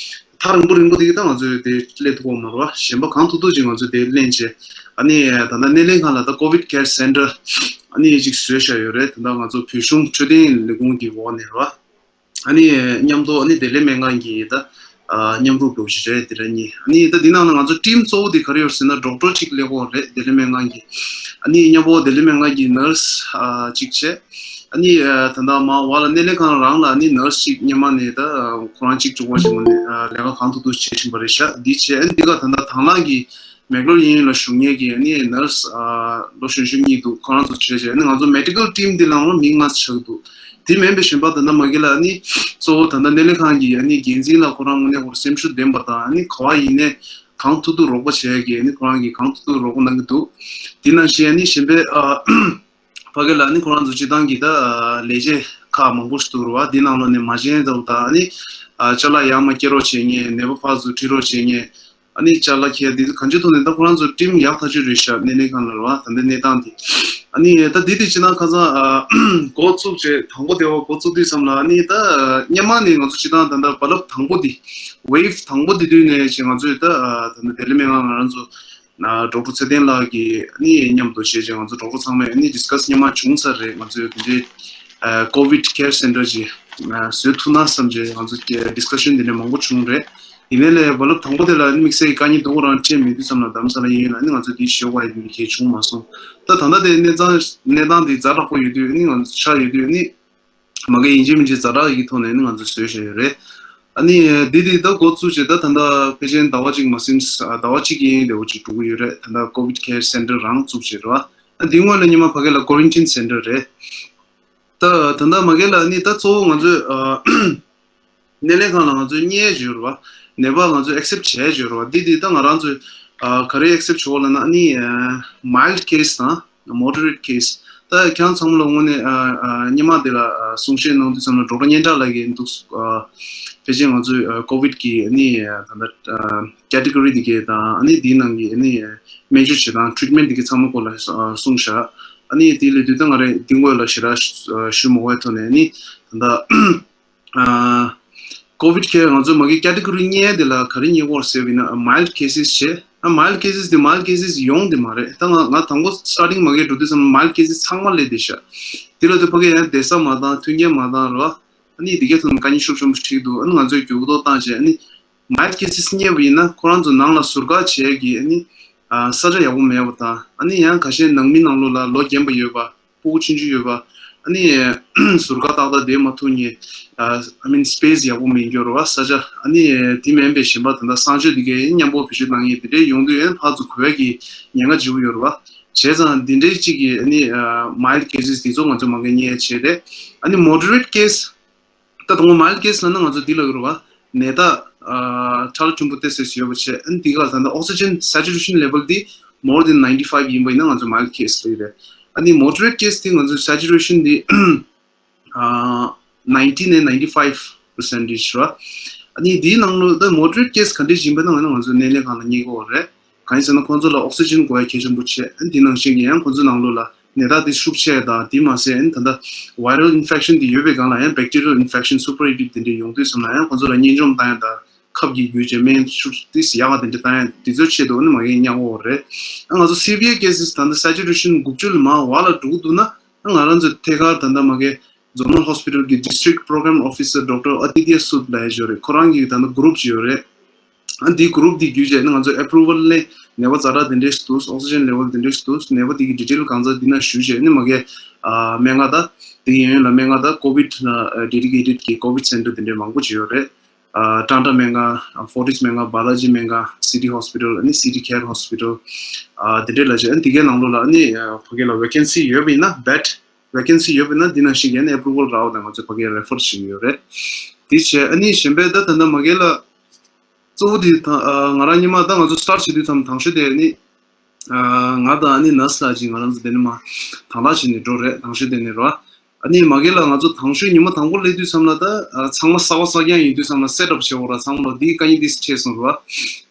ཐག་རིང་པོ་རིང་པོ་དེ་གི་ད་ང་ཚོས་དེ་སླེབས་ཐུབ་ཀྱི་མ་རེད་བ། གཞན་པ་གང་ཐུབ་ཐུབ་ཅིག་ང་ཚོས་དེ་ལེན་བྱས་ཨ་ནི་ད་ལྟ་སྣེ་ལེན་ཁང་ལ་ད་ཀོ་ཝིཌ་ཁེར་སེན་ཊར་ཨ་ནི་ཅིག་བཟོས་བཞག་ཡོད་རེད། ད་ལྟ་ང་ཚོ་བོད་གཞུང་འཕྲོད་བསྟེན་ལས་ཁུངས་ཀྱི་འོག་ནས་རེད་བ། ཨ་ནི་མཉམ་དུ་ཨ་ནི་བདེ་ལེགས་སྨན་ཁང་གི་ད་ཨ་མཉམ་རུབ་འདྲ་པོ་ཞིག་རེད། དེ་ར་གཉིས། ཨ་ནི་ད་འདི་ནང་ན་ང་ཚོ་ཊིམ་གཙོ་བོ་དེ་ག་རེ་ཡོད་ཟེར་ན་ཌོག་ཊར་གཅིག་སླེབས་ཀྱི་ཡོད་རེད། བདེ་ལེགས་སྨན་ཁང་གི་ཨ་ནི་མཉམ་པོ་བདེ་ལེགས་སྨན་ཁང་གི་ནར་སི་ཨ་གཅིག་བྱས། ཨ་ནི་ཨ་ད་ལྟ་མར་འོག་ལ་སྣེ་ལེན་ཁང་རང་ལ་ཨ་ནི་ནར་སི་གཅིག་སྔོན་མ་ནས་ད་ཨ་ཁོ་རང་གཅིག་བྱུང་བ་ཞིག་ངོས་ནས་ཨ་ལས་ཀ་གང་ཐུབ་ཐུབ་བྱེད་བཞིན་པ་རེད་ཤག་འདི་བྱས་ཨ་ནི་འདི་ག་ད་ལྟ་དང་བླངས་ཀྱི་མེག་ལོར་གཡས་གཡོན་ལ་བཞུགས་མཁན་གྱི་ཨ་ནི་ནར་སི་ཨ་ལོ་གཞོན་གཞོན་གཉིས་འདུག་ཁོ་རང་ཚོ་བྱས་བྱས་ཨ་ནི་ང་ཚོ་མེ་ཌི་ཀལ་ཊིམ་འདི་ནང་ལ་མི་ལྔ་ཆགས་འདུག་དེ་མིན་པའི་གཞན་པ་ད་ལྟ་མ་གི་ལ་ཨ་ནི་གཙོ་བོ་ད་ལྟ་སྣེ་ལེན་ཁང་གི་ཨ་ནི་འགན་འཛིན་ལ་ཁོ་རང་དངོས་གནས་ཁོ་སེམས་ཤུགས་ལྡན་པ་དང་ཨ་ནི་ག་བ་ཡིན་ནའི་གང་ཐུབ་ཐུབ་རོགས་པ་བྱེད་ཡ་གི་ཨ་ནི་ཁོ་རང་གིས་གང་ཐུབ་ཐུབ་རོགས་པ་གནང་གི་འདུག་དེ་ནང་བཞིན་ཨ་ནི་གཞན་པའི་ཨ་ཕ་གི་ལ་ཨ་ནི་ཁོ་རང་ཚོ་སྤྱིར་བཏང་གི་ད་ཨ་ལས་བྱེད་ཁག་མང་པོ་ཞིག་འདུག་རེད་བ། དེ་ནང་ལོགས་ནས་མ་བྱན་ཙམ་དང་ཨ་ནི་ཨ་ཅ་ལག་ཡར་མར་སྐྱེལ་རོགས་བྱེད་མཁན། ནད་པ་ཕར་ཚུར་ཁྲིད་རོགས་བྱེད་མཁན། ཨ་ནི་ཅ་ལག་འཁྱེར་འདི་ཚོ་གང་ཅི་ཐོག་ནས་ད་ཁོ་རང་ཚོ་ཊིམ་ཡག་ཐག་ཆོད་རེད་ཤག་སྣེ་ལེན་ཁང་ལ་རེད་བ། ད་ལྟའི་གནས་སྟངས་འདི་ཨ་ནི་ད་འདི་དེ་ཕྱི་ནང་ཁ་སང་ཨ་འགོ་བཙུགས་བྱས་དང་པོ་དེ་བ་འགོ་བཙུགས་དུས་ཙམ་ལ་ཨ་ནི་ད་སྔོན་མ་ནས་ང་ཚོ་སྤྱིར་བཏང་ད་ལྟ་རྦ་རླབས་དང་པོ་འདི་ཝེ་ཝི་དང་པོ་འདི་དུས་ནས་ཅིག་ང་ཚོས་ད་ཨ་ད་ལྟ་བདེ་ལེགས་སྨན་ཁང་ང་རང་ཚོ་ཨ་ཌོག་ཊར་ཚེ་བརྟན་ལགས་ཀྱིས་ཨ་ནི་མཉམ་དུ་བྱས་བྱས་ང་ཚོ་ཌོག་ཊར་ཚང་མས་ཨ་ནི་ཌི་སི་ཀ་སི་སྔོན་མ་བྱུང་ཚར་རེད། ང་ཚོས་དེ་འདྲའི་ཨ་ཀོ་ཝིཌ་ཁེར་སེན་ཊར་ཅིག་ཨ་བཟོས་ཐུབ་ན་བསམ་བྱས་ང་ཚོ་ཌི་སི་ཀ་ཤན་དེ་འདྲ་མང་པོ་བྱུང་རེད། ཡིན་ནའི་ལས་རྦ་རླབས་དང་པོ་དེ་ལ་དམིགས་བསལ་གྱི་དཀའ་ངལ་འདུག་རང་སྤྲད་མེད་དུས་ཙམ་ལ་རྡ་རམ་ས་ལ་ཡིན་ན་ནི་ང་ཚོ་འདི་ཞོགས་པ་ཡིན་དུས་གལ་བྱུང་མ་སོང་། ད་ད་ལྟ་དེ་གནས་སྟངས་གནས་སྟངས་འདི་ཛ་དྲག་པོ་ཡོད་དུས་ནི་ང་ཚོ་ཆགས་ཡོད་དུས་ནི་མ་གི་ཡིན་གཅིག་མིན་གཅིག་ཛ་དྲག་གི་ཐོག་ནས་ནི་ང་ཚོ་བཟོས་བཞག་ཡོད་རེད། ཨ་ནི་འདི་འདི་ད་འགོ་བཙུགས་བྱས་ད་ད་ལྟ་ཕལ་ཆེར་ཟླ་བ་གཅིག་མ་ཟིན་ཟླ་བ་གཅིག་ཡིན་ལེའུ་གཅིག་འགྲོ་གི་ཡོད་རེད། ད་ལྟ་ཀོ་ཝིཌ་ཁེར་སེན་ཊར་རང་བཙུགས་བྱས་རེད་བ། ཨ་འདི་སྔོན་ལ་སྔོན་མ་ཕ་གི་ལ་ཀོ་རན་ཊིན་སེན་ཊར་རེད། ད་ད་ལྟ་མ་གི་ལ་ནི་ད་གཙོ་བོ་ང་ཚོས་ཨ། སྣེ་ལེན་ཁང་ལ་ང་ཚོས་གཉེར་བྱས་ཡོད་རེད་བ། ནད་པ་ང་ཚོས་ཨེག་སེབ་བྱས་བྱས་ཡོད་རེད་བ། འདི་འདི་ད་ང་རང་ཚོས་ཨ་ག་རེ་ཨེག་སེབ་བྱས་ཡོད་ལབ་ན་ཨ་ནི་མའིལ་ཌི་ཁེ་སི་དང་མོ་ཌི་རེ་ཊི་ཁེ་སི། ད་ཁྱེད་རང་ཚང་མ་ལ་དངོས་གནས་ཨ་ཨ་སྔོན་མ་དེ་ལ་ཨ་གསུང་བཤད་གནང་དུས་ཙམ་ལ་ཌོག་ཊར་སྙན་གྲགས་ལགས་ཀྱིས་འདུག་ཨ་ཕལ་ཆེར་ང་ཚོའི་ཨ་ཀོ་ཝིཌ་གི་ཨ་ནི་ཨ་ད་ལྟ་ཨ་ཀེ་ཊི་གོ་རི་འདི་གའི་དང་ཨ་ནི་འདིའི་ནང་གི་ཨ་ནི་སྨན་བཅོས་བྱེད་སྟངས་ཊི་རིཊ་མེན་ཊི་འདི་གའི་ཚང་མ་སྐོར་ལ་ཨ་གསུངས་བཞག་ཨ་ནི་དེ་ལས་དུས་ད་ང་རེ་འདི་སྔོན་ལ་ཞེ་དྲག་ཞུ་མ་དགོས་པའི་ཐོག་ནས་ཨ་ནི་ད་ལྟ། ཨ་ཀོ་ཝིཌ་ཁེར་ང་ཚོ་མ་གི་ཀེ་ཊི་གོ་རི་གཉིས་དེ་ལ་ག་རེ་གཉིས་སྐོར་ཟེར་བ་ཡིན་ན་མའིལ་ཌི་ཁེ་སི་བྱས། ཨ་མའིལ་ཌི་ཁེ་སི་དེ་མའིལ་ཌི་ཁེ་སི་ཡོང་དེ་མ་རེད། ད་ང་ང་དང་པོ་སི་ཊར་ཊིང་མ་གི་འགྲོ་དུས་ཙམ་མའིལ་ཌི་ཁེ་སི་ཚང་མ་སླེབས་བསྡད་ཤག་དེ་ལ་དུ་ཕ་གི་ཡང་བསྡད་ས་མ་བཏང་མཐུན་རྐྱེན་མ་བཏང་རེད་བ། ཨ་ནི་དེ་གའི་ཐོག་ནས་དཀའ་ངལ་ཤུགས་ཆེན་པོ་འཕྲད་འདུག་ཨ་ནི་ང་ཚོས་འགྱུར་ལྡོག་བཏང་བྱས་ཨ་ནི་མའིལ་ཌི་ཁེ་སི་རྙེད་པ་ཡིན་ན་ཁོ་རང་ཚོ་ནང་ལ་ཟུར་བཀག་བྱས་ཀྱི་ཨ་ནི་ཨ་ས་ཆ་ཡག་པོ་མེད་པ་དང་ཨ་ནི་ཡང་ཁ་ཤས་ནང་མི་ནང་ལོགས་ལ་ལོ་རྒན་པ་ཡོད་པ། ཕྲུ་གུ་ཆུང་ཆུང་ཡོད་པ། ཨ་ནི་ཟུར་བཀག་ཏག་ཏག་བསྡད་མ་ཐུབ་མཁན། I mean space ཡག་པོ་མེད་རྒྱུ་རེད་བ། ས་ཆ། ཨ་ནི་དེ་མིན་པའི་གཞན་པ་ད་ལྟ་གསང་སྤྱོད་དེ་གའི་མཉམ་པོ་བེད་སྤྱོད་གཏང་མཁན་དེ་འདྲའི་ཡོང་དུས་ཡང་ཕར་ཚུར་གོ་ཡ་གི་ཉེན་ཁ་ལྗིད་པོ་ཡོད་རེད་བ། བྱས་ཙང་འདི་འདྲའི་གཅིག་གི་ཨ་ནི་mild cases དེ་ཚོ་ང་ཚོ་མ་གི་རྙེད་བྱས་ཏེ། ཨ་ནི་moderate case ད་དང་པོ་mild case ལབ་ན་ང་ཚོ་འདི་ལབ་ཀྱི་རེད་བ། ནད་རྟགས་ཨ་ཁྲག་ལ་ཕྲན་བུ་ཏོག་ཙམ་ཡོད་པ་བྱས། ཨ་ནི་འདི་ག་ད་ལྟ་oxygen saturation level འདི་more than ninety five ཡིན་པ་ཡིན་ན་ང་ཚོ་mild case ལབ་ཀྱི་རེད། ཨ་ནི་moderate case དེ་ང་ཚོ་saturation འདི་ཨ་ninety ནས ninety five percentage རེད། ཨ་ནི་འདིའི་ནང་ལོ་ད་moderate case ག་འདྲས་ཡིན་པ་ན་ང་ཚོ་སྣེ་ལེན་ཁང་ལ་སྙེག་གི་ཡོད་རེད། གང་ཡིན་ཟེར་ན་ཁོང་ཚོ་ལ་oxygen དགོས་ཡ་གལ་ཆེན་པོ་བྱས། ཨ་ནི་འདི་ནང་བཞིན་གྱི་ཡང་ཁོང་ཚོའི་ནང་ལོགས་ལ་ནད་རྟགས་འདི་ཤུགས་ཆེ་དང་དེ་མ་ཟད་ཨ་ནི་ད་ལྟ་viral infection འདི་ཡོད་པའི་སྒང་ལ་ཡང་bacterial infection superadded དེ་འདྲས་ཡོང་དུས་ཙམ་ལ་ཡང་ཁོང་ཚོ་ལ་གཉན་འཇོམས་བཏང་ཡ་དང་། ཁབ་ཀྱི་བརྒྱུད་བྱས་སྨན་ཤུགས་ཏོག་ཙམ་ཡག་ག་དེ་འདྲ་བཏང་ཡ་དེ་ཚོའི་ཆེད་དུ་ནི་མ་གི་སྙམ་གི་ཡོད་རེད། ཨ་ང་ཚོ་severe cases ད་ལྟ་saturation དགུ་བཅུ་ལས་མར་བ་ལ་འགྲོ་གི་འདུག་ན། ཨ་ང་རང་ཚོ་ཐད་ཀར་ད་ལྟ་མ་གི་Zonal Hospital གི District Program Officer Doctor Aditya Sood ལབ་ཡ་ཅིག་ཡོད་རེད། ཁོ་རང་གི་ད་ལྟ་group ཅིག་ཡོད་རེད། ཨ་འདི་group འདི་བརྒྱུད་བྱས་ནི་ང་ཚོ་approval ལེན། ནད་པ་ཛ་དྲག་དེ་འདྲས་འདུག oxygen level དེ་འདྲས་འདུག་ནད་པ་དེ་གི་detail གང་ཚང་འདི་ན་ཞུས་བྱས་ནི་མ་གི་ཨ་སྨན་ཁང་དང་དེ་གི་ཡན་ལ་སྨན་ཁང་དང་COVID ལ་dedicated གི་COVID center དེ་འདྲས་མང་པོ་ཅིག་ཡོད་རེད། ཨ་ཀྲང་ཀྲ་སྨན་ཁང་། Fortis སྨན་ཁང་། Balaji སྨན་ཁང་། City Hospital ཨ་ནི་City Care Hospital ཨ་དེ་འདྲས་ལ་བྱས། ཨ་ནི་དེ་གའི་ནང་ལོགས་ལ་ཨ་ནི་ཕ་གི་ལ་vacancy ཡོད་པ་ཡིན་ན། bed vacancy ཡོད་པ་ཡིན་ན་འདི་ནང་བཞིན་གྱི་ཨ་ནི་approval རག་པ་དང་ང་ཚོས་ཕ་གི་refer བྱེད་ཀྱི་ཡོད་རེད། དེ་བྱས་ཨ་ནི་གཞན་པའི་ད་ད་ལྟ་མ་གི་ལ་གཙོ་བོ་དེ་ད་ང་རང་སྔོན་མ་ད་ང་ཚོ་start བྱེད་དུས་ཙམ་དང་ཤོས་དེ་ཨ་ནི། ང་དང་ཨ་ནི་nurse ལགས་ཅིག་ང་རང་ཚོ་དེ་ནས་མར་དང་ལག་བྱས་ནས་འགྲོ་རེད། དང་ཤོས་དེ་ནས་རོ། ཨ་ནི་མ་གི་ལ་ང་ཚོ་དང་ཤོས་ཉི་མ་དང་པོ་སླེབས་དུས་ཙམ་ལ་ད་ཚང་མ་གསར་པ་གསར་རྐྱང་ཡིན་དུས་ཙམ་ལ་set up བྱེད་དགོས་ར། ཚང་མ་ལ་འདིའི་དཀའ་ངལ་འདི་འཕྲད་སོང་རོ།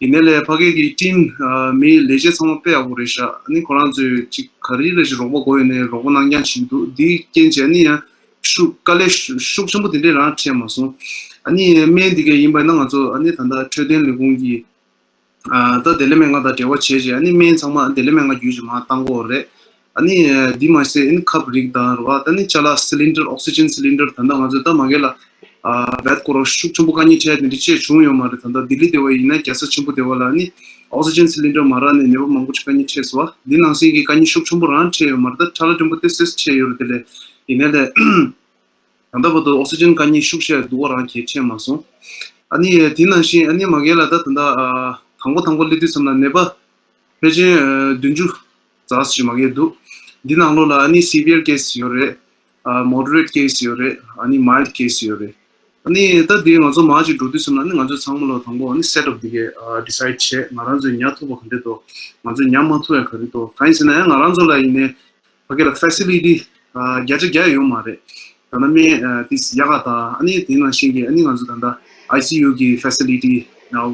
ཡིན་ནའི་ལས་ཕ་གི་གི་team མི་ལས་བྱེད་ཚང་མ་དཔེ་ཡག་པོ་རེད་ཤག་ཨ་ནི་ཁོ་རང་ཚོས་ཅིག་ག་རེ་རེ་ཞིག་རོགས་པ་དགོས་ཡོད་ནའི་རོགས་པ་གནང་རྐྱང་བྱེད་ཀྱི་འདུག་འདིའི་རྐྱེན་བྱས་ཨ་ནི་ཡང་ཤུགས་དཀའ་ལས་ཤུགས་ཆེན་པོ་དེ་འདྲས་རང་འཕྲད་མ་སོང་། ཨ་ནི་སྨན་འདི་གས་ཡིན་པ་ན་ང་ཚོ་ཨ་ནི་ད་ལྟ་འཕྲོད་བསྟེན་ལས་ཁུངས་ཀྱི་ད་བདེ་ལེགས་སྨན་ཁང་དང་འབྲེལ་བ་བྱས་རྗེས་ཨ་ནི་སྨན་ཚང་མ་བདེ་ལེགས་སྨན་ཁང་བརྒྱུད་ཀྱིས་མར་བཏང་གི་ཡོད་རེད། ཨ་ནི་འདི་མ་ཟད་ཨ་ནི་ཁབ་རིགས་དང་རེད་བ། ད་ནི་ཅ་ལག་cylinder oxygen cylinder ད་ལྟ་ང་ཚོས་ད་མ་གི་ལ་བད་ཀོ་ར་ཤུགས་ཆེན་པོ་དཀའ་ངལ་འཕྲད་དེ་འདྲ་ཅིག་བྱུང་ཡོད་མ་རེད། ད་ལྟ་ལྡི་ལི་དེ་བ་ཡིན་ན་རྒྱལ་ས་ཆེན་པོ་དེ་བ་ལ་ཨ་ནི་oxygen cylinder མ་རག་ནས་ནད་པ་མང་པོ་ཅིག་དཀའ་ངལ་འཕྲད་སོང་བ། འདི་ནང་བཞིན་གྱི་དཀའ་ངལ་ཤུགས་ཆེན་པོ་རང་འཕྲད་ཡོད་མ་རེད། ད་ཁྲ་ལ་ཕྲན་བུ་ཏོག་ཙམ་འཕྲད་ཡོད་རེད། དེ་ལས་ཡིན་ནའི་ལས། ད་ལྟ་བར་དུ་ཨོག་སི་ཅན་དཀའ་ངལ་ཤུགས་ཆེ་སྡུག་པོ་རང་གི་འཕྲད་མ་སོང་། ཨ་ནི་དེ་ནང་བཞིན་ཨ་ནི་མ་གི་ལ་ད་ད་ལྟ་དང་པོ་དང་པོ་སླེབས་དུས་ཙམ་ལ་ནད་པ་ཕལ་ཆེར་བདུན་ཅུ་ཙམ་ཞིག་མ་གི་འདུག་འདི་ནང་ལོགས་ལ་ཨ་ནི་severe case ཡོད་རེད། moderate case ཡོད་རེད། ཨ་ནི་mild case ཡོད་རེད། ཨ་ནི་ད་འདི་ང་ཚོ་མར་ཅིག་འགྲོ་དུས་ཙམ་ལ་ཨ་ནི་ང་ཚོ་ཚང་མ་ལ་དང་པོ་ཨ་ནི་set up འདི་གས་decide བྱས། ང་རང་ཚོས་ཉར་ཐུབ་པ་ག་འདྲས་འདུག་ང་ཚོས་ཉར་མ་ཐུབ་ཡ་ག་རེ་འདུག་གང་ཡིན་ཟེར་ན་ཡང་ང་རང་ཚོ་ལ་ཡིན་ནའི་ཕ་གི་ལ་facility བརྒྱ་ཆ་བརྒྱ་ཡོད་མ་རེད། ད་ལྟ་སྨན་ཏིས་ཡག་ག་དང་ཨ་ནི་དེ་ནང་བཞིན་གྱི་ཨ་ནི་ང་ཚོ་ད་ལྟ་ཨའི་སི་ཡུ་གི་facility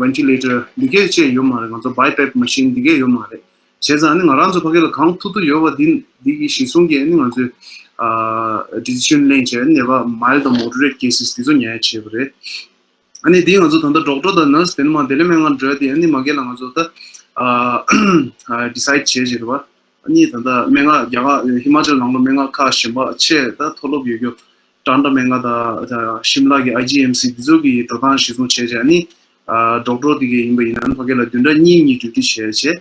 ventilator འདི་གས་བཅས་ཡོད་མ་རེད། ང་ཚོ་BiPAP machine འདི་གས་ཡོད་མ་རེད། བྱས་ཙང་ཨ་ནི་ང་རང་ཚོ་ཕ་གི་ལ་གང་ཐུབ་ཐུབ་ཡོད་པ་འདི་འདི་གི་གཞི་བཟུང་གིས་ཨ་ནི་ང་ཚོས་decision ལེན་བྱས་ནད་པ་mild དང་moderate cases འདི་ཚོ་ཉར་ཡ་བྱས་པ་རེད། ཨ་ནི་དེ་ང་ཚོ་ད་ལྟ་ཌོག་ཊར་དང་ནར་སི་དེ་ནས་མར་བདེ་ལེགས་སྨན་ཁང་འགྲོ་ཡ་དེ་ཨ་ནི་མ་གི་ལ་ང་ཚོ་ད་decide བྱས་བྱས་རེད་བ། ཨ་ནི་ད་ལྟ་སྨན་ཁང་རྒྱ་གར་ཧི་མ་ཅལ་ནང་ལོགས་སྨན་ཁང་ཁག་གཞན་པ་ཆེ་ད་མཐོ་སློབ་ཡོད་རྒྱུ་ཀྲང་ཀྲ་སྨན་ཁང་དང་ཤིམ་ལ་གི་ཨའི་ཇི་ཨེམ་སི་འདི་ཚོ་གི་འགྲོ་སྟངས་གཞི་བཟུང་བྱས་བྱས་ཨ་ནི་ཌོག་ཊར་དེ་གས་ཡིན་པ་ཡིན་ན་ཨ་ནི་ཕ་གི་ལ་བདུན་ཕྲག་གཉིས་གཉིས་ཌིའུ་ཊི་བྱས་བྱས།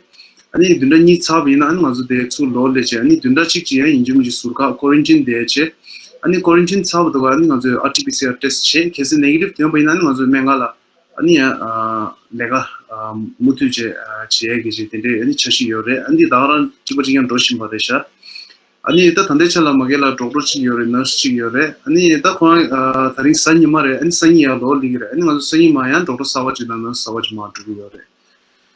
ཨ་ནི་བདུན་ཕྲག་གཉིས་ཚར་བ་ཡིན་ན་ཨ་ནི་ང་ཚོ་དེ་ཚུར་ལོག་སླེབས་བྱས་ཨ་ནི་བདུན་ཕྲག་གཅིག་ཅིག་ཡང་ཡིན་གཅིག་མིན་གཅིག་ཟུར་བཀག་quarantine བསྡད་བྱས། ཨ་ནི་quarantine ཚར་བ་དུས་ཨ་ནི་ང་ཚོས་ཨར་ཊི་པི་སི་ཨར་ཊེ་སི་ཊི་བྱས། གལ་སྲིད་negative ཐོན་པ་ཡིན་ན་ཨ་ནི་ང་ཚོས་སྨན་ཁང་ལ་ཨ་ནི་ཡང་ལས་ཀ་མུ་མཐུད་བྱས་བྱེད་ཡས་ཀྱི་ཅིག་དེ་འདྲའི་ཨ་ནི་འཆར་གཞི་ཡོད་རེད། ཨ་ནི་ད་ག་རང་གཅིག་པ་གཅིག་རྐྱང་འགྲོ་བཞིན་པ་རེད་ཤག་ཨ་ནི་ད་ད་ལྟའི་ཆ་ལ་མ་གི་ལ་ཌོག་ཊར་གཅིག་ཡོད་རེད། ནར་སི་གཅིག་ཡོད་རེད། ཨ་ནི་ད་ཁོ་རང་ད་རིང་གཟའ་ཉི་མ་རེད། ཨ་ནི་སང་ཉིན་ཡར་ལོག་སླེབས་ཀྱི་རེད། ཨ་ནི་ང་ཚོ་སང་ཉིན་མ་ཡང་ཌོག་ཊར་གསར་པ་གཅིག་དང་ནར་སི་གསར་པ་གཅིག་མར་འགྲོ་གི་ཡོད་རེད།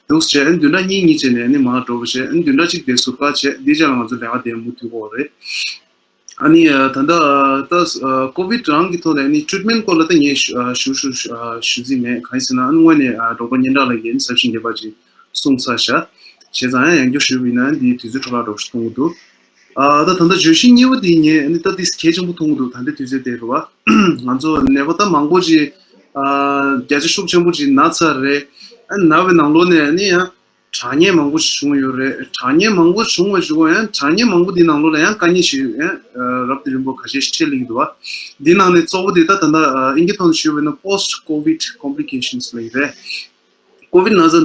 འདུག་སེ་བྱས་ཨ་ནི་བདུན་ཕྲག་གཉིས་གཉིས་བྱས་ནས་ཨ་ནི་མར་འགྲོ་བ་བྱས། ཨ་ནི་བདུན་ཕྲག་གཅིག་དེ་ཟུར་བཀག་བྱས་འདི་རྗེས་ལ་ང་ཚོ་ལས་ཀ་དེ་མུ་མཐུད་དགོས་རེད། ཨ་ནི་ད་ལྟ་ད་ཀོ་ཝིཌ་རང་གི་ཐོག་ལ་ཨ་ནི་ཊི་རིཊ་མེན་ཊི་སྐོར་ལ་ད་ངས་ཞུ་ཞུ་ཞུ་ཞུ་རྩིས་མེད། གང་ཡིན་ཟེར་ན་ཨ་ནི་དངོས་ནས་ཌོག་ཊར་སྙན་གྲགས་ལགས་ཀྱིས་ཨ་ནི་ཟབ་ཞིང་རྒྱས་པ་ཅིག་གསུངས་ཚར་ཤག་བྱས་ཙང་ཡང་ཡང་བསྐྱར་ཞུས་པ་ཡིན་ན་འདིའི་དུས་ཚོད་འཕྲོ་བརླག་འདྲ་པོ་ཞིག་གཏོང་གི་འདུག་ཨ་ད་ད་ལྟ་བརྗོད་གཞི་གཉིས་པ་དེ་ངས་ཨ་ནི་ད་ཏིས་གལ་ཆེན་པོ་མཐོང་གི་འདུག་ད་ལྟའི་དུས་ཚོད་དེ་རེད་བ། ང་ཚོ་ནད་པ་ད་མང་པོ་ཅིག་ཨ་བརྒྱ་ཆ་ཤུགས་ཆེན་པོ་ཅིག་ན་ཚར་རེད། ཨ་ནི་ན་བའི་ནང་ལོགས་ནས་ཨ་ནི་ཡང་གྲངས་ངེས་མང་པོ་ཞིག་བྱུང་ཡོད་རེད། གྲངས་ངེས་མང་པོ་བྱུང་བ་ཞིག་གོ་ཡང་གྲངས་ངེས་མང་པོ་དེའི་ནང་ལོགས་ལ་ཡང་དཀའ་ངལ་ཞིག་ཡང་རབ་དང་རིམ་པ་ཁ་ཤས་ཤིག་འཕྲད་སླེབས་ཀྱི་འདུག་བ། འདི་ནང་ནས་གཙོ་བོ་དེ་ད་ད་ལྟ་ཨིན་སྐད་ཐོག་ནས་ཞུས་པ་ཡིན་ན་post covid complications ལབ་ཀྱི་རེད། ཀོ་ཝིཌ་ན་ཚ་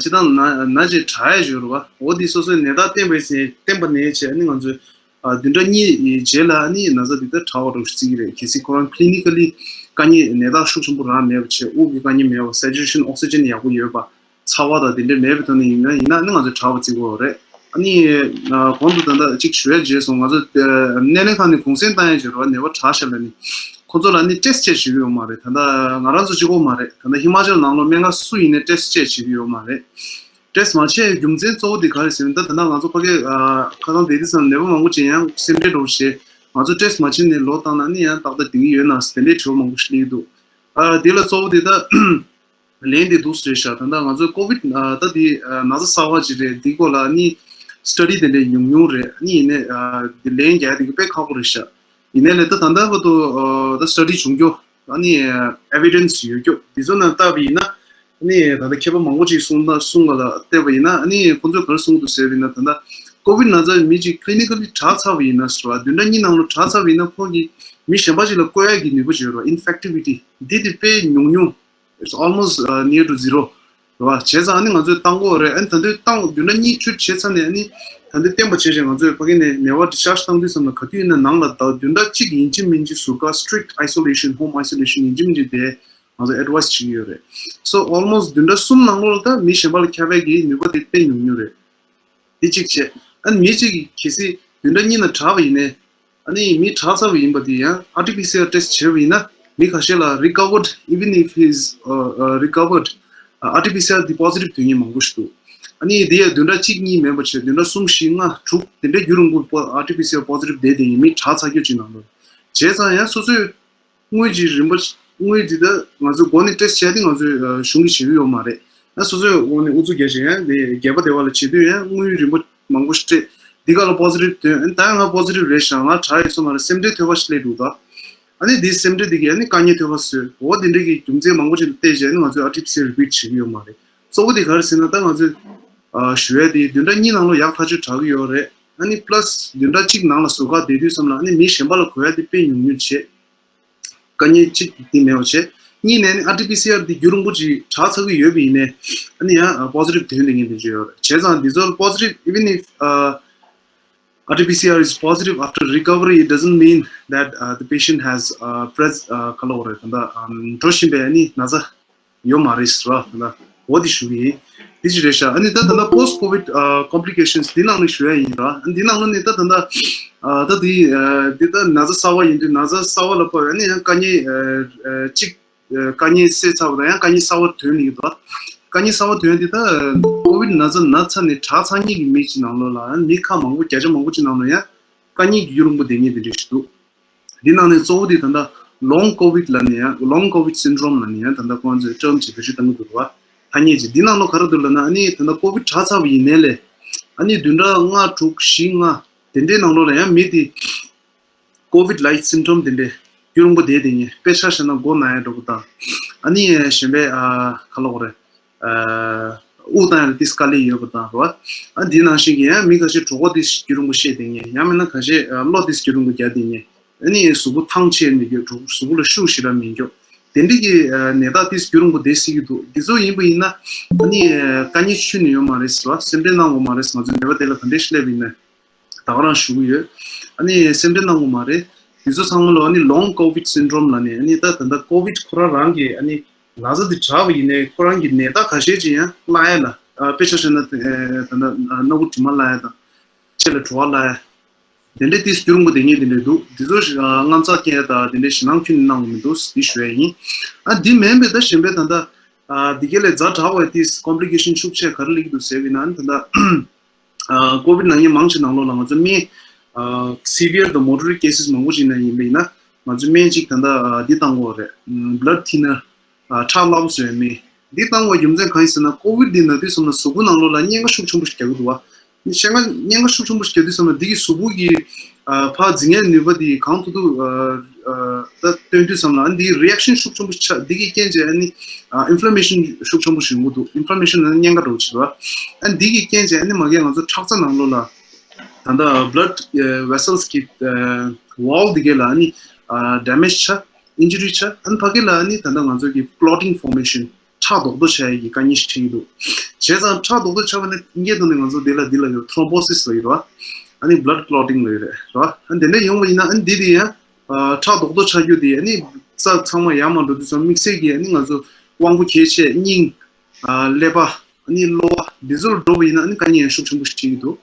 སྤྱིར་བཏང་ན་ན་ཅིག་དྲག་ཡ་ཞིག་ཡོད་རེད་བ། འོ་དེ་སོ་སོའི་ནད་རྟགས་བསྟན་པ་ཡིན་ཟེར་བསྟན་པ་ནས་བྱས་ཨ་ནི་ང་ཚོས་ ཨ་བདུན་ཕྲག་གཉིས་རྗེས་ལ་ནི་ན་ཚ་འདི་ལྟར་དྲག་པ་འདྲ་བོ་ཞིག་བརྩི་གི་རེད། གལ་སྲིད་ཁོ་རང་clinically་དཀའ་ངལ་ནད་རྟགས་ཤུགས་ཆེན་པོ་རང་མེད་པ་བྱས། དབུགས་ཀྱི་དཀའ་ངལ་མེད་པ། saturation oxygen ཡག་པོ་ཡོད་པ། ཚ་བ་དང་དེ་འདྲ་མེད་པའི་ཐོག་ནས་ཡིན་ན་ཡིན་ན་ནི་ང་ཚོས་དྲག་པ་བརྩི་དགོས་པ་རེད། ཨ་ནི་ཨ་གོང་དུ་ད་ལྟ་གཅིག་ཞུ་ཡ་བརྗེད་སོང་། ང་ཚོ་ཨ་སྣེ་ལེན་ཁང་ནས་གུང་སེང་བཏང་ཡ་བརྗེད་རོགས། ནད་པ་དྲག་ཤག་ལབ་ནས་ཁོ་ཚོ་ལ་ནི་test བྱས་བྱེད་ཀྱི་ཡོད་མ་རེད། ད་ལྟ་ང་རང་ཚོ་གཅིག་པོ་མ་རེད། ད་ལྟ་ཧི་མ་ཅལ་ནང་ལོགས་སྨན་ཁང་སུ་ཡིན་ནའི་test བྱས་བྱེད་ཀྱི་ཡོད་མ་རེད། test མ་བྱས་རྒྱུ་མཚན་གཙོ་བོ་དེ་ག་རེ་ཟེར་ན། ད་ད་ལྟ་ང་ཚོ་ཕ་གི་ཨ་ཁ་སང་དེ་དུས་ཙམ་ནད་པ་མང་པོ་ཅིག་ཡང་སེམས་ཁྲལ་འདྲ་བོ་བྱས། ང་ཚོ་test མ་བྱས་ནས་ལོག་བཏང་ན་ནི་ཡང་ཏག་ཏག་བསྡད་ཀྱི་ཡོད་ན་ཟེར་དེ་འདྲའི་དྲི་བ་མང་པོ་ཞིག་སླེབས་ཀྱི་འདུག་ཨ་དེ་ལ་གཙོ་བོ་དེ་ད་ལན་དེ་འདུག་སེ་རེད་ཤག་ད་ལྟ་ང་ཚོའི་ཀོ་ཝིད་ཨ་ད་དེ་ཨ་ན་ཚ་གསར་བ་ཅིག་རེད། འདི་སྐོར་ལ་ནི་study དེ་འདྲ་ཉུང་ཉུང་རེད། ནི་ཡིན་ནའི་ཨ་དེ་ལན་རྒྱག་ཡ་དེ་གི་དཔེ་ཁག་པོ་རེད་ཤག་ཡིན་ནའི་ལས་ད་ད་ལྟ་བར་དུ་ཨ་ད་study བྱུང་རྒྱུ་ཨ་ནི་evidence ཡོད་རྒྱུ་དེ་ཚོ་ནང་བལྟས་པ་ཡིན་ན། ཨ་ནི་ད་ལྟ་མཁས་པ་མང་པོ་ཅིག་གསུང་ད་གསུང་བ་ལ་བལྟས་པ་ཡིན་ན། ཨ་ནི་ཁོང་ཚོས་ག་རེ་གསུང་གི་འདུག་ཟེར་བ་ཡིན་ན། ད་ལྟ་ཀོ་ཝིད་ན་ཚ་མི་གཅིག་clinically དྲག་ཚར་བ་ཡིན་ན་ཟེར་བ། བདུན་ཕྲག་གཉིས་ནང་ལ་དྲག་ཚར་བ་ཡིན་ན་ཁོང་གིས་མི་གཞན་པ་ཅིག་ལ་བཀོལ་ཡ་གི་ནུས་པ་ཅིག་ཡོད་རེད་བ། infectivity འདི་དེ་དཔེ་ཉུང་ཉུང་། It's almost uh, near to zero རེད་བ། བྱས་ཙང་ཨ་ནི་ང་ཚོས་བཏང་དགོས་རེད། ཨ་ནི་ད་དུང་བཏང་བདུན་ཕྲག་གཉིས་treat བྱས་ཚར་ནས་ཨ་ནི་ད་དུང་བསྟན་པ་བྱས་བྱས་ང་ཚོས་ཕ་གི་ནས་ནད་པ་discharge བཏང་དུས་ཙམ་ལ་ག་དུས་ཡིན་ན་ནང་ལ་ད་བདུན་ཕྲག་གཅིག་ཡིན་གཅིག་མིན་གཅིག་ཟུར་བཀག strict isolation, home isolation ཡིན་གཅིག་མིན་གཅིག་བསྡད་ང་ཚོ་advice བྱེད་ཀྱི་ཡོད་རེད། So almost བདུན་ཕྲག་གསུམ་ནང་ལོགས་ལ་ད་མི་གཞན་པ་ལ་ཁྱབ་པའི་གི་ནུས་པ་དེ་དཔེ་ཉུང་ཉུང་རེད། དེ་གཅིག་བྱས། ཨ་ནི་མི་གཅིག་གིས་གལ་སྲིད་བདུན་ཕྲག་གཉིས་ནང་དྲག་པ་ཡིན་ནའི། ཨ་ནི་མི་དྲག་ཚར་བ་ཡིན་པ་དེ་ཡང་ཨར་ཊི་པི་སི་ཨར་test བྱས་པ་ཡིན་ན་མི་ཁ་ཤས་ལ་recovered, even if he's uh, uh, recovered ཨར་ཊི་པི་སི་ཨར་དེ་positive ཐོན་མཁན་མང་པོ་ཞིག་འདུག་ཨ་ནི་དེ་ཡང་བདུན་ཕྲག་གཅིག་གཉིས་མིན་པ་བྱས་བདུན་ཕྲག་གསུམ་བཞི་ལྔ་དྲུག་དེ་འདྲའི་རྒྱུན་རིང་པོ་ཨར་ཊི་པི་སི་ཨར་positive བསྡད་བསྡད་མཁན་མི་དྲག་ཚར་རྒྱུ་ཅིག་ནང་ལོགས། བྱས་ཙང་ཡང་སོ་སོས། དངུལ་གྱི་རིན་པ། དངུལ་འདི་ལྟར་ང་ཚོའི་སྒོ་ནས་test བྱས་ཏེ་ང་ཚོའི་གཞུང་གིས་བྱེད་ཀྱི་ཡོད་མ་རེད། ཨ་སོ་སོའི་འོག་ནས་ཨུ་ཚུགས་རྒྱག་བྱས་ཡང་དེ་སྒལ་པ་བདེ་བ་ལ་བྱེད་དུས་ཡང་དངུལ་རིན་པ་མང་པོ་ཞིག་སྤྲད། འདི་ག་ལ་positive ཐོན། ཨ་ད་ང་positive རེད་ཤག་ང་དྲག་ཡོད་ས་མ་རེད། སེམས་ཁྲལ་ཐོལ་པ་ཞིག་སླེབས་འདུག་ད། ཨ་ནི་འདིའི་སེམས་ཁྲལ་འདི་གིས་ཨ་ནི་དཀའ་ངལ་ཐོལ་པ་བཟོས། འོ་འདི་འདྲ་གི་རྒྱུ་མཚན་མང་པོ་ཞིག་ལ་བལྟས་བྱས་ཨ་ནི་ང་ཚོས་ཨར་ཊི་པི་སི་ཨར་repeat བྱེད་ཀྱི་ཡོད་མ་རེད། གཙོ་བོ་དེ་ག་རེ་ཟེར་ན་ད་ང་ཚོས་ཨ་ཞུ་ཡ་དེ་བདུན་ཕྲག་གཉིས་ནང་ལ་ཡག་ཐག་ཆོད་དྲག་གི་ཡོད་རེད། ཨ་ནི་plus བདུན་ཕྲག་གཅིག་ནང་ལ་ཟུར་བཀག་བསྡད་དུས་ཙམ་ལ་ཨ་ནི་མི་གཞན་པ་ལ་འགོས་ཡ་དེ་དཔེ་ཉུང་ཉུང་བྱས། དཀའ་ངལ་གཅིག་འདི་མེད་པ་བྱས། གཉིས་ནས་ནི་ཨར་ཊི་པི་སི་ཨར་འདི་རྒྱུན་རིང་པོ་ཅིག་དྲག་ཚར་གི་ཡོད་པ་ཡིན་ནའི་ཨ་ནི་ཡང་positive ཐོན་བསྡད་མཁན་དེ་འདྲ་ཡོད་རེད། བྱས་ཙང་འདི་ཚོར་positive, even if uh, ཨར་ཊི་པི་སི་ཨར is positive after recovery, it doesn't mean that uh, the patient has uh, pres uh, ག་ལབ་དགོས་རེད། ད་ལྟ་um, འགྲོ་བཞིན་པའི་ཨ་ནི་ན་ཚ་ཡོད་མ་རེད་ཟེར་བ་ད་ལྟ་འོ་དེ་ཞུ་གི་ཡིན། དེ་ཅི་རེད་ཤག་ཨ་ནི་ད་ད་ལྟ་post covid uh, complications འདི་ནང་ནས་ཞུ་ཡ་ཡིན་ར། ཨ་འདི་ནང་ལ་ནི་ད་ད་ལྟ་ཨ་ད་དེ་ཨ་འདི་ད་ན་ཚ་གསར་བ་ཡིན་དུས་ན་ཚ་གསར་བ་ལ་དཔག་པའི་ཨ་ནི་ཡང་དཀའ་ངལ་ཨ་ཨ་གཅིག་ཨ་དཀའ་ངལ་སེལ་ཚར་བ་དང་ཡང་དཀའ་ངལ་གསར་བ་ཐོན་ནས་ཡོད་དོ། དཀའ་ངལ་གསར་བ་ཐོན་དེ་ད་ཀོ་ཝིད་ན་ཚ་ན་ཚ་ནས་དྲག་ཚར་མཁན་གྱི་མི་གཅིག་ནང་ལོགས་ལ་མི་ཁག་མང་པོ་བརྒྱ་ཆ་མང་པོ་གཅིག་ནང་ལོགས་ཡང་དཀའ་ངལ་གྱི་རྒྱུན་རིང་པོ་བསྡད་མཁན་དེ་འདྲ་ཞིག་འདུག་འདི་ནང་ནས་གཙོ་བོ་དེ་ད་ལྟ་long covid ལབ་ནས་ཡང་long covid syndrome ལབ་ནས་ཡང་ད་ལྟ་ཁོང་ཚོས་term ཅིག་བེད་སྤྱོད་གཏང་གི་འདུག་བ། ཐ་སྙད་ཅིག་འདི་ནང་ལོགས་ག་རེ་འདུག་ལབ་ན་ཨ་ནི་ད་ལྟ་ཀོ་ཝིད་དྲག་ཚར་བ་ཡིན་ནའི་ལས་ཨ་ནི་བདུན་ཕྲག་ལྔ་དྲུག་བཞི་ལྔ་དེ་འདྲའི་ནང་ལོགས་ལ་ཡང་མི་དེ་ཀོ་ཝིད་like symptom དེ་འདྲའི་རྒྱུན་རིང་པོ་བསྡད་དེ་ཉེ་དཔེ་ཆ་བཞག་ན་མགོ་ན་ཡ་འགྲོ་པ་དང་ཨ་ནི་གཞན་པའི་ཨ་ག་ལབ་དགོས་རེད། ཨ་དབུགས་བཏང་ཡ་ལ་ཏིས་དཀའ་ལས་ཡོད་པ་དང་རེད་བ། ཨ་འདི་ནང་བཞིན་གྱི་ཡང་མི་ཁ་ཤས་གྲོད་ཁོག་ཏིས་རྒྱུན་རིང་པོ་བཤལ་དེ་ཉེ་ཡང་མིན་ན་ཁ་ཤས་ཨ་གློ་ཏིས་རྒྱུན་རིང་པོ་རྒྱག་དེ་ཉེ་ཨ་ནི་གཟུགས་པོ་ཐང་ཆད་མི་དགོས་གཟུགས་པོ་ལ་ཤུགས་ཞེ་དྲག་མི་འགྱོ། དེ་འདྲ་གི་ཨ་ནད་རྟགས་ཏིས་རྒྱུན་རིང་པོ་བསྡད་སྲིད་ཀྱི་འདུག་འདི་ཚོ་ཡིན་པ་ཡིན་ན་ཨ་ནི་དཀའ་ངལ་ཆུད་ནས་ཡོད་མ་རེད་ཟེར་བ་སེམས་ཁྲལ་གནང་དགོས་མ་རེད་ཟེར། ང་ཚོའི་ནད་པ་དེ་ལ་ག་འདྲས་ཤིག་སླེབས་ཡིན་ན། ད་ག་རང་ཞུ་གི་ཡོད། ཨ་ནི་སེམས་ཁྲལ་གནང་དགོས་མ་རེད། དེ་ཚོ་ཚང་མ་ལ་ཨ་ནི་long covid syndrome ལབ་ནས་ཨ་ནི་ད་ད་ལྟ་ཀོ་ཝིད་ཁོ་རང་རང་གི་ཨ་ནི་ན་ཚ་དེ་དྲག་པ་ཡིན་ནའི་ཁོ་རང་གི་ནད་རྟགས་ཁ་ཤས་ཅིག་ཡང་བརླག་ཡ་ལ་ཨ་དཔེ་ཆ་བཞག་ན་ད་ད་ལྟ་སྣ་ཁུག་དྲི་མ་བརླག་ཡ་དང་ལྕེ་ལ་བྲོ་བ་བརླག་ཡ། དེ་འདྲའི་ཏིས་རྒྱུན་རིང་པོ་བསྡད་མཁན་དེ་འདྲ་འདུག་འདི་ཚོ་ཞིག་ཨ་དངངས་འཚབ་སྐྱེ་ཡ་དང་དེ་འདྲའི་ཞེད་སྣང་ཁྱོན་ནས་གནང་དགོས་མི་འདུག་འདི་ཞུ་ཡ་ཡིན། ཨ་འདི་མིན་པའི་ད་གཞན་པའི་ད་ལྟ་ཨ་འདི་ག་ལས་ཛ་དྲག་པའི་ཏིས་complication ཤུགས་ཆེ་ག་རེ་སླེབས་ཀྱི་འདུག་ཟེར་བ་ཡིན་ན་ཨ་ནི་ད་ལྟ། ཀོ་ཝིད་ནད་ཡམས་མང་ཆེ་ནང་ལོགས་ལ་ང་ཚོ་སྨན་སི་བི་ཡར་དང་མོ་ཌི་རེཊ་ཀེ་སི་མང་པོ་ཞིག་ན་ཡིན་པ་ཡིན་ན་ང་ཚོ་སྨན་གཅིག་ད་ལྟ་འདི་བཏང་དགོས་རེད། blood thinner ཁྲག་རླབས་པོ་བཟོ་བའི་སྨན་འདི་བཏང་དགོས་རྒྱུ་མཚན་གང་ཡིན་ཟེར་ན་ཀོ་ཝིད་འདི་ན་དུས་ཙམ་ལ་གཟུགས་པོ་ནང་ལོགས་ལ་གཉན་ཁ་ཤུགས་ཆེན་པོ་ཞིག་རྒྱག་གི་འདུག་བ། གཉན་ཁ་གཉན་ཁ་ཤུགས་ཆེན་པོ་ཞིག་རྒྱག་དུས་ཙམ་ལ་འདི་གི་གཟུགས་པོ་གི་ཕར་འཛིང་ཡའི་ནུས་པ་འདི་གང་ཐུབ་ཐུབ། ད་སྟོན་དུས་ཙམ་ལ་ཨ་ནི་འདིའི་རི་ཨེག་ཤན་ཤུགས་ཆེན་པོ་ཆགས། འདི་གི་རྐྱེན་བྱས་ཨ་ནི་ཨིན་ཕ་ལེ་མེ་ཤན་ཤུགས་ཆེན་པོ་ཞིག་ཡོང་གི་འདུག་ཨིན་ཕ་ལེ་མེ་ཤན་ནི་གཉན་ཁ་འདྲ་བོ་ཅིག་རེད་བ། ཨ་ནི་འདི་གི་རྐྱེན་བྱས་ཨ་ནི་མ་གིར་ང་ཚོ་ཁྲག་རྩ་ནང་ལོགས་ལ་ད་ལྟ་blood vessels གི་wall འདི་གའི་ལ་ཨ་ནི་damage ཆགས། injury ཆགས། ཨ་ནི་ཕ་གི་ལ་ཨ་ནི་ད་ལྟ་ང་ཚོ་གི་clotting formation ཁྲག་རྡོག་རྡོག་ཆགས་ཡ་གི་དཀའ་ངལ་ཞིག་འཕྲད་ཀྱི་འདུག་བྱས་ཙང་ཁྲག་རྡོག་རྡོག་ཆགས་པ་ནི་ཨིན་སྐད་ཐོག་ནས་ང་ཚོ་འདི་ལ་འདི་ལ་ཡོད་thrombosis ལབ་ཀྱི་རེད་བ། ཨ་ནི་blood clotting་ལབ་ཡོད་རེད། རེད་བ། ཨ་འདི་འདྲ་ཡོང་བ་ཡིན་ན་ཨ་ནི་འདི་དེ་ཡང་ཁྲག་རྡོག་རྡོག་ཆགས་རྒྱུ་དེ་ཨ་ནི་རྩ་ཚང་མ་ཡར་མར་འགྲོ་དུས་ཙམ་དམིགས་བསལ་གྱི་ཨ་ནི་ང་ཚོ་དབང་པོ་གལ་ཆེ་སྙིང་། ཀླད་པ། ཨ་ནི་གློ་བ་འདི་ཚོ་ལ་འགྲོ་བ་ཡིན་ན་ཨ་ནི་དཀའ་ངལ་ཡང་ཤུགས་ཆེན་པོ་ཞིག་འཕྲད་ཀྱི་འདུག་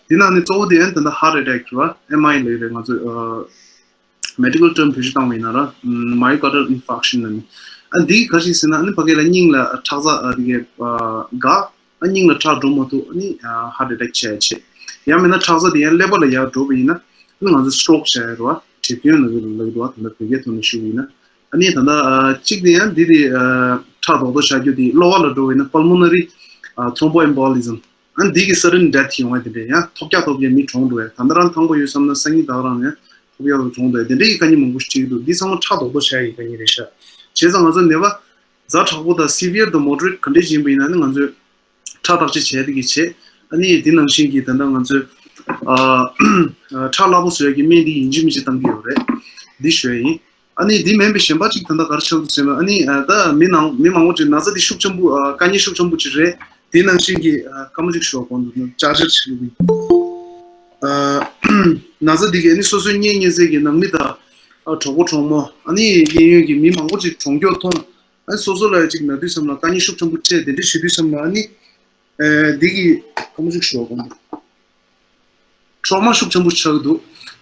དེ་ནང་ནས་གཙོ་བོ་དེ་ཨ་ནི་ད་ལྟ་heart attack་རེད་བ། M I་ལབ་ཡོད་རེད། ང་ཚོ་medical term་བེད་སྤྱོད་བཏང་བ་ཡིན་ན་ར་myocardial infarction་ལབ་ནས། ཨ་འདི་ག་རེ་ཟེར་ན་ཨ་ནི་ཕ་གི་ལ་སྙིང་ལ་ཁྲག་རྩ་ཨ་དེ་གས་འགག་ཨ་སྙིང་ལ་ཁྲག་འགྲོ་མ་ཐུབ་ཨ་ནི་heart attack་བྱས་བྱས། ཡང་མིན་ན་ཁྲག་རྩ་དེ་ཡང་ཀླད་པ་ལ་ཡར་འགྲོ་བ་ཡིན་ན་ཨ་ནི་ང་ཚོ་stroke་བྱས་རེད་བ། གྲིབ་སྐྱོན་ལབ་ཀྱི་ལབ་ཀྱི་འདུག་བ། ད་ལྟ་བོད་སྐད་ཐོག་ནས་ཞུ་བ་ཡིན་ན། ཨ་ནི་ད་ལྟ་གཅིག་དེ་ཡང་འདི་དེ་ཁྲག་རྡོག་རྡོག་ཆགས་རྒྱུ་དེ་གློ་བ་ལ་འགྲོ་བ་ཡིན་ན་pulmonary thromboembolism། ཨ་འདི་གི་sudden death་ཡོང་བ་དེ་འདྲ་ཡང་ཐོལ་རྒྱག་ཐོལ་རྒྱག་མི་གྲོངས་འགྲོ་བས། ད་ལྟ་རང་ཐང་པོ་ཡོད་བསམ་ན་སང་ཉིན་ད་ག་རང་ཡང་ཐོལ་རྒྱག་ཐོལ་གྲོངས་འགྲོ་བས། དེ་འདྲ་གི་དཀའ་ངལ་མང་པོ་ཞིག་འཕྲད་ཀྱི་འདུག་འདི་ཚང་མ་ཁྲག་རྡོག་རྡོག་ཆགས་ཡག་གི་དཀའ་ངལ་རེད་ཤག་བྱས་ཙང་ང་ཚོ་ནད་པ་ཛ་དྲག་པོ་དང་severe་དང་moderate་ག་འདྲས་ཡིན་པ་ཡིན་ན་ནི་ང་ཚོས་ཁྲག་བརྟག་དཔྱད་བྱས་དེ་གི་བྱས། ཨ་ནི་འདི་ནང་བཞིན་གྱི་ད་ལྟ་ང་ཚོས་ཨ་ཁྲག་རླབས་པོ་བཟོ་ཡག་གི་སྨན་འདི་ཡིན་གཅིག་མིན་གཅིག་བཏང་གི་ཡོད་རེད། འདི་ཞུ་ཡ་ཡིན། ཨ་ནི་འདི་མིན་པའི་གཞན་པ་གཅིག་ད་ལྟ་ག་རེ་ཆགས་འདུག་ཟེར་ན། ཨ་ནི་ཨ་ད་མི་ནང་མི་མང་པོ་ཅིག་ན་ཚ་འདི་ཤུགས་ཆེན་པོ་ཨ་དཀའ་ངལ་ཤུགས་ཆེན་པོ་ཅིག་རེད། དེ་ནང་བཞིན་གྱི་ཨ་སྐར་མ་གཅིག་ཞུ་བ་གོང་དུ་ནང་ཅར་ཅར་བྱེད་ཀྱི་ཡིན། ཨ་ན་ཚ་འདི་གས་ཨ་ནི་སོ་སོའི་གཉེན་ཉེ་ཚན་གྱི་ནང་མི་དང་ཨ་གྲོགས་པོ་གྲོགས་མོ་ཨ་ནི་གཡས་གཡོན་གྱི་མི་མང་པོ་ཅིག་གྲོངས་མགྱོགས་མཐོང་། ཨ་ནི་སོ་སོ་ལ་ཅིག་ན་དུས་ཙམ་ལ་དཀའ་ངལ་ཤུགས་ཆེན་པོ་འཕྲད། དེ་འདྲ་བྱེད་དུས་ཙམ་ལ་ཨ་ནི་ཨ་འདི་གི་སྐར་མ་གཅིག་ཞུ་བ་གོང་དུ། ཊོ་མ་ཤུགས་ཆེན་པོ་ཆགས་ཀྱི་འདུག་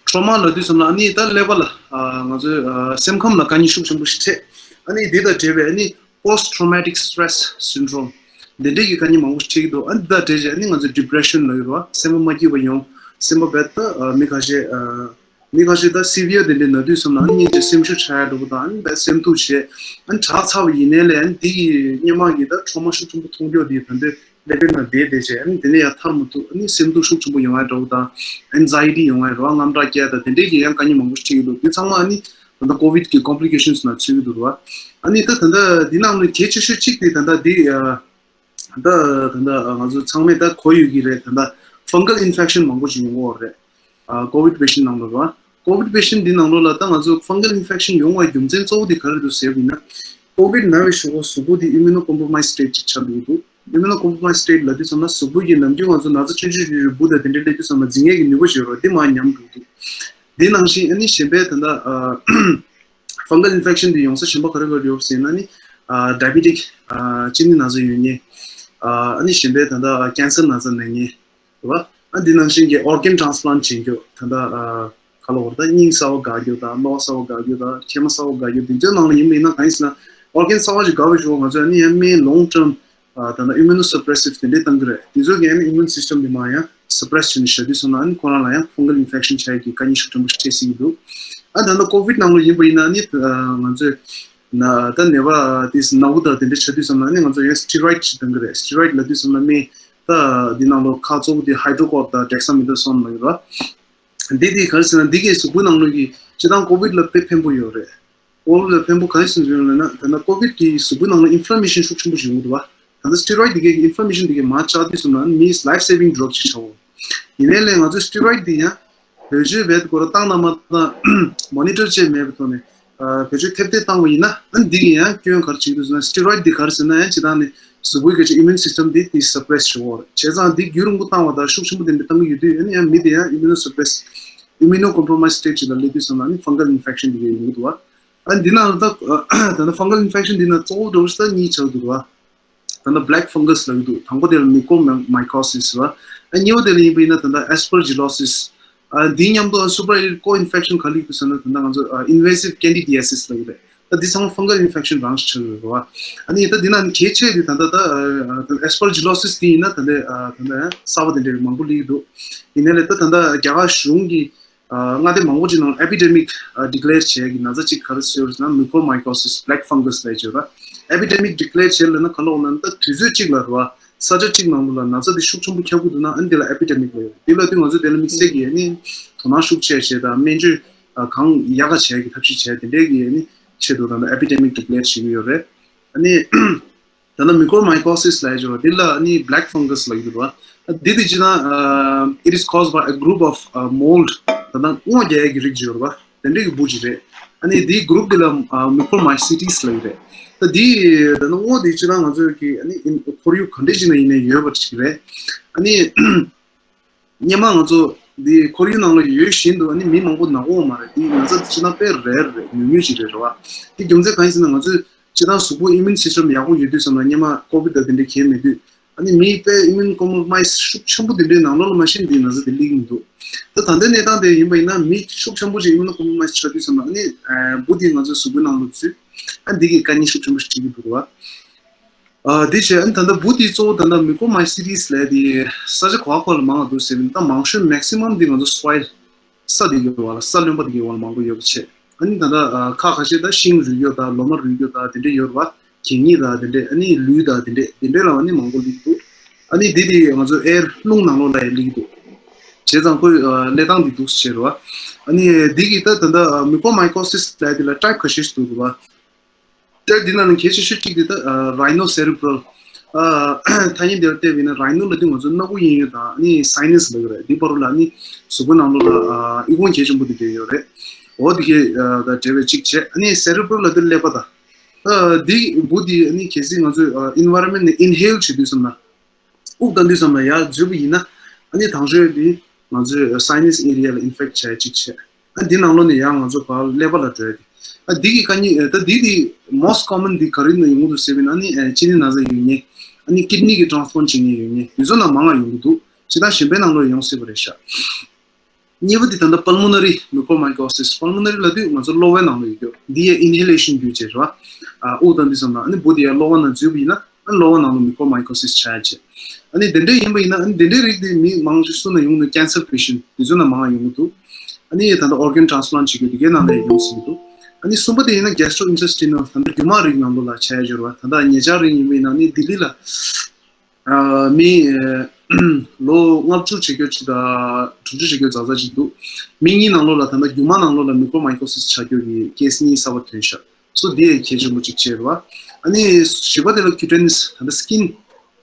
ཊོ་མ་ལབ་དུས་ཙམ་ལ་ཨ་ནི་ད་ཀླད་པ་ལ་ཨ་ང་ཚོའི་ཨ་སེམས་ཁམས་ལ་དཀའ་ངལ་ཤུགས་ཆེན་པོ་ཞིག་འཕྲད། ཨ་ནི་འདི་དང་འབྲེལ་བའི་ཨ་ནི་post traumatic stress syndrome་འདི་འདྲའི་གི་དཀའ་ངལ་མང་པོ་ཞིག་འཕྲད་ཀྱི་འདུག་ཨ་ནི་འདི་དང་འབྲེལ་བྱས་ཨ་ནི་ང་ཚོ་depression་ལབ་ཀྱི་རེད་བ། སེམས་པ་མ་སྐྱིད་པ་ཡོང་། སེམས་པ་རྦད་དེ་ཨ་མི་ཁ་ཤས་ཨ་མི་ཁ་ཤས་ད་སི་བི་ཡར་དེ་འདྲའི་ན་དུས་ཙམ་ལ་ཨ་ནི་སྙིང་རྗེ་སེམས་ཤུགས་ཆག་ཡག་འདྲ་པོ་དང་ཨ་ནི་རྦད་སེམས་སྡུག་བྱས། ཨ་ནི་དྲག་ཚར་བ་ཡིན་ནའི་ལས་ཨ་ནི་འདི་གི་སྔོན་མ་གི་ད་ཊོ་མ་ཤུགས་ཆེན་པོ་མཐོང་རྒྱུ་དེ་ད་འདོད། ཀླད་པའི་ནང་བསྡད་བསྡད་བྱས་ཨ་ནི་དེ་ནས་ཡང་ཐར་མ་ཐུབ། ཨ་ནི་སེམས་སྡུག་ཤུགས་ཆེན་པོ་ཡོང་ཡག་འདྲ་པོ་དང་། anxiety་ཡོང་ཡག་རེད་བ། དངངས་སྐྲག་སྐྱེ་ཡག་དང་དེ་འདྲའི་གི་ཡང་དཀའ་ངལ་མང་པོ་ཞིག་འཕྲད་ཀྱི་འདུག་འདི་ཚང་མ་ཨ་ནི་ད་ལྟ་ཀོ་ཝིད་ཀྱི་complications་ནང་ཚུད་ཀྱི་འདུག་རེད་བ། ཨ་ནི་ད་ད་ལྟ་འདི་ནང་ནས་གལ་ཆེ་ཤོས་གཅིག་དེ་ད་ལྟ་འདི་ཨ་ད་ད་ལྟ་ང་ཚོ་ཚང་མས་ད་གོ་ཡོད་ཀྱི་རེད། ད་ལྟ་fungal infection་མང་པོ་ཞིག་ཡོང་གི་ཡོད་རེད། ཨ་ཀོ་ཝིད་པེ་ཤེན་ནང་ལོགས་ལ། ཀོ་ཝིད་པེ་ཤེན་འདི་ནང་ལོགས་ལ་ད་ང་ཚོ་fungal infection་ཡོང་བའི་རྒྱུ་མཚན་གཙོ་བོ་དེ་ག་རེ་འདུག་ཟེར་བ་ཡིན་ན། ཀོ་ཝིད་ན་བའི་གཞུག་གུ་གཟུགས་པོ་དེ་immunocompromised state་ཅིག་ཆགས་འགྲོ་གི་འདུག immunocompromised state་ལབ་དུས་ཙམ་ལ་གཟུགས་པོ་གི་ནམ་རྒྱུན་ང་ཚོ་ན་ཚ་ཆུང་ཆུང་ཆུང་ཆུང་འབུ་དང་དེ་འདྲ་སླེབས་དུས་ཙམ་ལ་འཛིང་ཡས་ཀྱི་ནུས་པ་ཅིག་ཡོད་རེད་བ། དེ་མར་ཉམས་འགྲོ་གི་འདུག་དེ་ནང་བཞིན་ཨ་ནི་གཞན་པའི་ད་ལྟ་ཨ་fungal infection་དེ་ཡོང་ས་གཞན་པ་ག་རེ་ག་རེ་ཡོད་ཟེར་ན་ནི། ཨ་diabetic་ཨ་གཅིན་སྙི་ན་ཚ་ཡོད་མཁན། ཨ་ཨ་ནི་གཞན་པའི་ད་ལྟ་cancer་ན་ཚ་ན་མཁན། རེད་བ། ཨ་འདི་ནང་བཞིན་གྱི་organ transplant་བྱེད་རྒྱུ་ད་ལྟ་ཨ་ག་ལ་བར་ད་སྙིང་གསར་བ་འགག་རྒྱུ་དང་གློ་བ་གསར་བ་འགག་རྒྱུ་དང་མཆིལ་མ་གསར་བ་འགག་རྒྱུ་འདི་ཚོའི་ནང་ལ་ཡིན་པ་ཡིན་ན་གང་ཡིན་ཟེར་ན། organ་གསར་བ་ཞིག་འགག་པའི་གཞུག་གུ་ང་ཚོས་ཨ་ནི་ཡང་སྨན་long term་ཨ་ད་ལྟ་immunosuppressive་དེ་འདྲས་བཏང་གི་རེད། དེ་ཚོ་གིས་ཨ་ནི་immune system་དེ་མར་ཡང་suppress་བྱས་ནས་བཞག་དུས་ཙམ་ལ་ཨ་ནི་ཁོ་རང་ལ་ཡང་fungal infection་ཆགས་ཡག་གི་དཀའ་ངལ་ཤུགས་ཆེན་པོ་ཞིག་འཕྲད་སྲིད་ཀྱི་འདུག་ཨ་ད་ལྟ་ཀོ་ཝིད་ནང་ལ་ཡིན་པ་ཡིན་ན་ཨ་ནི་ཨ་ང་ཚོས་ན་ད་ནད་པ་དེ་ན་བུ་དང་དེ་འདྲས་ཆགས་དུས་ཙམ་ལ་ཨ་ནི་ང་ཚོ་ཡང་steroid་ཞིག་བཏང་གི་རེད། steroid་ལབ་དུས་ཙམ་ལ་སྨན། ད་འདི་ནང་ལོགས་ཁག་གཙོ་བོ་དེ་hydrocor་དང་dexamethasone་ལབ་ཡོད་ར། འདི་དེ་ག་རེ་ཟེར་ན་འདི་གའི་གཟུགས་པོའི་ནང་ལོགས་ཀྱི་སྤྱིར་བཏང་ཀོ་ཝིད་ལ་དཔེ་ཕན་པོ་ཡོད་རེད། ཀོ་ཝིད་ལ་ཕན་པོ་ག་རེ་ཟེར་ཡོད་ལབ་ན་ད་ལྟ་ཀོ་ཝིད་ཀྱི་གཟུགས་པོའི་ནང་ལ་inflammation་ཤུགས་ཆེན་པོ་ཞིག་ཡོང་གི་འདུག་བ། ད་ལྟ་steroid་འདི་གའི་inflammation་འདི་གའི་མར་བཅག་དུས་ཙམ་ལ་མིའི་life saving drug་ཅིག་ཆགས་འོང་། ཡིན་ནའི་ལས་ང་ཚོའི་steroid་འདི་ཡང་བེད་སྤྱོད་བེད་སྐོར་བཏང་ན་མ་བཏང་monitor་བྱས་མེད་པའི་ཐོག་ནས་ཨ་བེད་སྤྱོད་ཐེབས་ཐེབས་བཏང་བ་ཡིན་ན་ཨ་འདི་གི་ཡང་སྐྱོན་ག་རེ་བྱེད་ཀྱི་འདུག་ཟེར་ན་steroid་འདི་ག་རེ་ཟེར་ན་ཡང་སྤྱིར་བཏང་ནས་གཟུགས་པོའི་སྐད་ཆ་immune system་འདི་དེ་suppress་བྱེད་ཀྱི་ཡོད་རེད། བྱས་ཙང་འདི་རྒྱུན་རིང་པོ་བཏང་བ་དང་ཤུགས་ཆེན་པོ་དེ་འདྲ་བཏང་གི་ཡོད་དུས་ཨ་ནི་ཡང་མི་དེ་ཡང་immunosuppress immunocompromised state་ཅིག་ལ་སླེབས་དུས་ཙམ་ལ་ཨ་ནི་fungal infection་འདི་གའི་ཡོང་གི་འདུག་བ། ཨ་འདི་ན་ད་ད་ལྟ་fungal infection་འདི་ན་གཙོ་བོ་འདྲ་བོ་ཞིག་ད་གཉིས་ཆགས་འདུག་བ། ད་ལྟ་black fungus་ལབ་ཀྱི་འདུག་དང་པོ་དེ་ལ་mucormycosis་བ། ཨ་གཉིས་པ་དེ་ལ་ཡིན་པ་ཡིན་ན་ད་ལྟ་aspergillosis། ཨ་འདི་མཉམ་དུ་supra co-infection་ག་ལ་ཡོད་ཟེར་ན་ད་ལྟ་ང་ཚོ་ཨ་invasive candidiasis་ལབ་ཀྱི་རེད། ད་འདི་ཚང་མ་fungal infection་རང་ཞིག་ཆགས་ཡོད་རེད་བ། ཨ་ནི་ད་འདི་ནང་གལ་ཆེ་དེ་ད་ལྟ་ད་ཨ་ད་aspergillosis་དེ་ཡིན་ན་ད་ལྟ་ཨ་ད་ལྟ་གསར་པ་དེ་འདྲ་མང་པོ་སླེབས་ཀྱི་འདུག་ཡིན་ནའི་ལས་ད་ད་ལྟ་རྒྱ་གར་གཞུང་གི་ཨ་མངའ་སྡེ་མང་པོ་ཅིག་ནང་epidemic་ཨ་declare་བྱས་ཀྱི་ན་ཚ་ཅིག་ག་རེ་ཟེར་ན་mucormycosis black fungus་ལབ་ཀྱི་ཡོད་ར། epidemic་declare་བྱས་ལབ་ན་ག་ལ་འོང་ལབ་ན་ད་དུས་ཚོད་ཅིག་ལ་རེད་བ། ས་ཆ་གཅིག་ནང་ལ་ན་ཚ་དེ་ཤུགས་ཆེན་པོ་ཁྱབ་ཀྱི་འདུག་ན་ཨ་ནི་དེ་ལ་epidemic་ལབ་ཡོད། དེ་ལབ་དུས་ང་ཚོ་དེ་ལ་དམིགས་བསལ་གྱི་ཨ་ནི་དོ་སྣང་ཤུགས་ཆེ་བྱས་དང་སྨན་བཅོས་ཨ་གང་ཡག་ག་བྱས་ཀྱི་ཐབས་ཤེས་བྱས་དེ་འདྲའི་གི་ཨ་ནི་ཆེད་དུ་ད་ལྟ་epidemic་declare་བྱེད་ཀྱི་ཡོད་རེད། ཨ་ནི་ད་ལྟ་mucormycosis་ལབ་ཡོད་རེད་བ། འདི་ལ་ཨ་ནི་black fungus་ལབ་ཀྱི་འདུག་བ། འདི་དེ་ཅི་ན་ཨ་it is caused by a group of uh, mold་ད་ལྟ་སྔོ་རྒྱག་ཡས་ཀྱི་རིགས་ཅིག་ཡོད་རེད་བ། དེ་འདྲའི་གི་འབུ་ཅིག་རེད། ཨ་ནི་འདིའི་group་འདི་ལ་ཨ་mucormycetes་ལབ་ཀྱི་རེད། ད་འདི་ད་ལྟ་སྔོ་འདི་ཅི་ན་ང་ཚོའི་གི་ཨ་ནི་ཁོར་ཡུག་ག་འདྲས་ཅིག་ན་ཡིན་ནའི་ཡོད་པ་ཅིག་རེད། ཨ་ནི་སྔོན་མ་ང་ཚོ་ འདི་ཁོར་ཡུག་ནང་ལ་ཡོད་བཞིན་དུ་ཨ་ནི་མི་མང་པོ་ན་གི་ཡོད་མ་རེད། འདི་ན་ཚ་འདི་སྤྱིར་བཏང་དཔེ་རེར་རེད། ཉུང་ཉུང་ཞིག་རེད། རེད་བ། འདི་རྒྱུ་མཚན་གང་ཡིན་ཟེར་ན། ང་ཚོས་སྤྱིར་བཏང་གཟུགས་པོ་ཨི་མིའུན་སི་སི་ཊམ་ཡག་པོ་ཡོད་དུས་ཙམ་ལ་སྔོན་མ་ཀོ་བིཌ་དང་དེ་འདྲའི་གལ་མེད་དུས། ཨ་ནི་མི་དཔེ་ཨི་མིའུན་ཀོམ་པོ་རོ་མའིས་ཤུགས་ཆེན་པོ་དེ་འདྲའི་ནང་ལོགས་ལ་མ་ཤེས་འདི་ན་ཚ་དེ་སླེབས་ཀྱི་མི་འདུག་ད་ད་ལྟའི་གནས་སྟངས་དེ་ཡིན་པ་ཡིན་ན་མི་ཤུགས་ཆེན་པོ་ཞིག་ཨི་མིའུན་ཀོམ་པོ་རོ་མའིས་ཆགས་དུས་ཙམ་ལ་ཨ་ནི་འབུ་དེ་ང་ཚོའི་གཟུགས་པོའི་ནང་ལ་འཛུལ། ཨ་འདི་གིས་དཀའ་ངལ་ཤུགས་ཆེན་པོ་ཞིག་འཕྲད་ཀྱི་འདུག་རེད་བ། ཨ་དེ་བྱས་ཨ་ནི་ད་ལྟ་འབུ་དེ་གཙོ་བོ་ད་ལྟ་མུ་ཀོ་མའི་སི་ཊི་ཟེར་ཡ་དེ་ས་ཆ་ག་བ་ག་བ་ལ་མང་བ་འདུག་ཟེར་བ་ཡིན་ན། ད་མང་ཤོས་མེག་སི་མམ་དེ་ང་ཚོ་སོའིལ། ས་དེ་གི་འོག་ལ། ས་རློན་པ་དེ་གི་འོག་ལ་མང་པོ་ཡོད་པ་བྱས། ཨ་ནི་ད་ལྟ་ཨ་ཁག་ཁ་ཤས་ད་ཤིང་རུལ་རྒྱུ་དང་ལོ་མ་རུལ་རྒྱུ་དང་དེ་འདྲ་ཡོད་རེད་བ། གད་སྙིགས་དང་དེ་འདྲ། ཨ་ནི་ལུད་དང་དེ་འདྲ་དེ་འདྲ་ལ་ཨ་ནི་མང་པོ་སླེབས་ཀྱི་འདུག་ཨ་ནི་དེ་དེ་ང་ཚོ་ཨེར་རླུང་ནང་ལོགས་ལ་ཡང་སླེབས་ཀྱི་འདུག་བྱས་ཙང་ཁོའི་ཨ་གནས་སྟངས་དེ་འདུག་སེ་བྱས་རེད་བ། ཨ་ནི་དེ་གི་ད་ད་ལྟ་མུ་ཀོ་མའི་ཀོ་སི་སི་ལབ་ཡ་དེ་ལ་ཊའིབ་ཁ་ཤས་ཤིག་འདུག་རེད་བ། ད་འདི་ནང་ནས་གལ་ཆེ་ཤོས་གཅིག་དེ་ད་རའི་ནོ་སེ་རེ་བྷ་རལ། ཐ་སྙད་འདིར་བལྟས་པ་ཡིན་ན་རའི་ནོ་ལབ་དུས་ང་ཚོ་སྣ་ཁུག་གཡས་གཡོན་དང་ཨ་ནི་སའི་ནས་ལབ་ཀྱི་རེད། འདི་བར་ལ་ཨ་ནི་གཟུགས་པོ་ནང་ལོགས་ལ་ཨ་ཨི་ཁུང་གལ་ཆེན་པོ་དེ་འདྲ་ཡོད་རེད། འོ་དེ་གས་ཨ་དང་འབྲེལ་བའི་གཅིག་བྱས། ཨ་ནི་སེ་རེ་བྷ་རལ་ལབ་དུས་ཀླད་པ་དང་། ད་འདི་འབུ་འདི་ཨ་ནི་གལ་སྲིད་ང་ཚོས་ཨ་ཨེན་ཝའི་རོན་མེན་ཊི་ནས་ཨིན་ཧེལ་བྱེད་དུས་ཙམ་ལ། དབུགས་གཏོང་དུས་ཙམ་ལ་ཡར་འཛུལ་བ་ཡིན་ན། ཨ་ནི་དང་ཤོས་དེ་ང་ཚོའི་སའི་ནས་ཨེ་རི་ཡ་ལ་ཨིན་ཕེག་ཊི་བྱ་ཡ་གཅིག་བྱས། ཨ་འདི་ནང་ལོགས་ནས་ཡར་ང་ཚོ་ག་ཀླད་པ་ལ་འགྲོ་ཡ་དེ། ཨ་འདི་གི་དཀའ་ངལ་ད་འདི་དེ་མོ་སི་ཊི་ཀོ་མན་འདི་ག་རེ་ནང་ཡོང་གི་འདུག་ཟེར་བ་ཡིན་ན། ཨ་ནི་ཨ་གཅིན་སྙི་ན་ཚ་ཡོད་མཁན། ཨ་ནི་ཀིཌ་ནི་གི་ཊེ་རན་སི་པ་ལེན་ཊི་བྱེད་མཁན་ཡོད་མཁན་དེ་ཚོ་ནང་མང་ང་ཡོང་གི་འདུག་སྤྱིར་བཏང་གཞན་པའི་ནང་ལོགས་ཡོང་སྲིད་པ་རེད་ཤག་གཉིས་པ་དེ་ད་ལྟ་པལ་མོ་ནེ་རི་མུ་ཀོ་མའི་ཀོ་སི་སི། པལ་མོ་ནེ་རི་ལབ་དུས་ང་ཚོ་གློ་བའི་ནང་ལ་ཡོད་རྒྱུ་འདི་ཡ་ཨིན་ཧེ་ལེ་ཤན་བརྒྱུད་བྱས་རེད་བ། ཨ་དབུགས་གཏོང་དུས་ཙམ་ལ་ཨ་ནི་འབུ་དེ་ཡ་གློ་བ་ནང་འཛུལ་བ་ཡིན་ན། ཨ་གློ་བ་ནང་ལ་མུ་ཀོ་མའི་ཀོ་སི་སི་ཆགས་ཡ་བྱས། ཨ་ནི་དེ་འདྲ་ཡིན་པ་ཡིན་ན། ཨ་ནི་དེ་འདྲའི་རིགས་དེ་མི་མང་ཆེ་སུ་ནང་ཡོང་ན་ཀེན་སར་པེ་ཤན་དེ་ཚོ་ནང་མང་ང་ཡོང་གི་འདུག་ཨ་ནི་ད་ལྟ་ཨོར་གན་ཊེ་རན་སི་པ་ལེན་ཊི་བྱེད་རྒྱུ་དེ་གའི་ནང་ལ་ཡོང་སྲིད་ཀྱི་འདུག་ཨ་ནི་གསུམ་པ་དེ་ཡིན་ན་གེ་སི་ཊོ་ཨིན་ཊེ་སི་ཊི་ནལ། ད་ལྟ་རྒྱུ་མ་རིགས་ནང་ལོགས་ལ་ཆགས་ཡ་འབྱོར་བ། ད་ལྟ་ཉེ་ཆར་རིང་ཡིན་པ་ཡིན་ན་ཨ་ནི་ལྡི་ལི་ལ། ཨ་མི་ལོ་ལྔ་བཅུ་བྱེད་རྒྱུ་ཅིག་དང་དྲུག་ཅུ་བྱེད་རྒྱུ་ཛ་ཛ་ཅིག་འདུག་མི་གཉིས་ནང་ལོགས་ལ་ད་ལྟ་རྒྱུ་མ་ནང་ལོགས་ལ་མུ་ཀོ་མའི་ཀོ་སི་སི་ཆགས་རྒྱུ་གི་ཀེ་སི་གཉིས་གསར་པ་ཐོན་ཤག་སོ་འདི་ཡང་གལ་ཆེན་པོ་གཅིག་བྱས་རེད་བ། ཨ་ནི་བཞི་པ་དེ་ལ་ཀིའུ་ཊེ་ནི་ཡས། ད་ལྟ་སི་ཀིན་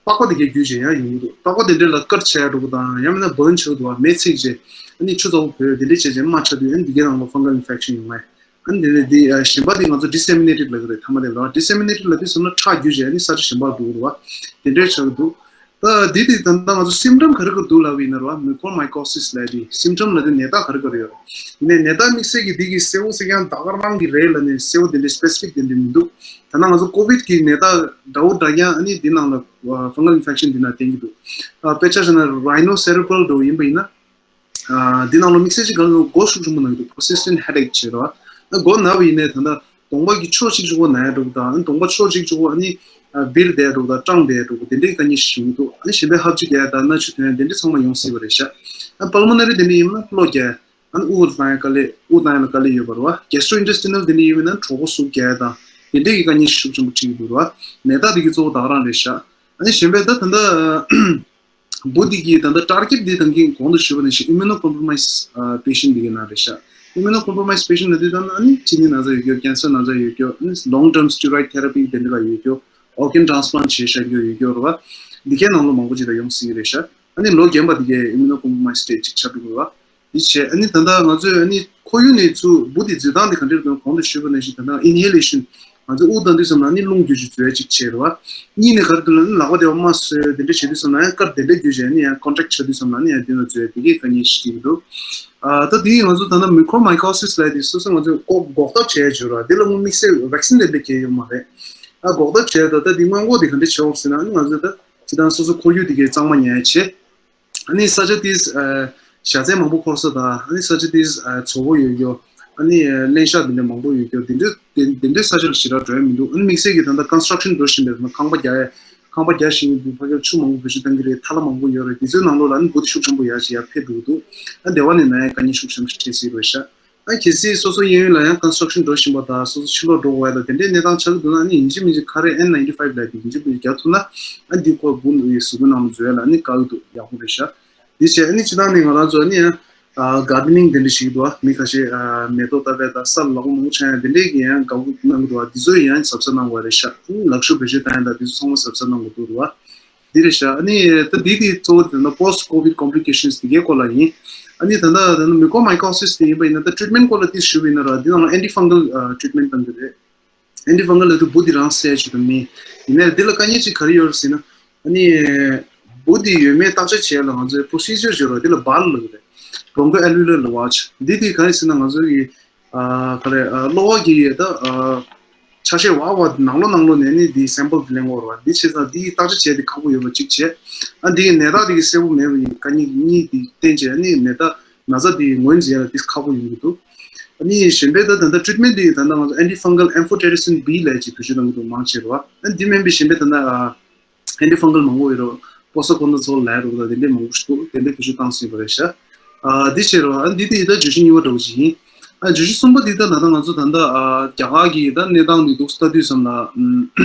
པགས་པ་དེ་གའི་བརྒྱུད་བྱས་ཡང་ཡོང་གི་འདུག་པགས་པ་དེ་འདྲ་ལ་སྐར་ཆགས་འགྲོ་གི་དང་། ཡང་མིན་ན་བྷན་ཆགས་འདུག་བ། མེ་ཚིག་བྱས། ཨ་ནི་ཆུ་ཚ་པོ་བོས། དེ་འདྲ་བྱས་བྱས་རྨ་ཆགས་དུས་ཨ་ནི་འདི་གའི་ནང་ལ་ཕང་གལ་ཨིན་ཕེག་ཤན་ཡོང་ངེས། ཨ་ནི་དེ་ནས་འདི་ཨ་གཞན་པ་དེ་ང་ཚོ་ཌི་སེ་མི་ནེ་ཊེཌ་ལབ་ཀྱི་རེད། ཐ་མ་དེ་ལ་ཌི་སེ་མི་ནེ་ཊེཌ་ལབ་དུས་ཙམ་ལ་ཁྲག་བརྒྱུད་བྱས་ཨ་ནི་ས་ཆ་གཞན་པར་འགྲོ་གི་རེད་བ། དེ་འདྲ་ཆགས་ཀྱི་འདུག་ད་འདི་དེ་ད་ལྟ་ང་ཚོ་སིམ་ཊམ་ག་རེ་ག་རེ་འདུག་ལབ་པ་ཡིན་ན་རེད་བ། མུ་ཀོ་མའི་ཀོ་སི་སི་ལབ་དེ་སིམ་ཊམ་ལབ་དེ་ནད་རྟགས་ག་རེ་ག་རེ་ཡོད་རེད། ཡིན་ནའི་ནད་རྟགས་དམིགས་བསལ་གྱི་འདི་གི་གསལ་བོ་གསལ་རྐྱང་ད་ག་རང་གི་རེད་ལབ་ནས་གསལ་བོ་དེ་འདྲའི་སི་པེ་སི་ཕིག་དེ་འདྲ་མི་འདུག་ད་ལྟ་ང་ཚོ་ཀོ་བིཌ་གི་ནད་རྟགས་འདྲ་བོ་འདྲ་རྐྱང་ཨ་ནི་འདི་ནང་ལ་ཕང་གལ་ཨིན་ཕེག་ཤན་འདི་ནང་བསྟན་གྱི་འདུག་ཨ་དཔེ་ཆ་བཞག་ན་རའི་ནོ་སེ་རེ་བྷ་རལ་འདྲ་བོ་ཡིན་པ་ཡིན་ན། ཨ་འདི་ནང་ལ་དམིགས་བསལ་གྱི་དགའ་ལོ་མགོ་ཤུགས་ཆེན་པོ་ན་གི་འདུག་པར་སི་སི་ཊེན་ཊི་ཧེ་ཌེག་བྱེད་རོགས། ཨ་མགོ་ན་བ་ཡིན་ནའི་ད་ལྟ་གདོང་པ་གི་ཕྱོགས་གཅིག་གཅིག་པོ་ན་ཡ་འདྲ་བོ་དང་། ཨ་གདོང་པ་ཕྱོགས་གཅིག་གཅིག་པོ་ཨ་ནི་ཨ་སྦིར་བསྡད་འདྲ་བོ་དང་། སྐྲངས་བསྡད་འདྲ་བོ་དེ་འདྲའི་དཀའ་ངལ་ཞིག་བྱུང་གི་འདུག་ཨ་ནི་གཞན་པའི་ཧབ་ཆུ་རྒྱག་ཡ་དང་སྣ་ཆུ་ཐོན་ཡ་དེ་འདྲ་ཚང་མ་ཡོང་སྲིད་པ་རེད་ཤག་ཨ་པལ་མོ་ནེ་རི་དེ་འདྲ་ཡིན་ན་གློ་རྒྱག་ཡ། ཨ་ནི་དབུགས་ལ་བཏང་ཡ་དཀའ་ལས། དབུགས་བཏང་ཡ་ལ་དཀའ་ལས་ཡོད་པ་རེད་བ། གེ་སི་ཊོ་ཨིན་ཊེ་སི་ཊི་ནལ་དེ་འདྲ་ཡིན་པ་ཡིན་ན་གྲོད་ཁོག་ཟུག་རྒྱག་ཡ་དང་དེ་འདྲའི་གི་དཀའ་ངལ་ཤུགས་ཆེན་པོ་འཕྲད་ཀྱི་འདུག་རེད་བ། ནད་རྟགས་དེ་གི་གཙོ་བོ་ད་ག་རང་རེད་ཤག་ཨ་ནི་གཞན་པའི་ད་ད་ལྟ་འབུ་འདི་གི་ད་ལྟ་ཊར་གེཊ་འདི་ད་གིན་གོང་དུ་ཞུས་པ་ནང་བཞིན་ཨི་མུ་ནོ་ཀོམ་པོ་རོ་མའིས་པེ་ཤན་འདི་གི་ནང་རེད་ཤག་ཨི་མུ་ནོ་ཀོམ་པོ་རོ་མའིས་པེ་ཤན་ལབ་དུས་ད་ཨ་ནི་གཅིན་སྙི་ན་ཚ་ཡོད་རྒྱུ། ཀེན་སར་ན་ཚ་ཡོད་རྒྱུ། ཨ་ནི་ལོང་ཊརམ་སི་ཊི་རོ་ཡིཌ་ཐེ་ར་པི་དེ་འདྲ་ལ་ཡོད་རྒྱུ། ཨོར་གན་ཊེ་རན་སི་པ་ལེན་ཊི་བྱས་བཞག་རྒྱུ་ཡོད་རྒྱུ་རེད་བ། འདི་གའི་ནང་ལོགས་མང་པོ་ཅིག་ལ་ཡོང་སྲིད་ཀྱི་རེད་ཤག་ཨ་ནི་ལོ་རྒན་པ་འདི་གའི་ཨི་མུ་ནོ་ཀོམ་པོ་རོ་མའིས་སི་ཊེ་ཊི་ཅིག་ཆགས་འགྲོ་གི་རེད་བ། འདི་བྱས་ཨ་ནི་ད་ལྟ་ང་ཚོས་ཨ་ནི་ཁོར་ཡུག་ནས་ཚུར་འབུ་འདི་འཛུལ་སྟངས་འདི་ག་འདྲ་རེད་དང་། གོང་དུ་ཞུས་པ་ནང་བཞིན་ད་ལྟ་ཨིན་ཧེ་ལེ་ཤན། ང་ཚོས་དབུགས་གཏོང་དུས་ཙམ་ལ་ཨ་ནི་རླུང་བརྒྱུད་ཅིག་འཛུལ་ཡ་ཅིག་བྱས་རེད་བ། གཉིས་ནས་ག་རེ་འདུག་ལབ་ན་ལག་པ་དེ་བ་མར་བཟོས་དེ་འདྲ་བྱེད་དུས་ཙམ་ལ་ཡང་སྐར་དེ་འདྲ་བརྒྱུད་བྱས་ཨ་ནི་ཡང་ཀོན་ཊེག་ཆགས་དུས་ཙམ་ལ་ཨ་ནི་ཡང་དེ་ནང་འཛུལ་ཡ་དེ་གའི་དཀའ་ངལ་ཞིག་འཕྲད་ཀྱི་འདུག་ཨ་ད་དེ་ང་ཚོ་ད་ལྟ་མུ་ཀོ་མའི་ཀོ་སི་སི་ལབ་དེ་སོ་སོ་ང་ཚོས་འགོག་འགོག་ཐབས་བྱས་ཡ་བྱོས་ར། དེ་ལ་དངོས་དམིགས་བསལ་ཝེག་སིན་དེ་འདྲ་གང་ཡང་ཡོད་མ་རེད། ཨ་འགོག་ཐབས་བྱས་ད་ལྟ་དེ་སྔོན་འགོག་དེ་ག་འདྲ་བྱེད་འོག་ཟེར་ན། ཨ་ནི་ང་ཚོས་ད་སྤྱིར་བཏང་སོ་སོ་ཁོར་ཡུག་དེ་གའི་གཙང་མ་ཉར་ཡ་བྱས། ཨ་ནི་ས་ཆ་དེ་ཨ་བཞའ་ཚན་མང་པོ་འཁོར་ས་དང་། ཨ་ནི་ས་ཆ་དེ་ཨ་མཚོ་པོ་ཡོད་རྒྱུ། ཨ་ནི་ཨ་གླེན་ཤག་དེ་འདྲ་མང་པོ་ཡོད་རྒྱུ། དེ་འདྲ་དེ་དེ་འདྲའི་ས་ཆ་ལ་ཞེ་དྲག་འགྲོ་ཡ་མི་འདུག་ཨ་ནི་དམིགས་བསལ་གྱི་ད་ལྟ་ཀོན་སི་ཊྲག་ཤན་འགྲོ་བཞིན་པའི་ཁང་པ་རྒྱག་ཡ། ཁང་པ་རྒྱག་བཞིན་པའི་ཕ་གིར་ཆུ་མང་པོ་བེད་སྤྱོད་གཏོང་གི་རེད། ཐལ་བ་མང་པོ་ཡོད་རེད། དེ་ཚོའི་ནང་ལོགས་ལ་ཨ་ནི་འབུ་དེ་ཤུགས་ཆེན་པོ་ཡར་ཞིག་ཡར་འཕེལ་འགྲོ་གི་འདུག་ཨ་ནི་སྡེ་བ་ནས་ན་ཡ་དཀའ་ངལ་ཤུགས་ཆེན་པོ་ཞིག་འཕྲད་སྲིད་རེད་ཤག་ཨ་གལ་སྲིད་སོ་སོ་གཡས་གཡོན་ལ་ཡང་ཀོན་སི་ཊྲག་ཤན་འགྲོ་བཞིན་པ་དང་། སོ་སོ་ཕྱིར་ལོག་འགྲོ་དགོས་ཡ་དང་དེ་འདྲའི་གནས་སྟངས་ཆགས་ཀྱི་འདུག་ན། ཨ་ནི་ཡིན་གཅིག་མིན་གཅིག་ཁ་རས་ཨེན་ནའིན་ཊི་ཕའིབ་ལབ་དེ་ཡིན་གཅིག་མིན་གཅིག་རྒྱག་ཐུབ་ན། ཨ་འདི་ཁོ་འབུ་ནི་གཟུགས་པོའི་ནང་ལ་འཛུལ་ཡ་ལ་ཨ་ནི་དཀའ་གི་འདུག་ཡག་པོ་རེད་ཤག་འདི་བྱས་ཨ་ནི་སྤྱིར་བཏང་ནས་ང་རང་ཚོ་ཨ་ནི་ཡང་གར་ཌེ་ནིང་དེ་འདྲ་ཞིག་འདུག་མི་ཁ་ཤས་ཨ་མེ་ཏོག་བཏབ་པ་དང་ས་ལ་ལག་པ་མང་པོ་འཆང་ཡ་དེ་འདྲའི་གི་ཡང་དགའ་པོ་གནང་གི་འདུག་འདི་ཚོ་ཡང་གཟབ་གཟབ་གནང་དགོས་རེད་ཤག་ཨ་ནི་ལག་ཤུབས་བེད་སྤྱོད་བཏང་ཡ་དང་འདི་ཚོ་ཚང་མ་གཟབ་གཟབ་གནང་དགོས་འདུག་རེད་བ། འདི་རེད་ཤག་ཨ་ནི་ད་འདི་དེ་གཙོ་བོ་དེ་ད་ལྟ་པོ་སི་ཊི་ཀོ་བིཌ་ཀོམ་པི་ལི་ཀེ་ཤན་སི་དེ་གའི་སྐོར་ལ་ཡིན། ཨ་ནི་ད་ལྟ་ད་ལྟ་མུ་ཀོ་མའི་ཀོ་སི་སི་དེ་ཡིན་པ་ཡིན་ན། ད་ཊི་རི་ཊི་མེན་ཊི་སྐོར་ལ་ཏོག་ཙམ་ཞུས་པ་ཡིན་ན་ར། འདི་ནང་ལ་ཨེན་ཊི་ཕང་གལ་ཨ་ཊི་རི་ཊི་མེན་ཊི་གཏང་གི་རེད། ཨེན་ཊི་ཕང་གལ་ལབ་དུས་འབུ་འདི་རང་བསད་བྱེད་དུ་མིན། ཡིན་ནའི་འདི་ལ་དཀའ་ངལ་ཅིག་ག་རེ་ཡོད་རེད་ཟེར་ན། ཨ་ནི་འབུ་འདི་ཡོད་མེད་བརྟག་དཔྱད་བྱེད་ཡ་ལ་ང་ཚོའི་པོ་རོ་སི་ཇར་ཡོད་རེད་བ། འདི་ལ་སྦར་ལབ་ཀྱི་རེད། bronchoalveolar lavage། འདི་དེ་ག་རེ་ཟེར་ན་ང་ཚོ་གི་ཨ་ག་རེ་ཨ་གློ་བ་གི་ད་ཨ་ཆ་ཤས་བར་བར་ནང་ལོགས་ནང་ལོགས་ནས་ནི་འདི་སེམ་པལ་དེ་ལེན་དགོས་རེད་བ། འདི་བྱས་ཙང་འདི་བརྟག་དཔྱད་བྱས་ཏེ་ཁག་པོ་ཡོད་པ་གཅིག་བྱས། ཨ་འདི་གི་ནད་རྟགས་དེ་གི་གསལ་པོ་མེད་པ་ཡིན་དཀའ་ངལ་གཉིས་དེ་བསྟན་བྱས། ཨ་ནི་ནད་རྟགས་ན་ཚ་དེ་ངོས་འཛིན་ཡ་ལ་དེ་ཁག་པོ་ཡོང་གི་འདུག་ཨ་ནི་གཞན་པའི་ད་ད་ལྟ་treatment་དེ་ད་ལྟ་ང་ཚོ་antifungal amphotericin B་ལབ་ཅིག་བེད་སྤྱོད་གཏོང་གི་འདུག་མང་ཆེ་རེད་བ། ཨ་འདི་མིན་པའི་གཞན་པའི་ད་ལྟ་antifungal་མང་པོ་ཡོད་རེད། phosphoconazole་ལབ་རེད་བ། དེ་འདྲའི་མང་པོ་ཞིག་འདུག་དེ་འདྲའི་བེད་སྤྱོད་བཏང་སྲིད་པ་རེད་ཤག་ཨ་འདི་བྱས་རེད་བ། ཨ་འདི་དེ་ད་བརྗོད་གཞི་གཉིས་པ་འདྲ་བོ་ཞིག་ཡིན། ཨ་བརྗོད་གཞི་གསུམ་པ་འདི་ད་ད་ལྟ་ང་ཚོ་ད་ལྟ་ཨ་རྒྱ་གར་གྱི་ད་གནས་སྟངས་འདི་འདུག་ལྟ་དུས་ཙམ་ལ་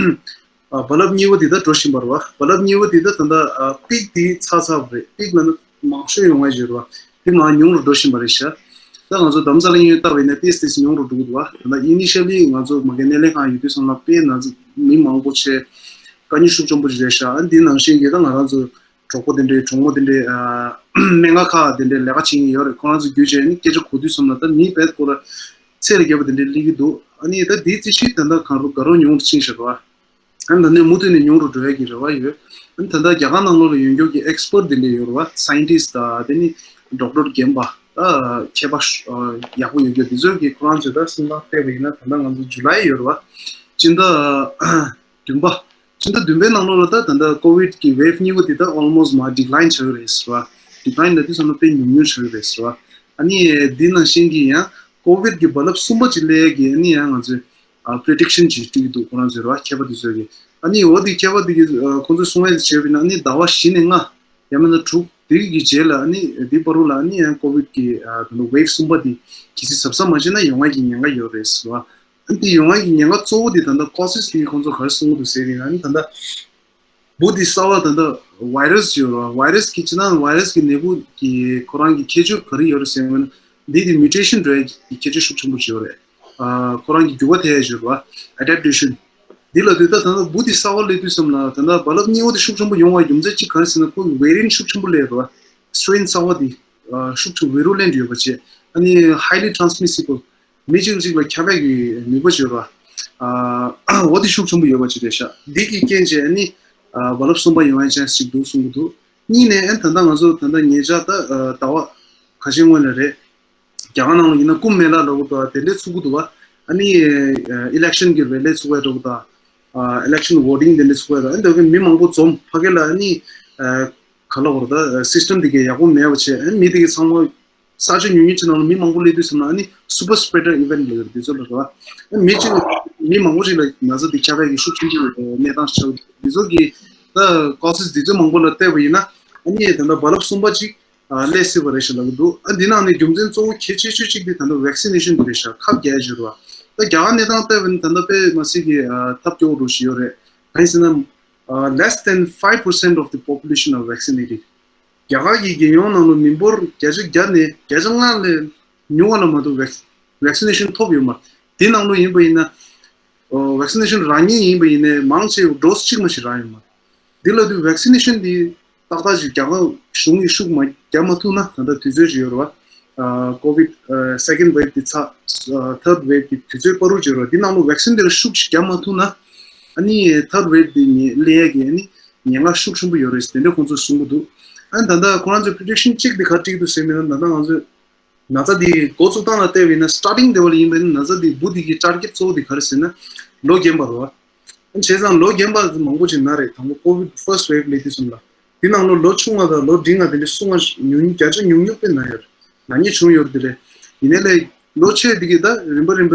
ཨ་རྦ་རླབས་གཉིས་པ་འདི་ད་འགྲོ་བཞིན་པ་རེད་བ། རྦ་རླབས་གཉིས་པ་འདི་ད་ད་ལྟ་ཨ་peak་འདི་ཚར་ཚར་བ་རེད། peak་ལབ་ན་མང་ཤོས་ཡོང་བ་ཞིག་རེད་བ། དེ་མར་ཉུང་རུ་འགྲོ་བཞིན་པ་རེད་ཤག་ད་ང་ཚོ་དྷ་རམ་ས་ལ་གཡས་གཡོན་བལྟ་བ་ཡིན་ན་ཏིས་ཏིས་ཉུང་རུ་འགྲོ་གི་འདུག་བ། ད་ལྟ་initially་ང་ཚོ་མ་གི་སྣེ་ལེན་ཁང་ཡོད་དུས་ཙམ་ལ་དཔེ་ན་ཚ་མི་མང་པོ་བྱས། དཀའ་ངལ་ཤུགས་ཆེན་པོ་ཞིག་རེད་ཤག་ཨ་འདི་ནང་བཞིན་གྱི་ད་ང་རང་ཚོ་གྲོགས་པོ་དེ་འདྲའི་གྲོགས་མོ་དེ་འདྲའི་ཨ་སྨན་ཁང་ཁག་དེ་འདྲའི་ལས་ཀ་བྱེད་མཁན་ཡོད་རེད། ཁོ་རང་ཚོ་བརྒྱུད་བྱས་ནི་སྐད་ཆ་གོ་དུས་ཙམ་ལ་ད་མི་བེད་སྐོར་ཚད་ལས་བརྒལ་བ་དེ་འདྲའི་སླེབས་ཀྱི་འདུག་ཨ་ནི་ད་འདི་རྩིས་གཞི་ད་ལྟ་གང་རུ་དགའ་རབ་ཉུང་རུ་ཕྱིན་བཞག་རེད་བ། ཨ་ནི་ད་ནས་མུ་མཐུད་ནས་ཉུང་རུ་འགྲོ་ཡ་གི་རེ་བ་ཡོད། ཨ་ནི་ད་ལྟ་རྒྱ་གར་ནང་ལོགས་ལ་ཡོད་མཁན་གྱི་expert་དེ་འདྲ་ཡོད་རེད་བ། scientist་དང་དེ་ནི་doctor་རྒན་པ་ད་མཁས་པ་ཡག་པོ་ཡོད་རྒྱུ་དེ་ཚོ་གི་ཁོ་རང་ཚོས་ད་སེམས་ཐག་བལྟས་པ་ཡིན་ན་ད་ལྟ་ང་ཚོ་July་ཡོད་རེད་བ། སྤྱི་ཟླ་བདུན་པ། སྤྱི་ཟླ་བདུན་པའི་ནང་ལོགས་ལ་ད་ད་ལྟ་COVID་གི་wave་གཉིས་པ་དེ་ད་almost་མར་decline་ཆགས་ཀྱི་རེད་ཟེར་བ། decline་ལབ་དུས་ཙམ་ལ་དཔེ་ཉུང་ཉུང་ཆགས་ཀྱི་རེད་ཟེར་བ། ཨ་ནི་འདི་ནང་བཞིན་གྱི་ཡང་COVID་གི་རྦ་རླབས་གསུམ་པ་ཅིག་སླེབས་ཡ་གི་ཨ་ནི་ཡང་ང་ཚོས་ཨ་prediction་ཅིག་སྤྲད་ཀྱི་འདུག་ཁོ་རང་ཚོས་རེད་བ། མཁས་པ་དེ་ཚོས་ཀྱི་ཨ་ནི་འོ་དེ་མཁས་པ་དེ་གི་ཨ་ཁོང་ཚོས་གསུང་ཡ་དེ་བྱས་པ་ཡིན་ན་ཨ་ནི་ཟླ་བ་བཞི་ནས་ལྔ་ཡང་མིན་ན་དྲུག་དེ་གི་རྗེས་ལ་ཨ་ནི་དེ་བར་དུ་ལ་ཨ་ནི་ཡང་COVID་གི་ཨ་ད་ལོ་wave་གསུམ་པ་དེ་གལ་སྲིད་གཟབ་གཟབ་མ་བྱས་ན་ཡོང་ཡ་གི་ཉེན་ཁ་ཡོད་རེད་ཟེར་བ། ཨ་ནི་དེ་ཡོང་ཡ་གི་ཉེན་ཁ་གཙོ་བོ་དེ་ད་ལྟ་causes་དེ་ཁོང་ཚོ་ག་རེ་གསུང་གི་འདུག་ཟེར་ཡིན་ན་ཨ་ནི་ད་ལྟ་འབུ་དེ་གསར་བ་ད་ལྟ་virus་ཅིག་ཡོད་རེད་བ། virus་གི་སྤྱིར་བཏང་virus་གི་ནད་འབུ་གི་ཁོ་རང་གི་ཁྱད་ཆོས་ག་རེ་ཡོད་རེད་ཟེར་ན། འདི་དེ་mutation་འགྲོ་ཡ་གི་ཁྱད་ཆོས་ཤུགས་ཆེན་པོ་ཅིག་ཡོད་རེད། ཨ་ཁོ་རང་གི་འགྱུར་བ་ཐེབས་ཡ་ཅིག་ཡོད་རེད་བ། adaptation། འདི་ལ་དུས་ད་ད་ལྟ་འབུ་དེ་གསར་བ་སླེབས་དུས་ཙམ་ལ་ད་ལྟ་རྦ་རླབས་གཉིས་པ་དེ་ཤུགས་ཆེན་པོ་ཡོང་བའི་རྒྱུ་མཚན་གཅིག་ག་རེ་ཟེར་ན་ཁོ་གི་variant་ཤུགས་ཆེན་པོ་སླེབས་རེད་བ། strain་གསར་བ་དེ་ཨ་ཤུགས་ཆེན་virulent་ཡོད་པ་བྱས། ཨ་ནི་highly transmissible། མི་གཅིག་གཅིག་ལ་ཁྱབ་པའི་གི་ནུས་པ་ཅིག་ཡོད་རེད་བ། ཨ་འོ་དེ་ཤུགས་ཆེན་པོ་ཡོད་པ་ཅིག་རེད་ཤག་འདི་གི་རྐྱེན་བྱས་ཨ་ནི་ཨ་རྦ་རླབས་གསུམ་པ་ཡོང་ཡ་chance་ཅིག་འདུག་གསུང་གི་འདུག་གཉིས་ནས་ཨ་ད་ལྟ་ང་ཚོ་ད་ལྟ་ཉེ་ཆར་ད་ཨ་ཟླ་བ་ཁ་ཤས་སྔོན་ལ་རེད། རྒྱ་གར་ནང་ལ་ཡིན་ན་ཀུམ་མེ་ལ་ལབ་དགོས་འདུག་བ། དེ་འདྲས་ཚུགས་ཀྱི་འདུག་བ། ཨ་ནི་ཨ་election་གི་rally་ཚུགས་པའི་འདྲ་པོ་དང་། ཨ་election voting་དེ་འདྲས་ཚུགས་པའི་འདྲ། ཨ་ནི་འདི་གི་མི་མང་པོ་འཛོམས་ཕ་གི་ལ་ཨ་ནི་ཨ་ག་ལབ་དགོས་རེད། ད་system་དེ་གི་ཡག་པོ་མེད་པ་བྱས། ཨ་ནི་མི་དེ་གི་ཚང་མ་ས་ཆ་ཉུང་ཉུང་ཅིག་ནང་ལ་མི་མང་པོ་སླེབས་དུས་ཙམ་ལ་ཨ་ནི་super spreader event་ལབ་ཀྱི་རེད། དེ་ཚོ་ལ་རེད་བ། ཨ་ནི་མི་གཅིག་མི་མང་པོ་ཅིག་ལ་ན་ཚ་དེ་ཁྱབ་པའི་གི་ཤུགས་ཆེན་པོ་གནས་སྟངས་ཆགས་ཀྱི་འདུག་དེ་ཚོ་གི་ད་causes་དེ་ཚོ་མང་པོ་ལ་བལྟས་པ་ཡིན་ན་ཨ་ནི་ད་ལྟ་རྦ་རླབས་གསུམ་པ་ཅིག་ཨ་སླེབས་སྲིད་པ་རེད་ཞེས་ལབ་ཀྱི་འདུག་ཨ་འདི་ནང་ནས་རྒྱུ་མཚན་གཙོ་བོ་གལ་ཆེ་ཤོས་གཅིག་དེ་ད་ལྟ་vaccination་དེ་རེད་ཤག་ཁབ་རྒྱག་ཡ་ཅིག་རེད་བ། ད་རྒྱ་གར་གནས་སྟངས་བལྟས་པ་ཡིན་ན་ད་ལྟ་དཔེ་མི་སྲིད་ཀྱི་ཨ་ཐབས་སྐྱོ་བོ་འདྲ་ཞིག་ཡོད་རེད། གང་ཡིན་ཟེར་ན་ཨ་less than five percent of the population are vaccinated. རྒྱ་གར་གྱི་རྒྱལ་ཡོངས་ནང་ལ་མི་འབོར་བརྒྱ་ཆ་བརྒྱ་ནས་བརྒྱ་ཆ་ལྔ་ལས་ཉུང་བ་ལ་མ་གཏོགས་vac- vaccination་ཐོབ་ཡོད་མ་རེད། དེ་ནང་ལོགས་ཡིན་པ་ཡིན་ན། ཨོ་vaccination་རག་མཁན་ཡིན་པ་ཡིན་ནའི་མང་ཆེ་བ་dose་གཅིག་མ་ཞིག་རག་ཡོད་མ་རེད། འདི་ལ་དུས་vaccination་འདི་ཏག་ཏག་ཅིག་རྒྱ་གར་གཞུང་གིས་ཤུགས་མ་རྒྱབ་མ་ཐུབ་ན། ད་ལྟ་དུས་ཚོད་ཅིག་ཡོད་རེད་བ། ཨ་COVID་ཨ་second wave་འདི་ཚ་ཨ་third wave་གི་དུས་ཚོད་བར་དུ་ཅིག་ཡོད་རེད་བ། འདི་ནང་ལོགས་vaccine་འདིར་ཤུགས་ཅིག་རྒྱབ་མ་ཐུབ་ན། ཨ་ནི་third wave་འདི་ནི་སླེབས་ཡས་ཀྱི་ཨ་ནི་ཉེན་ཁ་ཤུགས་ཆེན་པོ་ཡོད་རེད་ཟེར་དེ་འདྲ་ཁོང་ཚོས་གསུང་གི་འདུག་ཨ་ནི་ད་ལྟ་ཁོ་རང་ཚོས་prediction་གཅིག་འདི་ག་རེ་བསྒྲིགས་འདུག་ཟེར་མིན་ན། ད་ལྟ་ང་ཚོས་ན་ཚ་འདི་འགོ་བཙུགས་སྟངས་ལ་བལྟས་པ་ཡིན་ན། starting་དེ་བ་ལ་ཡིན་པ་ཡིན་ན་ན་ཚ་འདི་འབུ་འདི་གི་target་གཙོ་བོ་འདི་ག་རེ་ཟེར་ན་ལོ་རྒན་པ་རེད་བ། བྱས་ཙང་ལོ་རྒན་པ་མང་པོ་ཅིག་ན་རེད། དང་པོ་COVID first wave་སླེབས་དུས་ཙམ་ལ། དེ་ནང་ལོ་ལོ་ཆུང་བ་དང་ལོ་འབྲིང་བ་དེ་འདྲ་སུ་ང་ཉུང་བརྒྱ་ཆ་ཉུང་ཉུང་དཔེ་ན་ཡོད་རེད། ན་ནིང་བྱུང་ཡོད་རེད་དེ་རེད། ཡིན་ནའི་ལས་ལོ་ཆེ་དེ་གི་ད་རིམ་པ་རིམ་པ་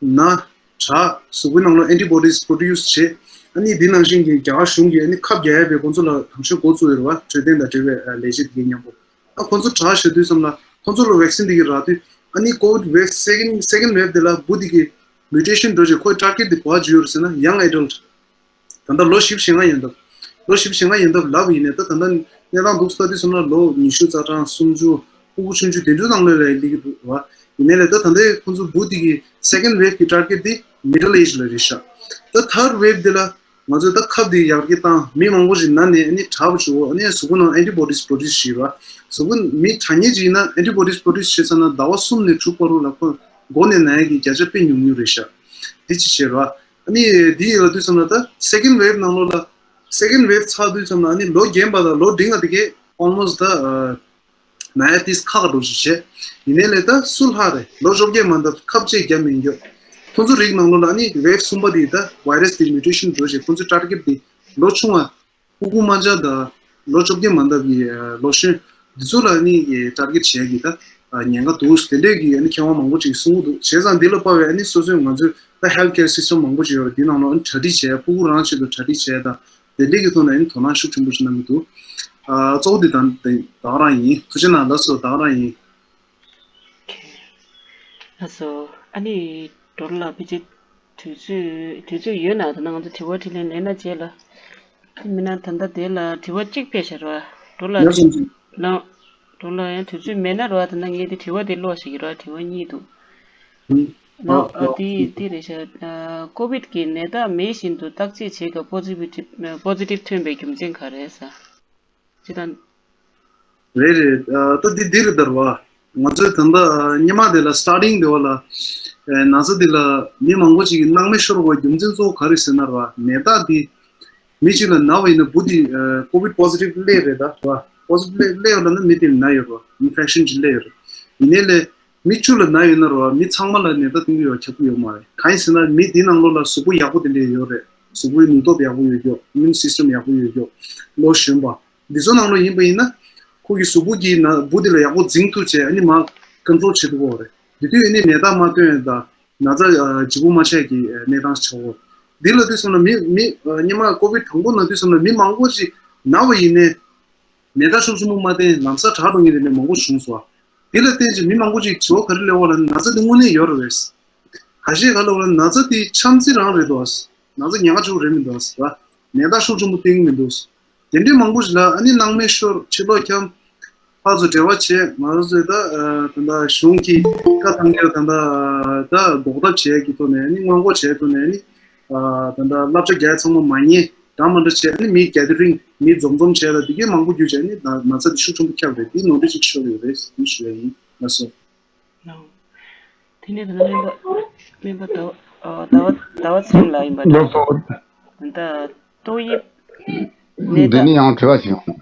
ན་དྲག་གཟུགས་པོའི་ནང་ལོ་antibodies produce་བྱེད། ཨ་ནི་དེ་ནང་བཞིན་གྱི་རྒྱ་གར་གཞུང་གིས་ཨ་ནི་ཁབ་རྒྱག་ཡས་པའི་ཁོང་ཚོ་ལ་དང་ཤོས་འགོ་བཙུགས་ཡོད་རེད་བ། འཕྲོད་བསྟེན་དང་འབྲེལ་བའི་ལས་བྱེད་དེ་གའི་མཉམ་པོ། ཨ་ཁོང་ཚོ་དྲག་ཤོས་དུས་ཙམ་ལ་ཁོང་ཚོ་ལ་vaccine་དེ་གི་རག་དུས། ཨ་ནི་COVID wave second second wave་དེ་ལ་འབུ་དེ་གི་mutation་འགྲོ་རྗེས་ཁོའི་target་དེ་ག་པར་འགྱུར་ཡོད་རེད་ཟེར་ན་young adult། ད་ལྟ་ལོ་བཞི་བཅུ་ཞེ་ལྔ་ཡན་འདབ། ལོ་བཞི་བཅུ་ཞེ་ལྔ་ཡན་འདབ་ལབ་ཡིན་ནའི་ད་ད་ལྟ་གནས་སྟངས་འདུག་ལྟ་དུས་ཙམ་ལ་ལོ་ཉི་ཤུ་རྩ་གྲངས་སུམ་ཅུ་ཕྲུ་གུ་ཆུང་ཆུང་དེ་ཚོའི་ནང་ལོགས་ལ་སླེབས་ཀྱི་འདུག་བ། ཡིན་ནའི་ལས་ད་ད་ལྟའི་ཁོང་ཚོ་འབུ་དེ་གི་second wave་གི་target་དེ་middle age་ལ་རེད་ཤག་ད་third wave་དེ་ལ་ང་ཚོས་ད་ཁབ་དེ་ཡར་རྒྱས་བཏང་། མི་མང་པོ་ཞིག་ན་ནས་ཨ་ནི་དྲག་པོ་བྱུང་བ། ཨ་ནི་གཟུགས་པོ་ནང་antibodies produce་བྱེད་པ། གཟུགས་པོ་མི་དྲག་ཉེ་ཅིག་ཡིན་ན་antibodies produce་བྱེད་ཚར་ན་ཟླ་བ་གསུམ་ནས་དྲུག་བར་དུ་ལ་ཁོ་མགོ་ནས་ན་ཡ་གི་བརྒྱ་ཆ་དཔེ་ཉུང་ཉུང་རེད་ཤག་འདི་ཅི་བྱེད་ར། ཨ་ནི་འདི་ཡིན་ལ་དུས་ཙམ་ལ་ད་second wave་ནང་ལོགས་ལ་second wave་ཚར་དུས་ཙམ་ལ་ཨ་ནི་ལོ་རྒན་པ་དང་ལོ་འབྲིང་བ་དེ་གས་almost་ད་ ན་ཡ་ཏིས་ཁག་འགྲོ་ཞིག་བྱས། ཡིན་ནའི་ལས་ད་སུ་ལྷག་རེད། ལོ་བཅོ་བརྒྱད་མ་འདབ་ཁབ་ཆེ་རྒྱབ་མི་འགྱོ། ཁོང་ཚོ་རིགས་ནང་ལོགས་ལ་ནི་ཝེབ་གསུམ་པ་དེ་ད་བྷའི་རས་དེ་མིའུ་ཊེ་ཤན་འགྲོ་ཞིག་ཁོང་ཚོའི་ཊར་གེཊ་དེ་ལོ་ཆུང་བ། ཕྲུ་གུ་དམར་འབྱར་དང་ལོ་བཅོ་བརྒྱད་མ་འདབ་ཀྱི་ལོ་གཞོན་འདི་ཚོ་ལ་ནི་ཊར་གེཊ་བྱས་ཀྱི་ད་ཉེན་ཁ་འདུག་དེ་འདྲས་ཀྱི་ནི་མཁས་དབང་མང་པོ་ཅིག་གསུང་གི་འདུག་བྱས་ཙང་འདི་ལ་དཔག་པའི་ནི་སོ་སོའི་ང་ཚོའི་ད་ཧེལ་ཐི་ཁེར་སིས་ཊམ་མང་པོ་ཅིག་ཡོད་རེད། འདི་ནང་ལ་ནི་གྲ་སྒྲིག་བྱས། ཕྲུ་གུ་རང་ཆེད་དུ་གྲ་སྒྲིག་བྱས་དང་དེ་འདྲས་ཀྱི་ཐོག་ནས་ནི་དོ་སྣང་ཤུགས་ཆེན་པོ་ཞིག་གནང་གི་འདུག་གཙོ་བོ་འདི་ད་ད་ག་རང་ཡིན། ཐུགས་རྗེ་གནང་། ལགས་སོ། ད་ག་རང་ཡིན། ལགས་སོ། ཨ་ནི་ཌོ་ལར་ལགས་ཕལ་ཆེར་དུས་ཚོད་དུས་ཚོད་ཡོད་ན་ད་ནང་ང་ཚོ་དྲི་བ་དྲིས་ལན་ལེན་ན་རྗེས་ལ་མིན་ན་ད་ལྟ་དེ་ལ་དྲི་བ་གཅིག་ཕེབས་ཤག་ར། ཌོ་ལར་ལགས་སོ། ལགས། ཌོ་ལར་ལགས་ཡང་དུས་ཚོད་མེད་ན་ར་ད་ནང་ངས་དེ་དྲི་བ་དེ་ཀློག་ཞིག་གི་ར། དྲི་བ་གཉིས་འདུག་ལགས། ཨ་དེ་དེ་རེད་ཤག་ཀོ་བིད་ཀྱི་ནད་རྟགས་མེད་བཞིན་དུ་བརྟག་དཔྱད་བྱེད་སྐབས་པོ་སི་ཊིབ་པོ་སི་ཊིབ་ཐོན་པའི་རྒྱུ་མཚན་ག་རེ་རེད་ཟེར། ཅི་དང་། རེད་རེད། ཨ་ད་འདི་འདི་རེད་ད་ར་བ། ང་ཚོས་ད་ལྟ་ཉི་མ་དེ་ལ་སི་ཊར་ཊིང་དེ་བ་ལ་ཨེ་ན་ཚ་འདི་ལ་མི་མང་པོ་ཅིག་གིས་སྣང་མེད་ཤོར་བའི་རྒྱུ་མཚན་གཙོ་བོ་ག་རེ་ཟེར་ན་ར་བ། ནད་རྟགས་འདི་མི་གཅིག་ལ་ན་བ་ཡིན་ན་འབུ་འདི་ཨེ་ཀོ་བིད་པོ་སི་ཊིབ་སླེབས་རེད་ད་ར་བ། པོ་སི་ཊིབ་སླེབས་སླེབས་ཡོད་ལབ་ན་མི་དེ་ལ་ན་ཡོད་ར་བ། ཨིན་ཕེག་ཤན་ཅིག་སླེབས་ཡོད་རེད། ཡིན་ནའི་ལས་མི་བཅུ་ལ་ན་ཡོད་ན་ར་བ་མི་ཚང་མ་ལ་ནད་རྟགས་སྟོན་གྱི་ཡོད་ཁྱབ་ཀྱི་ཡོད་མ་རེད། གང་ཡིན་ཟེར་ན་མི་འདི་ནང་ལོགས་ལ་གཟུགས་པོ་ཡག་པོ་དེ་འདྲས་ཡོད་རེད། གཟུགས་པོའི་ནུས་སྟོབས་ཡག་པོ་ཡོད་ཀྱོག་ཨིམ་མུན་སིས་ཊམ་ཡག་པོ་ཡོད་ཀྱོག་ལོ་གཞོན་པ། འདི་ཚོ་ནང་ལོགས་ཡིན་པ་ཡིན་ན། ཁོ་གི་གཟུགས་པོ་གི་ནང་འབུ་འདི་ལ་ཡག་པོ་འཛིང་ཐུབ་བྱས་ཨ་ནི་མར་ཀོན་ཊོལ་བྱེད་ཐུབ་ཀྱི་ཡོད་རེད། དེ་དུས་ཨ་ནི་ནད་རྟགས་མ་སྟོན་ཡ་དང་ན་ཚ་ལྗིད་པོ་མ་ཆགས་ཀྱི་གནས་སྟངས་ཆགས་ཀྱི་ཡོད་རེད། འདི་ལ་དུས་སོང་ན་མི་མི་སྔོན་མ་ཀོ་བིད་དང་པོ་ན་དུས་སོང་ན་མི་མང་པོ་ཅིག་ན་བ་ཡིན་ནའི་ནད་རྟགས་ཤུགས་ཆེན་པོ་མ་བསྟན་ལམ་སང་དྲག་འགྲོ་མཁན་དེ་འདྲ་མང་པོ་བྱུང་སོང་། དེ་ལ་བརྟེན་ཅིང་མི་མང་པོ་ཅིག་དྲི་བ་ག་རེ་སླེབས་པ་ལབ་ན་ན་ཚ་འདི་དངོས་གནས་ཡོད་རེད་པས། ཁ་ཤས་ག་ལབ་པ་ལབ་ན་ན་ཚ་འདི་འཆམ་རྩེད་རང་རེད་འདུག་ན་ཚ་ཉེན་ཁ་ཆེ་བོ་རེད་མི་འདུག་ཟེར་བ། ནད་རྟགས་ཤུགས་ཆེན་པོ་བསྟན་གྱི་མི་འདུག་དེ་འདྲའི་མང་པོ་ཞིག་ལ་ཨ་ནི་སྣང་མེད་ཤོར་ཕྱི་ལོགས་འཁྱམ། ཕར་ཚུར་འབྲེལ་བ་བྱས་ང་ཚོས་ད་ད་ལྟ་གཞུང་གི་བཀའ་ཐང་རྒྱལ་ད་ལྟ་ད་ཟློག་ཐབས་བྱས་ཀྱི་ཐོག་ནས་ཨ་ནི་སྔོན་འགོག་བྱས་ཐོག་ནས་ཨ་ནི་ད་ལྟ་བསླབ་བྱ་རྒྱག་ཚང་མ་མ་ཉན། འདྲ་མ་འདྲ་བྱས་ནས་མི་གེ་དི་རིང་མི་འཛོམས་འཛོམས་བྱས་ལ་འདི་གའི་མང་པོ་བརྒྱུད་བྱས་ནས་ན་ན་ཚ་འདི་ཤུགས་ཆེན་པོ་ཁྱབ་རེད། འདི་ནོར་འཁྲུལ་ཅིག་ཤོར་ཡོད་རེད་ཟེར་ཞུ་ཡ་ཡིན། ལགས་སོ། ལགས། དེ་ནས་ད་ལྟ་སྨན་པ་སྨན་པ་ཟླ་བ་ཟླ་བ་ཟླ་བ་ཚེ་རིང་ལགས་ཡིན་པ་འདྲ། ལགས་སོ། ད་ལྟ་ཏོག་དབྱིབས་ནད་འདི་རྟགས་ནི་ཡང་དྲི་བ་ཞིག་ཡོང་།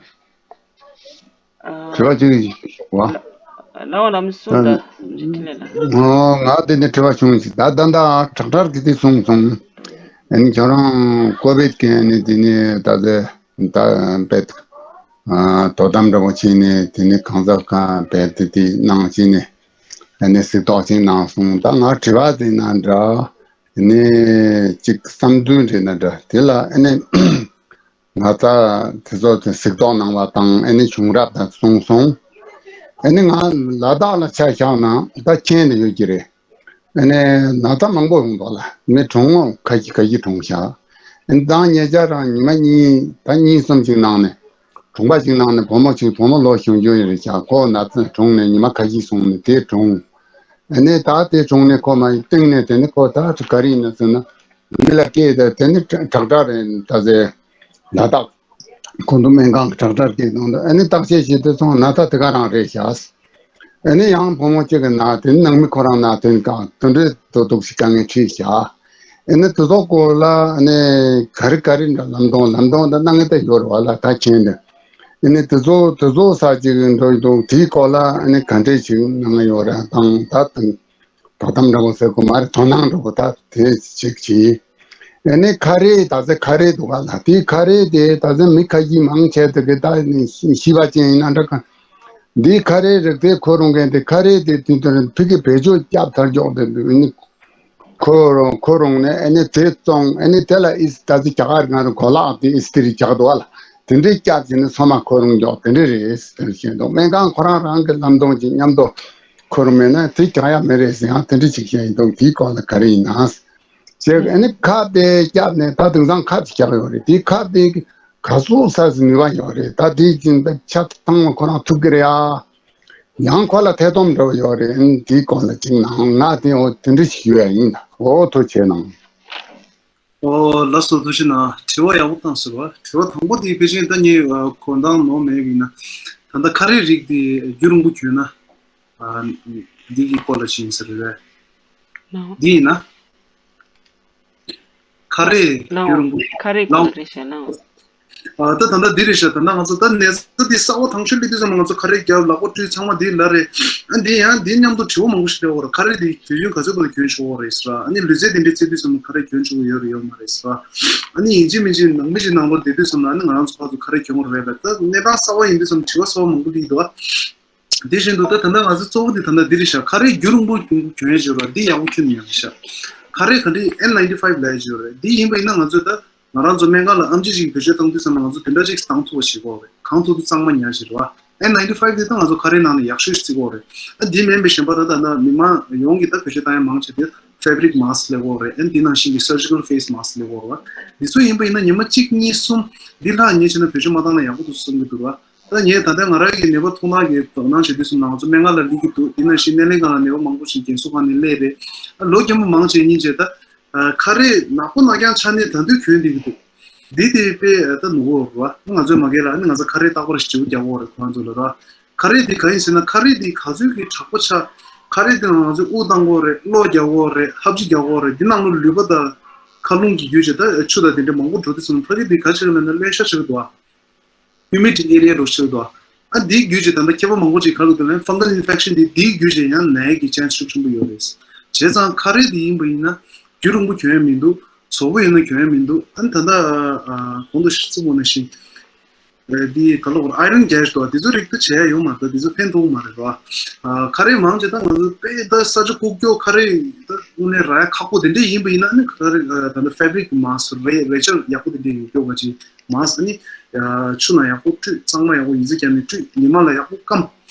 ཨ། དྲི་བ་གཅིག་ཞིག་ཞུ་བ། ལ་ལ་བ་ལམ་སུ་ད་འཕྲིན་ལས་ལ། ང་དེ་ནས་དྲི་བ་བྱུང་ཞིག་ད་ད་ད་དྲག་དྲག་གི་དེ་གསུངས་སོང་། ཨ་ནི་ཁྱོད་རང་ཀོ་བིད་ཀྱི་ཨ་ནི་དེ་ནས་ད་ཟེ་ད་བེད་དོ་དམ་འདྲ་པོ་བྱས་ནས་དེ་ནས་གང་ཟག་གང་བེད་དེ་དེ་གནང་བྱས་ནས་ཨ་ནི་གཟིགས་རྟོག་ཅིག་གནང་སོང་། ད་ང་དྲི་བ་དེ་ན་འདྲ་ཨ་ནི་གཅིག་བསམ་ཚུལ་རེ་ན་འདྲ་དེ་ལ་ཨ་ནི། ང་ཚ་དེ་ཚོ་དེ་གཟིགས་རྟོག་གནང་བ་དང་ཨ་ནི་བྱུང་རབས་དང་གསུངས་སོང་། ཨ་ནི་ང་ལ་དྭགས་ལ་ཆ་བཞག་ན་ད་མཁྱེན་ནས་ཡོད་ཀྱི་རེད། ཨ་ནི་ན་ཚ་མང་པོ་ཡོང་འདུག་ལ་མི་གྲོངས་ངོ་ཁ་ཤས་ཁ་ཤས་གྲོངས་ཤག་ཨ་ནི་ད་ཉེ་ཆར་རང་ཉི་མ་གཉིས་ད་གཉིས་གསུམ་ཅིག་ནང་ནས་གྲོངས་པ་ཅིག་ནང་ནས་བུ་མོ་ཅིག་བུ་མོ་ལོ་གཞོན་གཞོན་ཡོད་རེད་ཤག་ཁོ་ན་ཚ་གྲོངས་ནས་ཉི་མ་ཁ་ཤས་སོང་ནས་དེ་གྲོངས། ཨ་ནི་ད་དེ་བྱུང་ནས་ཁོ་མ་ཡི་སྟེང་ནས་དེ་ནི་ཁོ་ད་ག་རེ་ཡིན་ན་ཟེར་ན་མི་ལ་སྐད་དེ་དེ་ནི་དྲག་དྲག་རེད་ད་ཟེར། ལ་དྭགས་ཁོང་ཚོ་སྨན་ཁང་གི་དྲག་དྲག་སྐད་གནང་འདུག་ཨ་ནི་བརྟག་དཔྱད་བྱེད་དུས་སོང་ན་ད་དེ་ག་རང་རེད་ཤག་ཨ་ནི་ཡང་བུ་མོ་གཅིག་གི་ན་དེ་ནི་ནང་མི་ཁོ་རང་ན་དེ་ནི་གང་དེ་འདྲའི་དོ་དུག་ཞིག་དཀའ་ངལ་འཕྲད་ཤག་ཨ་ནི་དེ་ཚོ་སྐོར་ལ་ཨ་ནི་ག་རེ་ག་རེ་འདྲ་ལམ་སྟོན་ལམ་སྟོན་ད་གནང་ངེས་ད་ཡོད་རེད་བ་ལ་ད་མཁྱེན་ནས། ཨ་ནི་དེ་ཚོ་དེ་ཚོ་ས་ཅིག་འགྲོ་ཡི་འདུག་དེའི་སྐོར་ལ་ཨ་ནི་ག་འདྲས་ཞིག་གནང་ཡོད་རེད་དང་ད་དང་དོ་དམ་འདྲ་པོ་ཟེར་དགོས་མ་རེད་དོ་སྣང་འདྲ་པོ་ད་དེ་ཅིག་བྱས། ཨ་ནི་ཁ་རས་ད་ཚེ་ཁ་རས་འདུག་ག་ལ་དེའི་ཁ་རས་དེ་ད་ཚེ་མི་ཁ་ཤས་མང་ཆེ་དེ་གི་ད་ནི་ཤི་བ་ཅན་ཡིན་ན་འདྲ་ག་འདིའི་ཁ་རས་རིགས་དེ་ཁོ་རང་གན་དེ་ཁ་རས་དེ་དུས་དེར་ཕི་གི་བེད་སྤྱོད་བརྒྱབ་ཐར་འཇོག་དེ་འདུག་ཨ་ནི། ཁོ་རང་ཁོ་རང་ནས་ཨ་ནི་དེ་བཙོང་ཨ་ནི་དེ་ལ་ཨིས་ད་ཚི་རྒྱ་གར་ང་རང་གོ་ལག་དེ་ཨིས་ཏི་རི་རྒྱག་འདུག་བ་ལ་དེ་འདྲའི་སྐྱབས་ཀྱི་ནི་ཚང་མ་ཁོ་རང་མགྱོགས་དེ་འདྲ་རེད་ཟེར་བཤད་འདུག་སྨན་ཁང་ཁོ་རང་རང་གི་ལམ་སྟོན་གྱི་མཉམ་དུ་ཁོ་རང་མེད་ན་དེ་རྒྱག་ཡ་མེད་རེད་ཟེར་ཡང་དེ་འདྲ་ཅིག་བཤད་ཡིན་འདུག་དེའི་སྐོར་ལ་ག་རེ་ཡིན་ན་ཅེས་ཨ་ནི་ཁབ་དེ་བརྒྱབ་ནས་ད་དེང་སང་ཁབ་ཅིག་རྒྱག་ཡོད་རེད། དེ་ཁབ་དེ་ག་ཚོད་ས་ཟིན་ནུས་པ་ཡོད་རེད། ད་དེ་ཅིག་ཆ་ཚང་མ་ཁོ་རང་ཐུག་གི་རེད་ཨ། ཡང་ཁོ་ལ་ཐེ་ཚོམ་འདྲ་བོ་ཡོད་རེད། དེའི་སྐོར་ལ་ཅིག་ནང་ང་དེ་འོ་དེ་འདྲ་ཞིག་ཞུ་ཡ་ཡིན། འོ་ཐུགས་རྗེ་གནང་། ཨོ་ལགས་སོ་ཐུགས་རྗེ་གནང་། དྲི་བ་ཡག་པོ་བཏང་ཟེར་བ། དྲི་བ་དང་པོ་དེ་ཕལ་ཆེར་ད་ངས་གོ་སྟངས་ནོར་མེད་ཡིན་ན་ད་ལྟ་ཁ་རས་རིགས་དེ་རྒྱུན་རིང་པོ་གྱོན་ན་འདི་གི་སྐོར་ལ་ཅིག་ཡིན་ཟེར་རེད། འདི་ཡིན་ན། ཁ་རས་རྒྱུན་རིང་པོ་ཁ་རས་སྐོར་རེད་ཤག་ལགས། ཨ་ད་ད་ལྟ་འདི་རེད་ཤག་ད་ལྟ་ང་ཚོ་ད་ནད་ཚ་འདི་གསར་པ་དང་ཤོས་སླེབས་དུས་ཙམ་ལ་ང་ཚོ་ཁ་རས་བརྒྱབ། ལག་པ་བཀྲུས། ཚང་མ་འདི་ལ་རེད། ཨ་འདི་ཡང་འདི་མཉམ་དུ་དྲི་བ་མང་པོ་ཞིག་སླེབས་ཡོད་རེད། ཁ་རས་འདི་དུས་རྒྱུན་ག་ཚོད་བར་དུ་གྱོན་ཆོག་གི་རེད་ཟེར། ཨ་ནི་ལུས་རྩལ་དེ་འདྲ་རྩེ་དུས་ཙམ་ལ་ཁ་རས་གྱོན་ཆོག་གི་ཡོད་རེད་ཡོད་མ་རེད་ཟེར། ཨ་ནི་ཡིན་གཅིག་མིན་གཅིག་ནང་མི་ཞིག་ནང་ལོགས་བསྡད་དུས་ཙམ་ལ་ཨ་ནི་ང་རང་ཚོ་ཕར་ཚུར་ཁ་རས་གྱོན་དགོས་རེད་ལ། ད་གནས་སྟངས་གསར་པ་ཡིན་དུས་ཙམ་དྲི་བ་གསར་པ་མང་པོ་སླེབས་འདུག་དེ་བཞིན་དུ་ད་ད་ལྟ་ང་ཚོ་གཙོ་བོ་དེ་ད་ལྟ་འདི་རེད་ཤག་ཁ་རས་རྒྱུན་རིང་པོ་གྱོན་ཡས་ཡོད་ར། འདི་ཡག་པོ་ཁྱོན་ནས་ཡོད་རེད་ཤག་ཁ་རས་ག་འདྲ་ཨེན་ནའིན་ཊི་ཕའིབ་ལབ་ཡས་ཡོད་རེད། འདི་ཡིན་པ་ཡིན་ན་ང་ཚོས་ད་ང་རང་ཚོ་སྨན་ཁང་ལ་ཨེམ་ཆི་ཞིག་བེད་སྤྱོད་བཏང་དུས་ཙམ་ལ་ང་ཚོ་དེ་འདྲ་ཅིག་བཏང་ཐུབ་པ་བྱེད་དགོས་རེད། གང་ཐུབ་ཐུབ་གཙང་མ་ཉར་བྱེད་རེད་བ། ཨེན་ནའིན་ཊི་ཕའིབ་དེ་ད་ང་ཚོ་ཁ་རས་ནང་ནས་ཡག་ཤོས་ཤིག་བརྩི་དགོས་རེད། ཨ་འདི་མིན་པའི་གཞན་པ་ད་ད་ལྟ་མི་མང་ཡོངས་ཀྱིས་ད་བེད་སྤྱོད་བཏང་ཡ་མང་ཆེ་དེ་ཕེབ་རིག་མཱ་སི་ལབ་ཀྱི་ཡོད་རེད། ཨ་འདི་ནང་བཞིན་གྱི་སར་ཇི་ཀལ་ཕེ་སི་མཱ་སི་ལབ་ཀྱི་ཡོད་རེད་བ། འདི་ཚོ་ཡིན་པ་ཡིན་ན་ཉི་མ་གཅིག་གཉིས་གསུམ་འདི་ལྷག་ཉེས་བྱས་ན་བེད་སྤྱོད་མ་བཏང་ན་ཡག་པོ་འདུག་བསམ་གྱི་འདུག་བ། ད་ངས་ད་ལྟ་ང་རང་གི་ནད་པ་ཐུག་སྣང་གི་དོ་སྣང་བྱེད་དུས་ཙམ་ལ་ང་ཚོ་སྨན་ཁང་ལ་སླེབས་ཀྱི་འདུག་དེ་ནང་བཞིན་སྣེ་ལེན་ཁང་ལ་ནད་པ་མང་པོ་ཞིག་རྒན་གསོ་ཁང་ནས་སླེབས་རེད། ཨ་ལོ་རྒན་པོ་མང་ཆེ་སྙིང་རྗེ་ད། ཨ་ཁ་རས་ནག་པོ་ནག་རྐྱང་ཆ་ནས་ད་དུང་གྱོན་བསྡད་ཀྱི་འདུག་འདི་དེ་དཔེ་ཨ་ད་ནོར་གྱི་ཡོད་རེད་བ། ང་ཚོའི་མ་གིར་ལ་ཨ་ནི་ང་ཚོ་ཁ་རས་རྟག་པར་ཞིབ་རྒྱག་དགོས་རེད་ཁོ་རང་ཚོ་ལ་ར། ཁ་རས་འདི་ག་ཡིན་ཟེར་ན་ཁ་རས་འདི་ག་ཚོད་ཀྱི་དྲག་པོ་ཆགས། ཁ་རས་འདི་ང་ཚོས་དབུགས་བཏང་དགོས་རེད། གློ་རྒྱག་དགོས་རེད། ཧབ་སྦྲིད་རྒྱག་དགོས་རེད། འདི་ནང་ལོ་ལུད་པ་དང་མཁའ་རླུང་གི་བརྒྱུད་བྱས་ད་ཆུ་དང་དེ་འདྲ་མང་པོ་འགྲོ་དུས་ཙམ་ཁ་རས་འདི་ག་ཆགས་ལབ་ན་བརླན་ཤ་ཆགས་འདུག་ཨ། humid area རོ་ཆགས་འདུག་ཨ། འདིའི་བརྒྱུད་བྱས་ད་ལྟ་མཁས་པ་མང་པོ་ཅིག་ག་རེ་འདུག་ལབ་ན་fungal infection འདི་འདིའི་བརྒྱུད་བྱས་ཡང་ན་ཡས་ཀྱི་chance ཤུགས་ཆེན་པོ་ཡོད་རེད། བྱས་ཙང་ཁ་རས་འདི་ཡིན་པ་ཡིན་ན་རྒྱུན་རིང་པོ་གྱོན་ཡ་མི་འདུག་བཙོག་པོ་ཡོད་ན་གྱོན་ཡ་མི་འདུག་ཨ་ནི་ད་ལྟ་གོང་དུ་གསུངས་པ་ནང་བཞིན། འདི་ག་ལ་བར་ཨའི་རན་རྒྱག་ཞིག་འདུག་འདི་ཚོ་རིགས་ད་བྱས་ཡ་ཡོད་མ་རེད། འདི་ཚོ་ཕན་ཐོགས་མ་རེད་ར། ཁ་རས་མང་ཆེ་ད་ང་ཚོ་དཔེ་ད་ས་ཆ་ལྐོག་གྱོག་ཁ་རས་ད་དངོས་གནས་རག་ཡ་ཁག་པོ་དེ་འདྲས་ཡིན་པ་ཡིན་ན་ནི་ཁ་རས་ད་ལྟ་ཕེབ་རིག་མཱ་སི་རེ་རེ་ཆར་ཡག་པོ་དེ་འདྲས་ཡོད་སྐྱོ་བ་ཅིག་མཱ་སི་ཨ་ནི་ཆུ་ནང་ཡག་པོ་བཀྲུས། གཙང་མ་ཡག་པོ་ཡི་ཙི་བརྒྱབ་ནས་བཀྲུས། ཉི་མ་ལ་ཡག་པོ་སྐམ།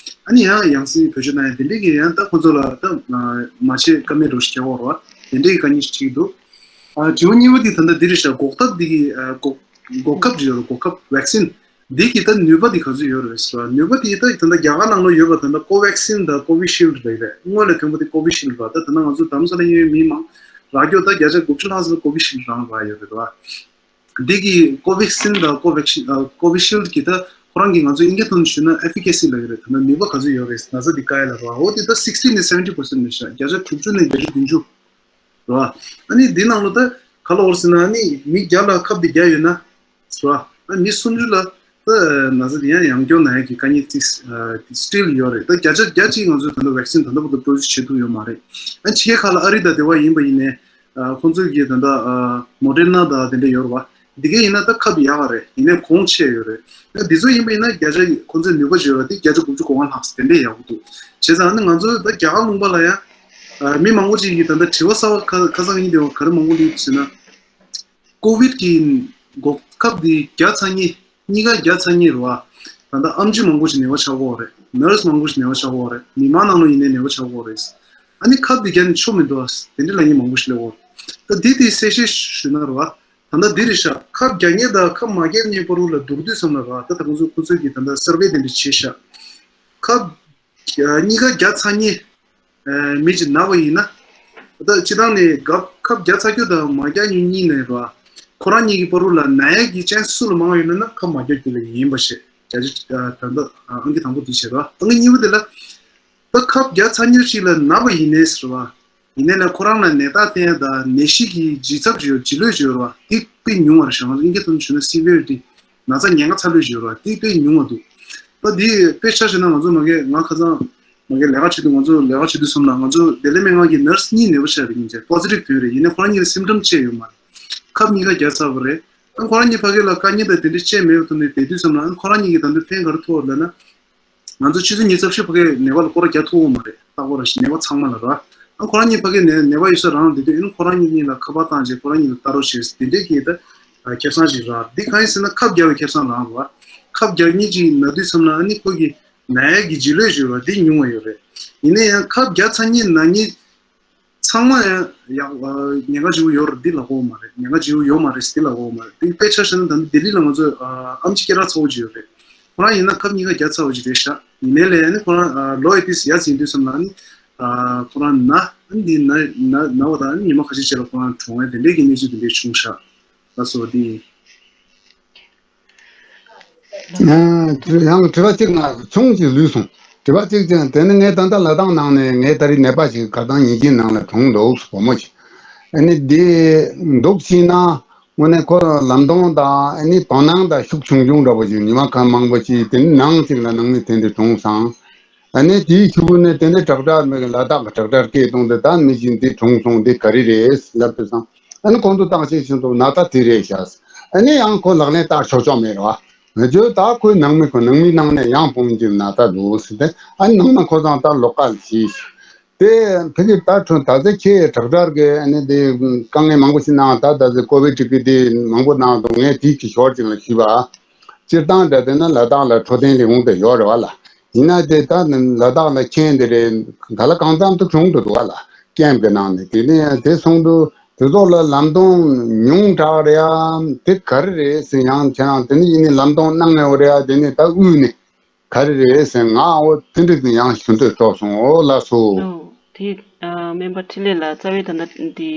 ཨ་ནི་ཡང་ཡང་སེ་བེད་སྤྱོད་གནང་ཡ་དེ་འདྲས་ཀྱི་ཡང་ད་ཁོ་ཚོ་ལ་ད་མ་བྱེད་ཀ་མེད་འགྲོ་ཞིག་རྒྱག་འོར་བ་དེ་འདྲས་ཀྱི་དཀའ་ངལ་ཞིག་འཕྲད་ཀྱི་འདུག་དྲི་བ་གཉིས་པ་དེ་ད་ལྟ་འདི་རེད་ཤག་འགོག་ཐབས་འདི་གི་འགོག་འགོག་ཁབ་ཅིག་ཡོད་རེད། འགོག་ཁབ་ཝེག་སིན། འདི་གི་ད་ནུས་པ་དེ་ག་ཚོད་ཡོད་རེད་ཟེར་བ། ནུས་པ་དེ་ད་ད་ལྟ་རྒྱ་གར་ནང་ལ་ཡོད་པ་ད་ལྟ་ཀོ་ཝེག་སིན་དང་ཀོ་བི་ཤིལ་རེད་པས། སྔོན་ལ་ཐོན་པ་དེ་ཀོ་བི་ཤིལ་རེད་པ། ད་ད་ལྟ་ང་ཚོ་རྡ་རམ་ས་ལ་ཡོད་མི་མང་རག་རྒྱུ་ད་བརྒྱ་ཆ་དགུ་བཅུ་ལྷག་ཙམ་ཀོ་བི་ཤིལ་རང་རག་ཡོད་རེད་པ། འདི་གི་ཀོ་ཝེག་སིན་དང་ཀོ་ཝེག་ཤི་ཨ་ཀོ་བི་ཤིལ་གི་ད་ཁོ་རང་གི་ང་ཚོ་དབྱིན་སྐད་ཐོག་ནས་ཞུས་ན་ཨེ་ཕི་ཀེ་སི་ལབ་ཀྱི་རེད། ད་ནུས་པ་ག་ཚོད་ཡོད་རེད། ན་ཚ་འདི་བཀག་ཡ་ལ་ར། འོ་དེ་ད་སིག་སི་ཊི་ནས་སེ་ཝེན་ཊི་པར་སེན་ཊི་ནས་ཤག་བརྒྱ་ཆ་དྲུག་ཅུ་ནས་བརྒྱ་ཆ་བདུན་ཅུ་ར། ཨ་ནི་འདི་ནང་ལོ་ད་ག་ལ་འོར་ཟེར་ན་ཨ་ནི་མི་བརྒྱ་ལ་ཁབ་འདི་བརྒྱ་ཡོད་ན་ར། ཨ་མི་སུམ་ཅུ་ལ་ད་ན་ཚ་འདི་ཡང་ཡང་བསྐྱར་ན་ཡ་གི་དཀའ་ངལ་ཅིག་སི་ཊིལ་ཡོད་རེད། ད་བརྒྱ་ཆ་བརྒྱ་ཅིག་ང་ཚོས་ད་ལྟ་ཝེག་སིན་ད་ལྟ་བར་དུ་པྲོ་ཌུ་སི་བྱེད་ཐུབ་ཡོད་མ་རེད། ཨ་ཕྱི་རྒྱལ་ཁག་ལ་ཨ་རི་དང་དེ་བ་ཡིན་པ་ཡིན་ནའི། ཁོང་ཚོས་ཀྱི་ད་ལྟ་མོ་ཌེར་ན་དང་དེ་འདྲ་ཡོད་རེད་བ། འདི་གའི་ཡིན་ན་ད་ཁབ་ཡག་ག་རེད། ཡིན་ནའི་གོང་ཆེ་ཡོད་རེད། ད་འདི་ཚོ་ཡིན་པ་ཡིན་ན་བརྒྱ་ཆ་ཁོང་ཚོའི་ནུས་པ་ཡོད་རེད། དེ་བརྒྱ་ཆ་དགུ་བཅུ་གོ་ལྔ་ལྷག་ཙམ་དེ་འདྲས་ཡག་པོ་འདུག་བྱས་ཙང་ནི་ང་ཚོ་ད་རྒྱ་གར་ལུང་པ་ལ་ཡང་མི་མང་པོ་ཅིག་གིས་ད་ལྟ་དྲི་བ་གསར་པ་ཁ་ཁ་སང་ཡིན་དེ་བ་ག་རེ་མང་པོ་སླེབས་ཟེར་ན། ཀོ་ཝིད་ཀྱི་འགོག་ཁབ་འདི་བརྒྱབ་ཚར་མཁན། གཉིས་ཀ་བརྒྱབ་ཚར་མཁན་རེད་བ། ད་ལྟ་ཨེམ་ཆི་མང་པོ་ཞིག་ནད་པ་ཆགས་ཀྱི་ཡོད་རེད། ནར་སི་མང་པོ་ཞིག་ནད་པ་ཆགས་ཀྱི་ཡོད་རེད། མི་མང་ནང་ལོགས་ཡིན་ནའི་ནད་པ་ཆགས་ཀྱི་ཡོད་རེད། ཨ་ནི་ཁབ་འདི་བརྒྱབ་ནས་ཆོ་མི་འདུག་ཨ། དེ་འདྲ་ལབ་མཁན་མང་པོ་ཞིག་སླེབས་ཀྱི་ཡོད་རེད། ད་འདི་དེ་གསལ་བཤད་ཞུས་ན་རེད་བ། ད་ལྟ་འདི་རེད་ཤག་ཁབ་རྒྱག་མཁན་དང་ཁབ་མ་རྒྱག་མཁན་བར་དུ་ལ་བསྡུར་དུས་ཙམ་ལ་རེད་བ། ད་ད་ཁོང་ཚོས་ཁོང་ཚོས་ཀྱི་ད་ལྟ་སར་ཝེ་དེ་འདྲ་བྱས་ཤག་ཁབ་གཉིས་ཀ་བརྒྱབ་ཚར་མཁན་མི་གཅིག་ན་བ་ཡིན་ན། ད་སྤྱིར་བཏང་ནས་ཁབ་ཁབ་བརྒྱབ་ཚར་རྒྱུ་དང་མ་རྒྱག་མཁན་གཉིས་ནས་རེད་བ། ཁོ་རང་གཉིས་ཀྱི་བར་དུ་ལ་ན་ཡ་གི་ཅན་སུ་ལ་མང་བ་ཡོད་ན་ན་ཁབ་མ་རྒྱག་རྒྱུ་ལ་ཡིན་པ་ཞེས་བརྒྱ་ཆ་ད་ལྟ་ཨང་ཀི་དང་པོ་འདི་བྱས་རེད་བ། ཨང་ཀི་གཉིས་པ་དེ་ལ། ད་ཁབ་བརྒྱབ་ཚར་མཁན་ཞིག་ལ་ན་བ་ཡིན་ནའི་ཟེར་བ། ཡིན་ནའི་ལ་ཁོ་རང་ལ་ནད་རྟགས་བསྟན་ཡ་དང་ནད་གཞི་གི་ལྗིད་ཚབས་ཅིག་ཡོད། ལྗིད་ལོས་ཅིག་ཡོད་རེད་བ། འདི་དཔེ་ཉུང་བ་རེད་ཤག་ང་ཚོ་དབྱིན་སྐད་ཐོག་ནས་ཞུས་ན་སི་བི་ཡར་ཊི། ན་ཚ་ངན་པ་ཚ་ལོས་ཅིག་ཡོད་རེད་བ། འདི་དཔེ་ཉུང་བ་འདུག་ད་འདི་དཔེ་ཆ་བཞག་ན་ང་ཚོ་མ་གི་ང་ཁ་སང་མ་གི་ལས་ཀ་བྱེད་དུས་ང་ཚོ་ལས་ཀ་བྱེད་དུས་སོང་ན་ང་ཚོ་བདེ་ལེགས་སྨན་ཁང་གི་ནར་སི་གཉིས་ནད་པ་ཆགས་རེད། ཡིན་ཙང་པོ་སི་ཊིབ་ཐོན་རེད། ཡིན་ནའི་ཁོ་རང་གཉིས་ལ་སིམ་ཊམ་ཅིག་ཡོད་མ་རེད། ཁབ་གཉིས་ཀ་བརྒྱབ་ཚར་བ་རེད། ཨ་ཁོ་རང་གཉིས་ཕ་གི་ལ་དཀའ་ངལ་དང་དེ་འདྲ་ཅིག་མེད་པ་ཐོག་ནས་བསྡད་དུས་ཙམ་ལ་ཨ་ཁོ་རང་གཉིས་ཀྱིས་ད་དུང་ཕན་ག་རེ་ཐོགས་ལབ་ན། ང་ཚོ་ཆུ་ཚོད་ཉི་ཤུ་རྩ་བཞི་ཕ་གིའི་ནད་པ་ལ་སྐོར་ར་རྒྱག་ཐུབ་ཀྱི་མ་རེད། རྟག་པར་ནད་པ་ཚང་མ་ལ་ར། ཨ་ཁོ་རང་གཉིས་ཕ་གིའི་ནད་ནད་པ་ཡོད་ས་རང་བསྡད་དུས་ཨ་ནི་ཁོ་རང་གཉིས་གཉིས་ལ་ཁ་པར་བཏང་རྗེས་ཁོ་རང་གཉིས་ལ་ལྟ་རོགས་བྱས། དེ་འདྲས་ཀྱི་ད་ཁེ་བཟང་ཞིག་རག་འདི་གང་ཡིན་ཟེར་ན་ཁབ་རྒྱག་པའི་ཁེ་བཟང་རང་རེད་བ། ཁབ་རྒྱག་མཁན་གྱིས་ན་དུས་ཙམ་ལ་ཨ་ནི་ཁོ་གི་ན་ཡ་གི་ལྗིད་ལོས་ཅིག་ཡོད་ར་འདི་ཉུང་བ་ཡོད་རེད། ཡིན་ན་ཡང་ཁབ་རྒྱག་ཚར་མཁན་ན་མཁན། ཚང་མ་ཡང་ཡག་ཉེན་ཁ་ཆེ་བོ་ཡོད་རེད་འདི་ལབ་ཀྱི་ཡོད་མ་རེད། ཉེན་ཁ་ཆེ་བོ་ཡོད་མ་རེད་འདི་ལབ་ཀྱི་ཡོད་མ་རེད། འདི་དཔེ་ཆ་བཞག་ན་ད་ནི་ལྡི་ལི་ལ་ང་ཚོ་ཨམ་ཆི་སྐད་གྲགས་ཚ་བོ་ཅིག་ཡོད་རེད། ཁོ་རང་ཡིན་ན་ཁབ་གཉིས་ཀ་རྒྱག་ཚར་བ་ཅིག་རེད་ཤག་ཡིན་ནའི་ལས་ནི་ཁོ་རང་ལོ་ཨེ་ཏིས་ཡ་ཟིན་དུས་ཙམ་ལ་ནི་ཁོ་རང་ན་འདི་ན་ན་ན་བ་དང་ཉི་མ་ཁ་ཤས་ཅིག་ལ་ཁོ་རང་གྲོངས་ཡ་དེ་འདྲའི་གི་གནས་ཚུལ་དེ་འདྲའི་བྱུང་ཤག་ད་སོ་འདི་ཡིན། ཡང་དྲི་བ་གཅིག་ང་ཆུང་ཅིག་ལུས་སོང་། དྲི་བ་གཅིག་ཅན་དེ་ནི་ངས་ད་ལྟ་ལ་དྭགས་ནང་ནས་ངས་ད་རེས་ནད་པ་ཞིག་གར་སྟངས་ཉིན་གཅིག་ནང་ལ་གྲོངས་འདུག་བུ་མོ་ཞིག་ཨ་ནི་འདི་འདུག་ཕྱིན་ན་ དངོས་གནས་ཁོ་ལམ་སྟོན་དང་ཨ་ནི་དོ་སྣང་དང་ཤུགས་ཆུང་ཆུང་འདྲ་པོ་ཞིག་ཉི་མ་ཁ་མང་པོ་ཞིག་དེ་ནི་ནང་ཞིག་ལ་ནང་མི་དེ་འདྲ་བྱུང་སོང་། ཨ་ནི་དེའི་ཤུགས་ནས་དེ་འདྲ་དྲག་དྲག་མེད་ཀི་ལ་དྭགས་ཀྱི་དྲག་དྲག་སྐད་གཏོང་དེ་ད་མི་བཞིན་དེ་བྱུང་སོང་དེ་ག་རེ་རེད་ལབ་དུས་སང་། ཨ་ནི་ཁོང་ཚོ་བརྟག་དཔྱད་བྱེད་དུས་ན་ད་དེ་རེད་ཤག་ཨ་ནི་ཡང་ཁོ་ལག་ལེན་བསྟར་ཆོག་ཆོག་མེད་རེད་བ། ང་ཚོས་ད་ཁོའི་ནང་མི་ཁོ་ནང་མི་ནང་ནས་ཡང་ཕུང་གི་ན་ད་འདུག་ཟེར་ཏེ། ཨ་ནི་ནང་ན་ཁོ་ཚང་ད་ལོག་ཀ་ལ་ཤི། དེ་ཕ་གི་ད་ཁྲོན་ད་ཚེ་ཁྱེད་དྲག་དྲག་གི་ཨ་ནི་དེ་དཀའ་ངལ་མང་པོ་ཞིག་ནང་ད་ད་ཚེ་ཀོ་བིད་ཀྱི་དེ་མང་པོ་གནང་འདུག་ངས་དེ་གི་ཞོར་ཅིག་ལ་ཞུས་པ། སྤྱིར་བཏང་འདྲ་དེ་ན་ལ་དྭགས་ལ་འཕྲོད་བསྟེན་ལས་ཁུངས་དེ་ཡོད་རེད་བ་ལ། ཡིན་ན་དེ་ད་ལ་དྭགས་ལ་མཁྱེན་དེ་རེད། ག་ལ་གང་འཚམ་དུ་བྱུང་འདུག་བ་ལ། ཀེམ་གི་ནང་ནས་དེ་ནས་དེ་སོང་དུས་དེ་ཚོ་ལ་ལམ་སྟོན་ཉུང་དྲགས་རེད་ཡ། དེ་ག་རེ་རེད་ཟེར་ཡང་ཁྱེད་རང་དེ་ནི་ཡིན་ནི་ལམ་སྟོན་གནང་ངེས་རེད་ཡ། དེ་ནི་ད་དབུས་ནས། ག་རེ་རེད་ཟེར་ང་འོ་དེ་འདྲ་དེ་ཡང་ཞུ་འདོད་ཐོག་སོང་འོ་ལགས་སོ། ཨོ་དེ་ཨ་སྨན་པ་འཕྲིན་ལས་ལགས་རྩ་བའི་ད་ལྟ་འདི་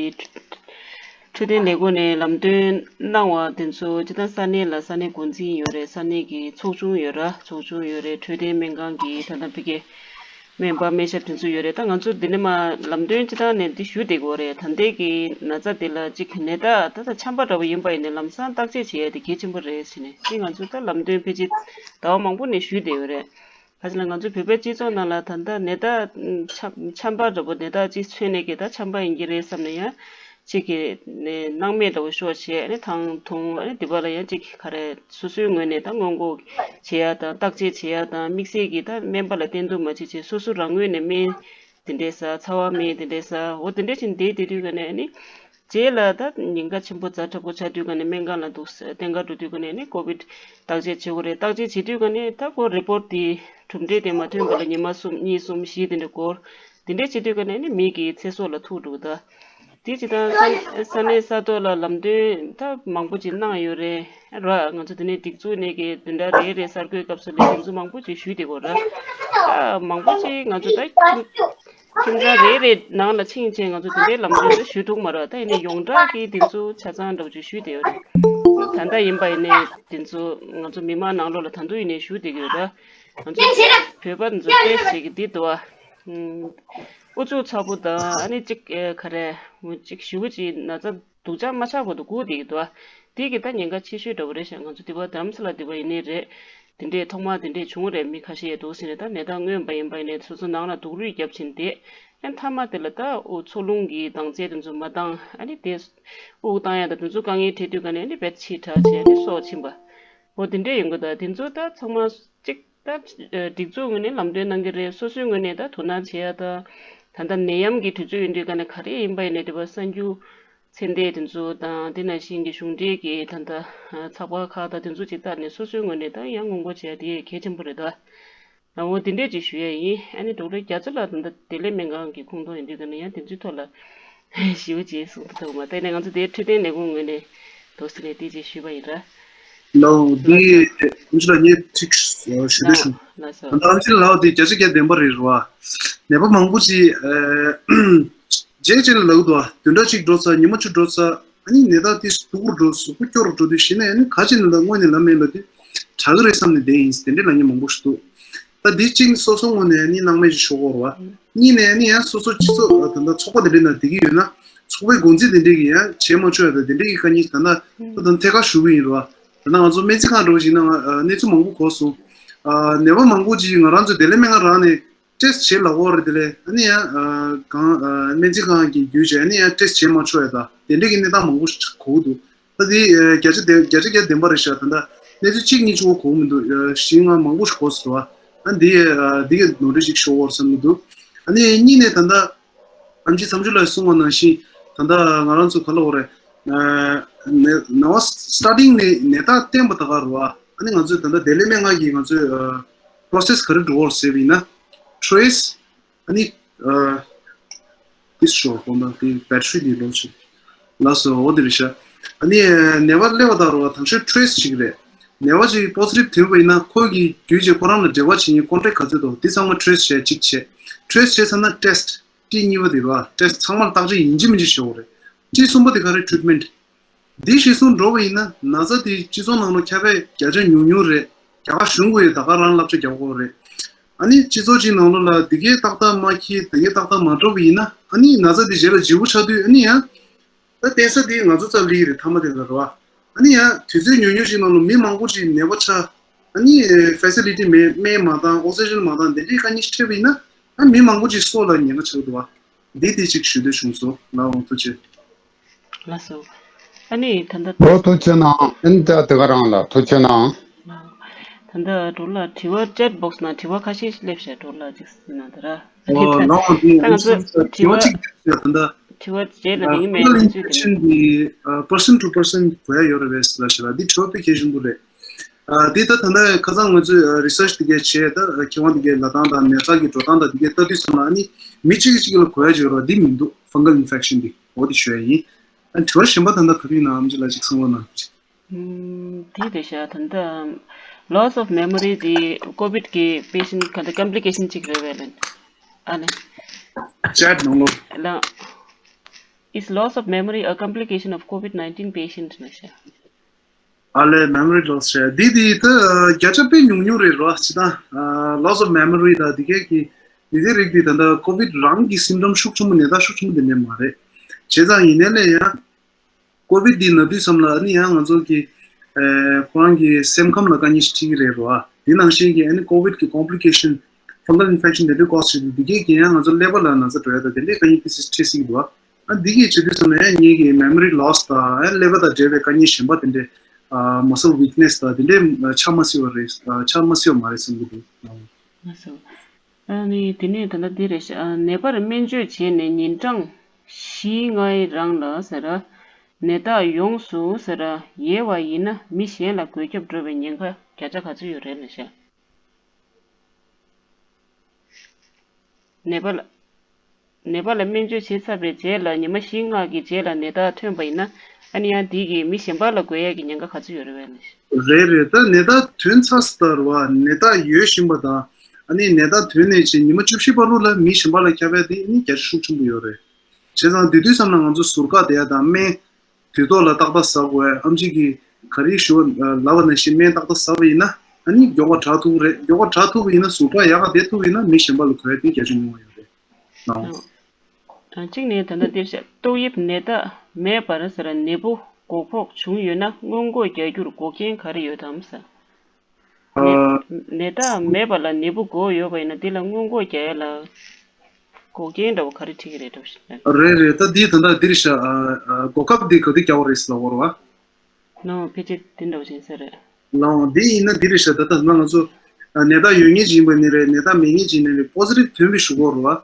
འཕྲོད་བསྟེན་ལས་ཁུངས་ནས་ལམ་སྟོན་གནང་བ་དེ་ཚོ་སྤྱིར་བཏང་ས་གནས་ལ་ས་གནས་འགོ་འཛིན་ཡོད་རེད། ས་གནས་ཀྱི་ཚོགས་ཆུང་ཡོད་ར། ཚོགས་ཆུང་ཡོད་རེད། འཕྲོད་བསྟེན་སྨན་ཁང་གི་ད་ལྟ་ཕ་གི་སྨན་པ་སྨན་ཞབས་དེ་ཚོ་ཡོད་རེད། ད་ང་ཚོ་འདི་ནས་མ་ལམ་སྟོན་སྤྱིར་བཏང་ནས་འདི་ཞུ་བསྡད་ཀྱི་ཡོད་རེད། ད་ལྟའི་གི་ན་ཚ་འདི་ལ་གཅིག་ནད་རྟགས་ད་ལྟ་ཆམ་པ་འདྲ་བོ་ཡིན་པ་ཡིན་ནའི་ལམ་སང་བརྟག་དཔྱད་བྱེད་ཡ་དེ་གལ་ཆེན་པོ་རེད་ཟེར་ནས་འདི་ང་ཚོ་ད་ལམ་སྟོན་ཕལ་ཆེར་ཟླ་བ་མང་པོ་ནས་ཞུས་བསྡད་ཡོད་རེད། ད་ཅི་ལ་ང་ཚོ་བོད་པའི་སྤྱི་ཚོགས་ནང་ལ་ད་ལྟ་ནད་རྟགས་ཆམ་ཆམ་པ་འདྲ་པོ་ནད་རྟགས་གཅིག་མཚོན་ནས་གི་ད་ཆམ་པ་ཡིན་གྱི་རེད་བསམ་ནས་ཡང་གཅིག་གི་ནས་སྣང་མེད་འདྲ་པོ་ཤོར་བྱས་ཨ་ནི་ཐང་འཐུང་ཨ་ནི་འདི་པ་ལ་ཡང་གཅིག་ག་རེ་སོ་སོའི་ངོས་ནས་ད་སྔོན་འགོག་བྱེད་ཡ་དང་བརྟག་དཔྱད་བྱེད་ཡ་དང་དམིགས་བསལ་གྱི་ད་སྨན་པ་ལ་བསྟེན་གཏུག་མ་བྱེད་བྱས་སོ་སོ་རང་ངོས་ནས་སྨན་དེ་འདྲས་ཟ་ཚ་བ་སྨན་དེ་འདྲས་ཟ་འོ་དེ་འདྲས་བྱས་ནས་བསྡད་བསྡད་དུས་ག་ནས་ཨ་ནི། རྗེས་ལ་ད་ཉེན་ཁ་ཆེན་པོ་ཛ་དྲག་པོ་ཆགས་དུས་ག་ནས་སྨན་ཁང་ལ་འདུག་སེ་བསྟེན་ག་འགྲོ་དུས་ག་ནས་ནི་ཀོ་བིད་བརྟག་དཔྱད་བྱེད་དགོས་རེད། བརྟག་དཔྱད་བྱེད་དུས་ག་ནས་ད་ཁོ་རི་པོར་ཊི་དེ་གྲུབ་འབྲས་དེ་མ་ཐོན་པ་ལ་ཉི་མ་གསུམ་གཉིས་གསུམ་བཞི་དེ་འདྲ་འགོར། དེ་འདྲས་བྱེད་དུས་ག་ནས་ནི་མི་གི་ཚེ་སྲོག་ལ་ཐུག་འགྲོ་གི་ད། དེ་ཅི་ད་ས་ས་གནས་ས་ཐོག་ལ་ལམ་སྟོན་ད་མང་པོ་ཅིག་གནང་ཡོད་རེད་ར། ང་ཚོ་དེ་ནས་སྒྲིག་འཛུགས་ནས་གི་བདུན་ཕྲག་རེ་རེ་གསར་འགོད་སྐབས་སུ་ལས་དེ་ཚོ་མང་པོ་ཅིག་ཞུས་བསྡད་ཡོད་ར། ད་མང་པོ་ཅིག་ང་ཚོ་ད། ཁྱིམ་ཚང་རེ་རེ་ནང་ལ་ཕྱིན་བྱས་ང་ཚོ་དེ་འདྲའི་ལམ་སྟོན་དེ་ཞུ་ཐུབ་མ་རེད། ད་ཡིན་ནའི་ཡོངས་གྲགས་ཀྱི་དེ་ཚོ་ཆ་ཚང་འདྲ་བོ་ཅིག་ཞུས་བསྡད་ཡོད་རེད། ད་ལྟ་ཡིན་པ་ཡིན་ནའི་དེ་ཚོ་ང་ཚོ་མི་མང་ནང་ལོགས་ལ་ད་དུང་ཡིན་ནའི་ཞུ་བསྡད་ཀྱི་ཡོད་རེད། ང་ཚོ་བོད་པ་ཚོ་ཏོག་ཙམ་ཞིག་གི་འདི་འདུག་ཨ། ཨུ་ཚུགས་ཚ་པོ་དང་ཨ་ནི་གཅིག་ག་རེ་གཅིག་ཞུ་བ་ཅིག་ན་ཚ་སྡུག་ཅག་མ་ཆགས་བར་དུ་སྒུག་བསྡད་ཀྱི་འདུག་ཨ། དེ་གི་ད་ཉེན་ཁ་ཆེ་ཤོས་འདྲ་བོ་རེད་ཤག་ང་ཚོ་འདི་པ་རྡ་རམ་ས་ལ་འདི་པ་ཡིན་ནའི་རེད། དེ་འདྲས་ཐོག་མར་དེ་འདྲས་བྱུང་རེད། མི་ཁ་ཤས་འདུག་ཟེར་ནས་ད་ནད་རྟགས་མངོན་པ་ཡིན་པ་ཡིན་ནའི་སོ་སོ་ནང་ལ་སྡུག་རུས་བརྒྱབ་ཕྱིན་ཏེ། ཨ་མཐའ་མ་དེ་ལ་ད་འུ་འཚོ་རླུང་གི་དྭངས་གཙང་དེ་ཚོ་མ་བཏང་ཨ་ནི་དེ་དབུགས་བཏང་ཡ་ད་དེ་ཚོ་དཀའ་ངལ་འཕྲད་དུས་ག་ནས་ཨ་ནི་བེད་ཕྱིས་དྲགས་བྱས་ཨ་ནི་སྲོག་ཕྱིན་པ། འོ་དེ་འདྲས་ཡོང་གི་ད་དེ་ཚོ་ད་ཚང་མ་གཅིག་ད་སྒྲིག་འཛུགས་ངོས་ནས་ལམ་སྟོན་གནང་གི་རེད། སོ་སོའི་ངོས་ནས་ད་དོ་སྣང་བྱེད་ཡ་ད་ད་ད་ནད་ཡམས་ཀྱི་དུས་ཚོད་ཡིན་དུས་ག་ནས་ག་རེ་ཡིན་པ་ཡིན་ནའི་དེ་བ་གསར་འགྱུར། ཚན་སྡེ་དེ་ཚོ་དང་དེ་ནང་བཞིན་གྱི་གཞུང་འབྲེལ་གྱི་ད་ལྟ་ཚགས་པར་ཁག་དང་དེ་ཚོ་ཅིག་བལྟས་ནས་སོ་སོའི་ངོས་ནས་ད་ཡང་སྔོན་འགོག་བྱེད་ཡ་དེ་གལ་ཆེན་པོ་རེད་ད། ཨ་འོ་དེ་འདྲས་ཅིག་ཞུ་ཡ་ཡིན། ཨ་ནི་ཌོག་ཊར་རྒྱ་མཚོ་ལགས་ད་ལྟ་བདེ་ལེགས་སྨན་ཁང་གི་ཁོངས་གཏོགས་ཡིན་དུས་ཀ་ནས་ཡང་དེ་ཚོའི་ཐོག་ལ་ཞིབ་པོ་ཅིག་གསུང་ཐུབ་མ་ད་ནས་ང་ཚོ་དེའི་འཕྲོད་བསྟེན་ལས་ཁུངས་ངོས་ནས་འདུག་ཟེར་ནས་དེ་ཅིག་ཞུས་པ་ཡིན་ར། ལགས་འདི་ཁོང་ཚོ་ལ་ངས་ཅིག་ཞུ་འདོད་བྱུང་། ལགས་སོ། ད་ལྟ་ཨམ་ཆི་ལགས་འདི་བརྒྱ་ཆ་བརྒྱ་བདེན་པ་རེད་ར་བ། ནད་པ་མང་པོ་ཅིག་རྗེས་རྗེས་ལ་ལབ་འདུག་བདུན་ཕྲག་གཅིག་འགྲོ་ཚར་ཉི་མ་བཅུ་འགྲོ་ཚར། ཨ་ནི་ནད་རྟགས་དེ་སྡུག་རུ་འགྲོ་གཟུགས་པོ་སྐྱོ་རུ་འགྲོ་དུས་གཞི་ནས་ཨ་ནི་ག་ཅིག་ནས་ལ་དངོས་ནས་ལབ་མེད་ལབ་དུས་དྲག་གི་རེད་བསམ་ནས་བསྡད་ཡིན་དེ་འདྲའི་ལབ་མཁན་མང་པོ་ཞིག་འདུག་ད་འདི་གཅིག་ནི་སོ་སོ་ངོས་ནས་ཨ་ནི་སྣང་མེད་ཅིག་ཤོར་གོ་ར་བ། གཉིས་ནས་ཨ་ནི་ཡང་སོ་སོ་སྤྱི་ཚོགས་ད་ལྟ་ཚོགས་པ་དེ་འདྲའི་ནང་བསྡད་ཀྱི་ཡོད་ན་ཚོགས་པའི་འགོ་འཛིན་དེ་འདྲས་ཀྱིས་ཡང་བྱེད་མ་ཆོག་ཡ་ད་དེ་འདྲས་ཀྱི་དཀའ་ངལ་ད་ལྟ་ད་ལྟ་ཐད་ཀར་ཞུ་གི་ཡིན་ར་བ། ད་ལྟ་ང་ཚོ་སྨན་རྩིས་ཁང་འགྲོ་བཞིན་ན་ང་གནས་ཚུལ་མང་པོ་གོ་སོང་། ནད་པ་མང་པོ་ཅིག་ང་རང་ཚོ་བདེ་ལེགས་སྨན་ཁང་རང་ནས་ཊེ་སི་ཊི་བྱེད་ལབ་ཀྱི་ཡོད་རེད། དེ་ལས་ཨ་ནི་ཡང་གང་སྨན་རྩིས་ཁང་གི་བརྒྱུད་བྱས་ཨ་ནི་ཡང་ཊེ་སི་ཊི་བྱེད་མ་ཆོག་ཡ་ད་དེ་འདྲས་ཀྱི་གནས་སྟངས་མང་པོ་ཞིག་གོ་གི་འདུག་ད་འདི་བརྒྱ་ཆ་བདེ་བརྒྱ་ཆ་བརྒྱ་བདེན་པ་རེད་ཤག་ད་ལྟ་གནས་ཚུལ་གཅིག་གཉིས་ཅིག་གོ་གི་མི་འདུག་བཞི་ལྔ་མང་པོ་ཞིག་གོ་སོང་བ། ཨ་འདི་འདི་གི་ནོར་འཁྲུལ་ཞིག་ཤོར་བསམ་གྱི་འདུག་ཨ་ནི་གཉིས་ནས་ད་ལྟ་ཨམ་ཆི་མཚམས་སྦྱོར་ལགས་གསུངས་པ་ནང་བཞིན་ད་ལྟ་ང་རང་ཚོ་ག་ལབ་དགོས་རེད། ནད་པ་སི་ཊར་ཊིང་ནས་ནད་རྟགས་བསྟན་པ་ད་ག་རེད་བ། ཨ་ནི་ང་ཚོས་ད་ལྟ་བདེ་ལེགས་སྨན་ཁང་གིས་ང་ཚོས་པོ་རོ་སེ་སི་ག་རེ་འགྲོ་གི་ཡོད་རེད་ཟེར་བ་ཡིན་ན། ཊེ་རེ་སི། ཨ་ནི། ཨ། ཏིས་ཤོར་གོང་ན་དེ་བེ་ཊ་རི་དེ་ལོག་ཕྱིན། ལགས་སོ་འོ་དེ་རེད་ཤག་ཨ་ནི་ནད་པ་སླེབས་པ་དང་རོ་དང་ཤོས་ཊེ་རེ་སི་བྱེད་ཀྱི་རེད། ནད་པ་ཅིག་པོ་སི་ཊིབ་ཐོན་པ་ཡིན་ན་ཁོ་གི་བརྒྱུད་བྱས་ཁོ་རང་ལ་འབྲེལ་བ་བྱེད་མཁན་ཀོན་ཊེག་ག་ཚོད་འདུག་དེ་ཚང་མ་ཊེ་རེ་སི་བྱས་གཅིག་བྱས། ཊེ་རེ་སི་བྱས་ཚར་ན་ཊེ་སི་ཊི་གཉིས་པ་དེ་རོ་ཊེ་སི་ཊི་ཚང་མ་ལ་བརྟག་དཔྱད་ཡིན་གཅིག་མིན་གཅིག་བྱེད་དགོས་རེད། གཅིག་གསུམ་པ་དེ་ག་རེ་ཊི་རི་ཊི་མེན་ཊི། འདི་གཞིར་བཟུང་འགྲོ་བ་ཡིན་ན་ན་ཚ་དེ་སྤྱི་ཚོགས་ནང་ལ་ཁྱབ་པ་བརྒྱ་ཆ་ཉུང་ཉུང་རེད། རྒྱ་གར་གཞུང་གིས་ད་ག་རང་བསླབ་བྱ་རྒྱག་དགོས་རེད། ཨ་ནི་སྤྱི་ཚོགས་གཅིག་ནང་ལོགས་ལ་དེ་གའི་ཏག་ཏག་མ་འཁྱེར་དེ་གའི་ཏག་ཏག་མ་འགྲོ་བ་ཡིན་ན་ཨ་ནི་ན་ཚ་དེ་རྗེས་ལ་ལྗིད་པོ་ཆགས་དུས་ཨ་ནི་ཡང་ ད་བསྟེན་ས་དེ་ང་ཚོ་རྩ་ལ་སླེབས་ཀྱི་རེད། མཐའ་མ་དེ་ལ་རེད་བ། ཨ་ནི་ཡང་དུས་ཚོད་ཉུང་ཉུང་ཞིག་ནང་ལ་མི་མང་པོ་ཅིག་ནད་པ་ཆགས། ཨ་ནི་ཕེ་སི་ལི་ཊི་མེད། སྨན་མ་བཏང་། ཨོག་སི་ཇན་མ་བཏང་། དེ་འདྲའི་དཀའ་ངལ་ཞིག་འཕྲད་པ་ཡིན་ན། ཨ་མི་མང་པོ་ཅིག་སྲོག་ལ་ཉེན་ཁ་ཆགས་འདུག་བ། འདི་དེ་ཅིག་ཞུ་འདོད་བྱུང་སོང་། ལགས་འོང་། ཐུགས་རྗེ་ཆེ། ལགས་སོ། ཨ་ནི་ད་ལྟ། ཨོ་ཐུགས་རྗེ་གནང་། ཨ་ནི་ད་དེ་ག་རང་ལ་ཐུགས་རྗེ་གནང་། ད་ལྟ་འགྲོ་ལ་དྲི་བ་ཅེཊ་བོག་སི་ནང་དྲི་བ་ཁ་ཤས་ཤིག་སླེབས་ཤག་འགྲོ་ལ་ཅིག་ཟེར་ན་ད་ར། ཨོ་ལགས་འོང་། དེ་ད་ང་ཚོ་དྲི་བ་དྲི་བ་ཅིག་ཡོད། ད་ལྟ་དྲི་བ་རྗེས་ལ་དེ་ཡིན་མེད་ལ་ཚུལ་དེ་ནི། ཨ་person to person གོ་ཡ་ཡོད་རེད་པས་ཟེར་ལ་ཞེས་ལ། འདི་དྲི་བ་དཔེ་གལ་ཆེན་པོ་རེད། ཨ་འདི་ད་ད་ལྟ་ཁ་སང་ང་ཚོས་རི་སར་ཆི་དེ་གས་བྱས། ད་མཁས་དབང་དེ་གས་ལབ་སྟངས་དང་ནད་རྟགས་ཀྱི་འགྲོ་སྟངས་དང་དེ་གས་ལྟ་དུས་ཙམ་ལ། ཨ་ནི་མི་གཅིག་གིས་གཅིག་ལ་གོ་ཡ་ཅིག་ཡོད་རེད་པ། འདི་མི་འདུག། ཕང་གལ་ཨིན་ཕེག་ཤན་འདི། འོ་དེ་ཞུ་ཡ་ཡིན། ཨ་དྲི་བ་གཞན་པ་ད་ལྟ་ག་རེ་ཡིན་ནམ་ཅིག་ལ་ཅིག་གསུང་རོགས་གནང་། ཨུམ། དེ་རེད་ཤག། ད་ལྟ་loss of memory དེ་ཀོ་བིད་ཀྱི་པེ་ཤན་ག་འདྲ་ཀམ་པི་ལི་ཀེ་ཤན་ཅིག་རེད་པས་ལན། ཨ་ལེ། ཅེཊ་ནང་ལོགས། ལ། Is loss of memory a complication of COVID nineteen patient ནས་ཤག། ཨ་ལེ། མེ་མོ་རི་ལོ་སི་བྱས། འདི་འདི་ད་བརྒྱ་ཆ་དཔེ་ཉུང་ཉུང་རེད་རོ། སྤྱིར་བཏང་loss of memory དང་འདི་གས་ཀྱི་འདི་གས་རིགས་འདི་ད་ལྟ་ཀོ་བིད་རང་གི་སིམ་ཊམ་ཤུགས་ཆེན་པོ། ནད་རྟགས་ཤུགས་ཆེན་པོ་འདི་འདྲ་མ་རེད། བྱས་ཙང་ཡིན་ནའི་ལས་ཡང་ཀོ་བིད་འདི་ན་དུས་ཙམ་ལ། ཨ་ནི་ཡང་ང་ཚོ་གི་ཨེ་ཁོ་རང་གི་སེམས་ཁམས་ལ་དཀའ་ངལ་ཞིག་འཕྲད་ཀྱི་རེད་རོ། འདི་ནང་བཞིན་གྱི་ཨ་ནི་ཀོ་བིད་ཀྱི་ཀོམ་པི་ལི་ཀེ་ཤན། ཕང་གལ་ཨིན་ཕེག་ཤན་དེ་འདྲའི་ཀོ་སི་བྱེད་དུས་འདི་གས་ཀྱི་ཡང་ང་ཚོ་ཀླད་པ་ལ་ན་ཚ་འགྲོ་ཡ་དང་དེ་འདྲའི་དཀའ་ངལ་ཏོག་ཙམ་འཕྲད་སྲིད་ཀྱི་འདུག། ཨ་འདི་གས་བྱེད་དུས་ཙམ་ལ་ཡང་ངེད་ཀྱི་མེ་མོ་རི་ལོ་སི་དང་། ཨ་ཀླད་པ་དང་འབྲེལ་བའི་དཀའ་ངལ་གཞན་པ་དེ་འདྲའི་ཨ་མ་སལ་ཝིག་ནེ་སི་དང་དེ་འདྲའི་ཆགས་མ་སྲིད་པ་རེད། ཨ་ཆགས་མ་སྲིད་པ་མ་རེད་བསམ་གྱི་འདུག། ལགས་སོ། ཨ་ནི་དེ་ནས་ད་ལྟ་འདི་རེད་ཤག། ཨ་ནད་པར་སྨན་བཅོས་བྱས་ནས་ཉིན་གྲངས་བཞི་ལྔའི་རིང་ལ་ཟེར་ར། ནད་རྟགས་ཡོངས་སུ་ཟེར་ར་ཡལ་བ་ཡིན་ན་མི་གཞན་ལ་འགོས་ཁྱབ་འགྲོ་བའི་ཉེན་ཁ་བརྒྱ་ཆ་ག་ཚོད་ཡོད་རེད་ལབ་ཤག། ནད་པ་ལ། ནད་པ་ལ་སྨན་བཅོས་བྱས་ཚར་བའི་རྗེས་ལ་ཉི་མ་བཞི་ལྔ་གི་རྗེས་ལ་ནད་རྟགས་ཐོན་པ་ཡིན་ན། ཨ་ནི་ཡང་དེ་གིས་མི་གཞན་པ་ལ་འགོས་ཡས་ཀྱི་ཉེན་ཁ་ག་ཚོད་ཡོད་རེད་པས་ལབ་ཤག། རེད་རེད། ད་ནད་རྟགས་ཐོན་ཚར་ཚར་བ། ནད་རྟགས་ཡོད་བཞིན་པ་དང་། ཨ་ནི་ནད་རྟགས་ཐོན་ནས་ཅིག་ཉི་མ་བཅུ་བཞི་བར་དུ་ལ་མི་གཞན་པ་ལ་ཁྱབ་ཡ་དེ་ནི་བརྒྱ་ཆ་ཤུགས་ཆེན་པོ་ཡོད་རེད། བྱས་ཙང་དེ་དུས་ཙམ་ལ་ང་ཚོ་ཟུར་བཀག་བསྡད་ཡ་དང་། སྨན་དུས་ཐོག་ལ་ཏག་ཏག་ཟ་དགོས་ཡ། ཨེམ་ཆི་གིས་ག་རེ་ཞུ་བ་ལབ་པ་ནང་བཞིན་སྨན་ཏག་ཏག་ཟ་བ་ཡིན་ན། ཨ་ནི་མགྱོགས་པ་དྲག་ཐུབ་ཀྱི་རེད། མགྱོགས་པ་དྲག་ཐུབ་པ་ཡིན་ན། ཟུར་བཀག་ཡག་ག་བསྡད་ཐུབ་པ་ཡིན་ན། མི་གཞན་པ་ལ་འགོས་ཡ་དེ་བརྒྱ་ཆ་ཉུང་བ་ཡོད་རེད། ལགས། གཅིག་ནས་ད་ལྟ་འདིར་བཤད། ཏོག་དབྱིབས་ནད་རྟགས་མེད་པར་ཟེར་ནད་འབུ་འགོས་ཕོག་བྱུང་ཡོད་ན་སྔོན་འགོག་རྒྱག་རྒྱུར་འགོག་རྐྱེན་ག་རེ་ཡོད་དམ་ཟེར། ནད་ཨ་ནད་རྟགས་མེད་པ་ལ་ནད་འབུ་འགོས་ཡོད་པ་ཡིན་ན་དེ་ལ་སྔོན་འགོག་རྒྱག་ཡ་ལ་འགོག་རྐྱེན་འདྲ་བོ་ག་རེ་འཕྲད་ཀྱི་རེད་འདྲ་བོ་ཞིག་ལབ། རེད་རེད། ད་འདི་ད་ལྟ་འདིར་བཤད། ཨ་ཨ་འགོག་ཁབ་འདི་ག་དུས་རྒྱག་དགོས་རེད་ཟེར་ལབ་པ་རེད་བ། ནོ། ཕལ་ཆེར་དེ་འདྲ་བོ་ཞིག་ཡིན་ས་རེད། ལགས་འོང་། འདི་ཡིན་ན་འདི་རེད་ཤག། ད་ལྟ་ང་ཚོ་ཨ་ནད་རྟགས་ཡོད་མཁན་ཅིག་ཡིན་པ་ནི་རེད། ནད་རྟགས་མེད་མཁན་ཅིག་ཡིན་ན་རེད། པོ་སི་ཊིབ་ཐོན་པའི་གཞུག་གུ་རེད་བ།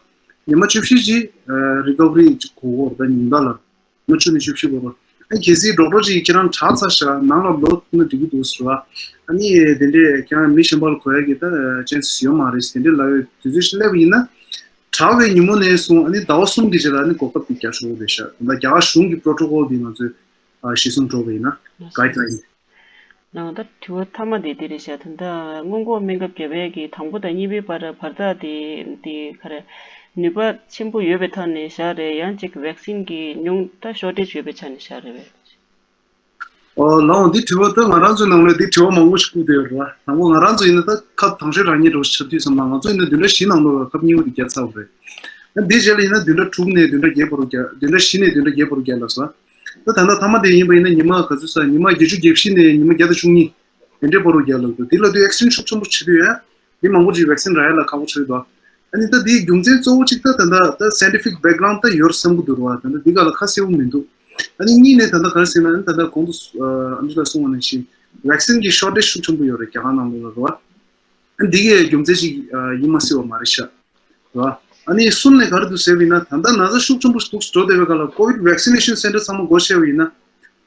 ཉི་མ་བཅུ་བཞི་ཅིག་ཨ་རི་ཀོ་བ་རི་ཅིག་དགོས་ཀྱི་རེད། ད་ཉིན་ལྟར་ལ་ཉི་མ་བཅུ་ནས་བཅུ་བཞི་དགོས་རེད། ཨ་གལ་སྲིད་ཌོག་ཊར་ཅིག་གིས་ཁྱེད་རང་དྲག་ཚར་ཤག། ནང་ལ་ལོག་ཐུབ་ན་འགྲིག་གི་འདུག་ཟེར་བ། ཨ་ནི་དེ་འདྲས་ཁྱེད་རང་མི་གཞན་པ་ལ་འགོས་ཡ་གི་ད་ཅན་སི་ཡོད་མ་རེད་ཟེར། དེ་འདྲས་ལབ་ཡོད། དུས་ཚོད་ཅིག་སླེབས་པ་ཡིན་ན། དྲག་པའི་ཉིན་མོ་ནས་བཟུང་ཨ་ནི་ཟླ་བ་གསུམ་གྱི་རྗེས་ལ་ཨ་ནི་འགོག་ཁབ་དེ་རྒྱག་ཆོག་གི་རེད་ཤག། ད་ལྟ་རྒྱ་གར་གཞུང་གི་པོ་རོ་ཊོ་ཀོལ་དེ་ང་ཚོས་ཨ་གཞིར་བཟུང་འགྲོ་བ་ཡིན་ན། གའིཌ་ལའིན། ལགས། ད་དྲི་བ་མཐའ་མ་དེ་འདི་རེད་ཤག། ད་ལྟ་སྔོན་འགོག་སྨན་ཁབ་བརྒྱབ་པའི་གི་དང་པོ་དང་གཉིས་པའི་བར་བར་ཐག་དེ་དེ་ག་རེ་ནུས་པ་ཆེན་པོ་ཡོད་པའི་ཐད་ནས་བཞག་རེད། ཡང་ཅིག་ཝེག་སིན་གྱི་ཉུང་ད་ཤོར་ཊེཇ་ཡོད་པའི་ཆ་ནས་བཞག་རེད་པས། ཨོ་ལགས་འོང་། འདི་དྲི་བ་ད་ང་རང་ཚོའི་ནང་ལ་འདི་དྲི་བ་མང་པོ་ཞིག་བཀུག་བསྡད་ཡོད་རེད་བ། དང་པོ་ང་རང་ཚོ་ཡིན་ན་ད་ཁབ་དང་ཤོས་རག་མཁན་འདྲ་བོ་ཞིག་ཆགས་དུས་ཙམ་ལ། ང་ཚོ་ཡིན་ན་བདུན་ཕྲག་བཞི་ནང་ལོགས་ལ་ཁབ་གཉིས་པ་དེ་བརྒྱབ་ཚར་བ་རེད། ཨ་འདིའི་རྗེས་ལ་ཡིན་ན་བདུན་ཕྲག་དྲུག་ནས་བདུན་ཕྲག་བརྒྱད་བར་དུ་བརྒྱབ། བདུན་ཕྲག་བཞི་ནས་བདུན་ཕྲག་བརྒྱད་བར་དུ་བརྒྱབ་ལབ་སོང་། ད་ད་ལྟ་མཐའ་མ་དེ་ཡིན་པ་ཡིན་ན་ཉི་མ་ག་ཚོད་ཟེར། ཉི་མ་བརྒྱད་ཅུ་གྱ་བཞི་ནས་ཉི་མ་བརྒྱ་དང་བཅུ་གཉིས་དེ་འདྲའི་བར་དུ་བརྒྱབ་ལབ་འདུག། དེ་ལ་དུས་ཨེག་སི་ཊེན་ཤན་ཤུགས་ཆེན་པོ་བྱེད་དུས་ཡང་། མི་མང་པོ་ཅིག་ཝེག་སིན་རག་ཡ་ལ་ཁག་པོ་ཆགས་ཀྱི་འདུག། ཨ་ནི་ད་དེའི་རྒྱུ་མཚན་གཙོ་བོ་གཅིག་ད་ད་ད་ད་སའེན་ཊི་ཕིག་བེག་གྷ་རའུན་ཌི་ད་ཡོད་བསམ་གྱི་འདུག་ར། ད་ད་འདི་ག་ལ་ཁ་གསལ་པོ་མི་འདུག། ཨ་ནི་གཉིས་ནས་ད་ད་ག་རེ་ཟེར་ན། ཨ་ནི་ད་ད་གོང་དུ་ཨ་ཨམ་ཆི་ལགས་གསུངས་པ་ནང་བཞིན་ཝེག་སིན་གྱི་ཤོར་ཊེཇ་ཤུགས་ཆེན་པོ་ཡོད་རེད་རྒྱ་གར་ནང་ལོགས་ལ་ར། ཨ་ནི་འདི་གའི་རྒྱུ་མཚན་ཅིག་ཨ་ཡིན་མ་སྲིད་པ་མ་རེད་ཤག་ར། ཨ་ནི་གསུམ་ནས་ག་རེ་འདུག་ཟེར་བ་ཡིན་ན། ད་ད་ན་ཚ་ཤུགས་ཆེན་པོ་ཞིག་འདུག་འགྲོ་བསྡད་པའི་སྐབས་ལ་ཀོ་བིཌ་ཝེག་སི་ནེ་ཤན་སེན་ཊར་ཚང་མ་སྒོ་ཕྱེ་བ་ཡིན་ན།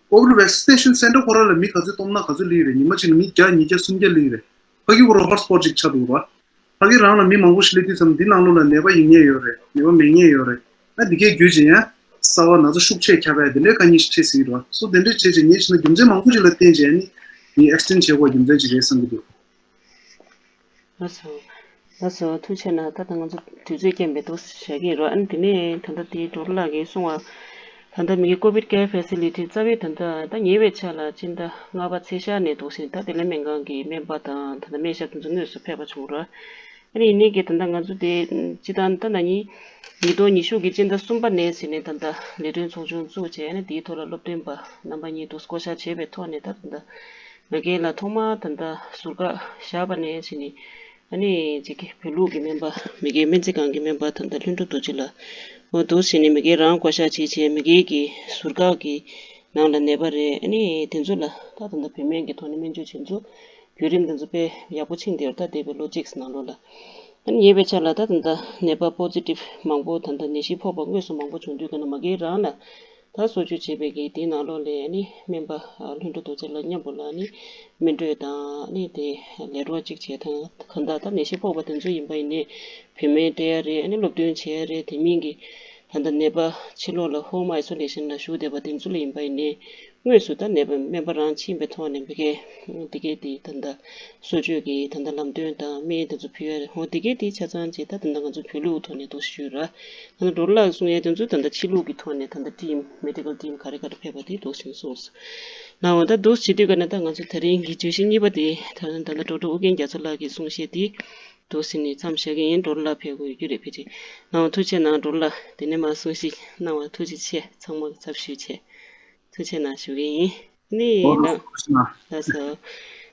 ཀོ་བིཌ་ཝེག་སི་ནེ་ཤན་སེན་ཊར་ཁོ་རང་ལ་མི་ག་ཚོད་སྟོང་ཕྲག་ག་ཚོད་སླེབས་ཀྱི་རེད། ཉི་མ་གཅིག་ལ་མི་བརྒྱ་ཉིས་བརྒྱ་སུམ་བརྒྱ་སླེབས་ཀྱི་རེད། ཕ་གི་ཁོ་རང་ཧོ་ཊི་སི་པོ་ཊི་ཅིག་ཆགས་འདུག་ར། ཕ་གི་རང་ལ་མི་མང་པོ་ཞིག་སླེབས་དུས་ཙམ་འདི་ནང་ལོགས་ལ་ནད་པ་ཡིན་མཁན་ཡོད་རེད། ནད་པ་མེད་མཁན་ཡོད་རེད། ཨ་འདི་གའི་བརྒྱུད་བྱས་ཡང་གསར་པ་ན་ཚ་ཤུགས་ཆེ་ཁྱབ་པའི་དེ་འདྲའི་དཀའ་ངལ་ཞིག་འཕྲད་སྲིད་ཀྱི་རེད་བ། སོ་དེ་འདྲའི་བྱས་བྱས་ངས་བྱས་ན་རྒྱུ་མཚན་མང་པོ་ཞིག་ལ་བརྟེན་བྱས་ནི་འདི་ཨེག་སི་ཊེན་ཌི་བྱེད་དགོས་རྒྱུ་མཚན་ཅིག་རེད་བསམ་གྱི་འདུག། ལགས་སོ། ལགས་སོ། ཐུགས་རྗེ་གནང་། ད་ལྟ་ང་ཚོ་དུས་ཚོད་རྐྱེན་པས་འདུག་བཞག་གི་རེད། ཨ་ནི་དེ་ནས་ད་ལྟ་དེའི་ཌོག་ཊར་ལགས་ཀྱིས་གསུངས་པ། ད་ལྟ་མི་གི་ཀོ་བིཌ་ཀེར་ཕེ་སི་ལི་ཊི་རྩ་བའི་ད་ལྟ་ད་ཉེ་བའི་ཆར་ལ་སྤྱི་ཟླ་ལྔ་པ་ཚེས་ཤར་ནས་འདུག་ཟིན། ད་དེ་ལ་སྨན་ཁང་གི་སྨན་པ་དང་ད་ལྟ་སྨན་ཞབས་དེ་ཚོ་དངོས་སུ་ཕེབས་པ་བྱུང་རེད། ཨ་ནི་ཡིན་ནའི་གི་ད་ལྟ་ང་ཚོ་དེ་སྤྱི་བཏང་ད་ན་ནིང་ཉིས་སྟོང་ཉི་ཤུ་གི་སྤྱི་ཟླ་གསུམ་པ་ནས་ཟིན་ནས་ད་ལྟ་ལས་དོན་ཚོགས་ཆུང་བཙུགས་བྱས། ཨ་ནི་དེའི་ཐོག་ལ་སློབ་སྟོན་པ་རྣམ་པ་གཉིས་འདུག་བསྐོ་བཞག་བྱས་པའི་ཐོག་ནས་ད་ད་ལྟ་ང་རྒན་ལགས་ཐོག་མར་ད་ལྟ་ཟུར་བཀག་བཞག་པ་ནས་ཟིན་ནས། ཨ་ནི་ཅིག་གི་བོད་ལུགས་ཀྱི་སྨན་པ་མི་དགེ་སྨན་རྩིས་ཁང་གི་སྨན་པ་ད་ལྟ་ལྷུན་གྲུབ་རྡོ་རྗེ་ལགས་འོ་འདུག་ཟིན་ནས་མི་དགེ་རང་བསྐོ་བཞག་བྱས་བྱས། མི་དགེ་གི་ཟུར་བཀག་གི་ནང་ལ་ནད་པ་རེད། ཨ་ནི་དེ་ཚོ་ལ་ད་ད་ལྟ་བོད་སྨན་གྱི་ཐོག་ནས་སྨན་བཅོས་བྱེད་ཚུལ་བརྒྱུད་རིམ་དེ་ཚོ་དཔེ་ཡག་པོ་ཕྱིན་བསྡད་ཡོད། ད་འདས་པའི་ལོ་གཅིག་ནང་ལོགས་ལ། ཨ་ནི་ཡོད་པའི་ཆ་ལ་ད་ད་ལྟ་ནད་པ་པོ་སི་ཊིབ་མང་པོ་ད་ལྟ་ནད་གཞི་ཕོག་པ་དངོས་སུ་མང་པོ་བྱུང་དུས་ཀ་ན་མ་གི་རང་ལ་ད་གསོ་བཅོས་བྱས་པའི་གི་དེའི་ནང་ལོགས་ལ་ཨ་ནི་སྨན་པ་ལྷུན་གྲུབ་རྡོ་རྗེ་ལགས་མཉམ་པོ་ལ་ཨ་ནི་སྨན་སྤྲོད་དང་། ཨ་ནི་དེ་ལས་རོགས་གཅིག་བྱས་དང་། གང་ལྟར་ད་ནད་གཞི་ཕོག་པ་དེ་ཚོ་ཡིན་པ་ཡིན་ནའི་བོད་སྨན་སྤྲད་ཡ་རེད། ཨ་ནི་སློབ་སྟོན་བྱེད་ཡ་རེད། དེ་མིན་གི་ད་ལྟ་ནད་པ་ཕྱི་ལོགས་ལ་ཧོམ་ཨའི་སོ་ལེ་ཤན་ལ་བཞུགས་བསྡད་པ་དེ་ཚོ་ལ་ཡིན་པ་ཡིན་ནའི་དངོས་སུ་ད་ནད་པ་སྨན་པ་རང་ཕྱིན་པའི་ཐོག་ནས་མི་དགེ་དེ་གའི་དེ་ད་ལྟ་གསོ་བཅོས་ཀྱི་ད་ལྟ་ལམ་སྟོན་དང་སྨན་དེ་ཚོ་ཕུལ་ཡ་རེད། ཧོ་དེ་གའི་དེ་ཆ་ཚང་བྱས། ད་ད་ལྟ་ང་ཚོ་བོད་ལུགས་ཐོག་ནས་འདུག་ཞུས་ར། ད་ལྟ་ཌོ་ལར་གསུང་ཡ་དེ་ཚོ་ད་ལྟ་ཕྱི་ལུགས་ཀྱི་ཐོག་ནས་ད་ལྟ་ཊིམ་མེ་ཌི་ཀལ་ཊིམ་ག་རེ་ག་རེ་ཕེབས་པ་དེ་འདུག་ཟིན་གསུངས་སོང་། ནའོ་ད་འདུག་བྱེད་དུས་ཀ་ནས་ད་ང་ཚོ་དེ་རིང་གི་བརྗོད་གཞི་གཉིས་པ་དེ་ད་ད་ལྟ་ཌོག་ཊར་ཨོ་རྒྱན་རྒྱ་མཚོ་ལགས་ཀྱི་གསུང་བཤད་དེ་འདུག་ཟིན་ནས་མཚམས་བཞག་གི་ཡིན། ཌོ་ལར་ལགས་ཕེབས་དགོས་ཡོད་རྒྱུ་རེད། ཕལ་ཆེར་ནའོ་ཌོ་ལར་ལགས་དེ་ནས་མར་གསུང་བཤད་གནང་བར་ཐུགས་རྗེ་ཆེ། ཚང་མ་གི་ཚབ་ཞུས་བྱས་ཐུགས་རྗེ་གནང་ཞུ་གི་ཡིན། ནི་ལགས་ལགས་སོ།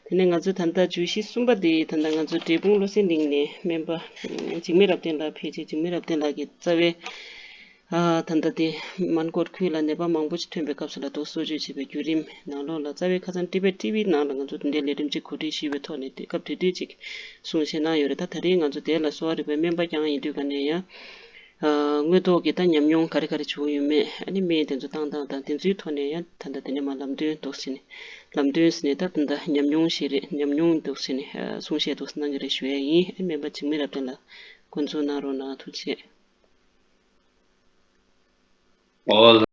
དེ་ནས་ང་ཚོ་ད་ལྟ་བརྗོད་གཞི་གསུམ་པ་དེ་ད་ལྟ་ང་ཚོ་འབྲས་སྤུངས་བློ་གསལ་གླིང་ནས་སྨན་པ་འཇིགས་མེད་རབ་བརྟན་ལགས་ཕེབས་བྱས། འཇིགས་མེད་རབ་བརྟན་ལགས་ཀྱིས་རྩ་བའི་ཨ་ད་ལྟ་དེ་མན་གོ་ཊ་ཁུལ་ལ་ནད་པ་མང་པོ་ཞིག་ཐོན་པའི་སྐབས་སུ་ལ་འདུག་གསོ་བཅོས་བྱེད་པའི་བརྒྱུད་རིམ་ནང་ལོགས་ལ་རྩ་བའི་ཁ་སང་ཊི་བེཊ་ཊི་ཝི་ནང་ལ་ང་ཚོ་དེ་འདྲའི་ལས་རིམ་ཅིག་གོ་སྒྲིག་ཞུས་པའི་ཐོག་ནས་དེ་སྐབས་དེ་དུས་ཅིག་གསུང་བཤད་གནང་ཡོད་རེད། ད་ད་རེས་ང་ཚོ་དེ་ལ་གསོ་བ་རིག་པའི་སྨན་པ་རྐྱང་ཡིན་དུས་ཀ་ནས་ཡང་ཨ་དངོས་ཐོག་གི་ད་ཉམས་མྱོང་ག་རེ་ག་རེ་བྱུང་ཡོད་མེད། ཨ་ནི་སྨན་དེ་ཚོ་བཏང་སྟངས་དང་དེ་ཚོའི་ཐོག་ནས་ཡང་ད་ལྟ་དེ་ནས་མར་ལམ་སྟོན་འདུག་ཟེར་ནས། ལམ་སྟོན་ཟེར་ནས་ད་ད་ལྟ་ཉམས་མྱོང་ཞིག་རེད། ཉམས་མྱོང་འདུག་ཟེར་ནས་ཨ་གསུང་བཤད་འདུག་ཟེར་གནང་གི་རེད་ཞུ་ཡ་ཡིན། ཨ་སྨན་པ་འཇིགས་མེད་རབ་བརྟན་ལགས་འགོ་འཛུགས་གནང་རོགས་གནང་། ཐུགས་རྗེ་ཆེ།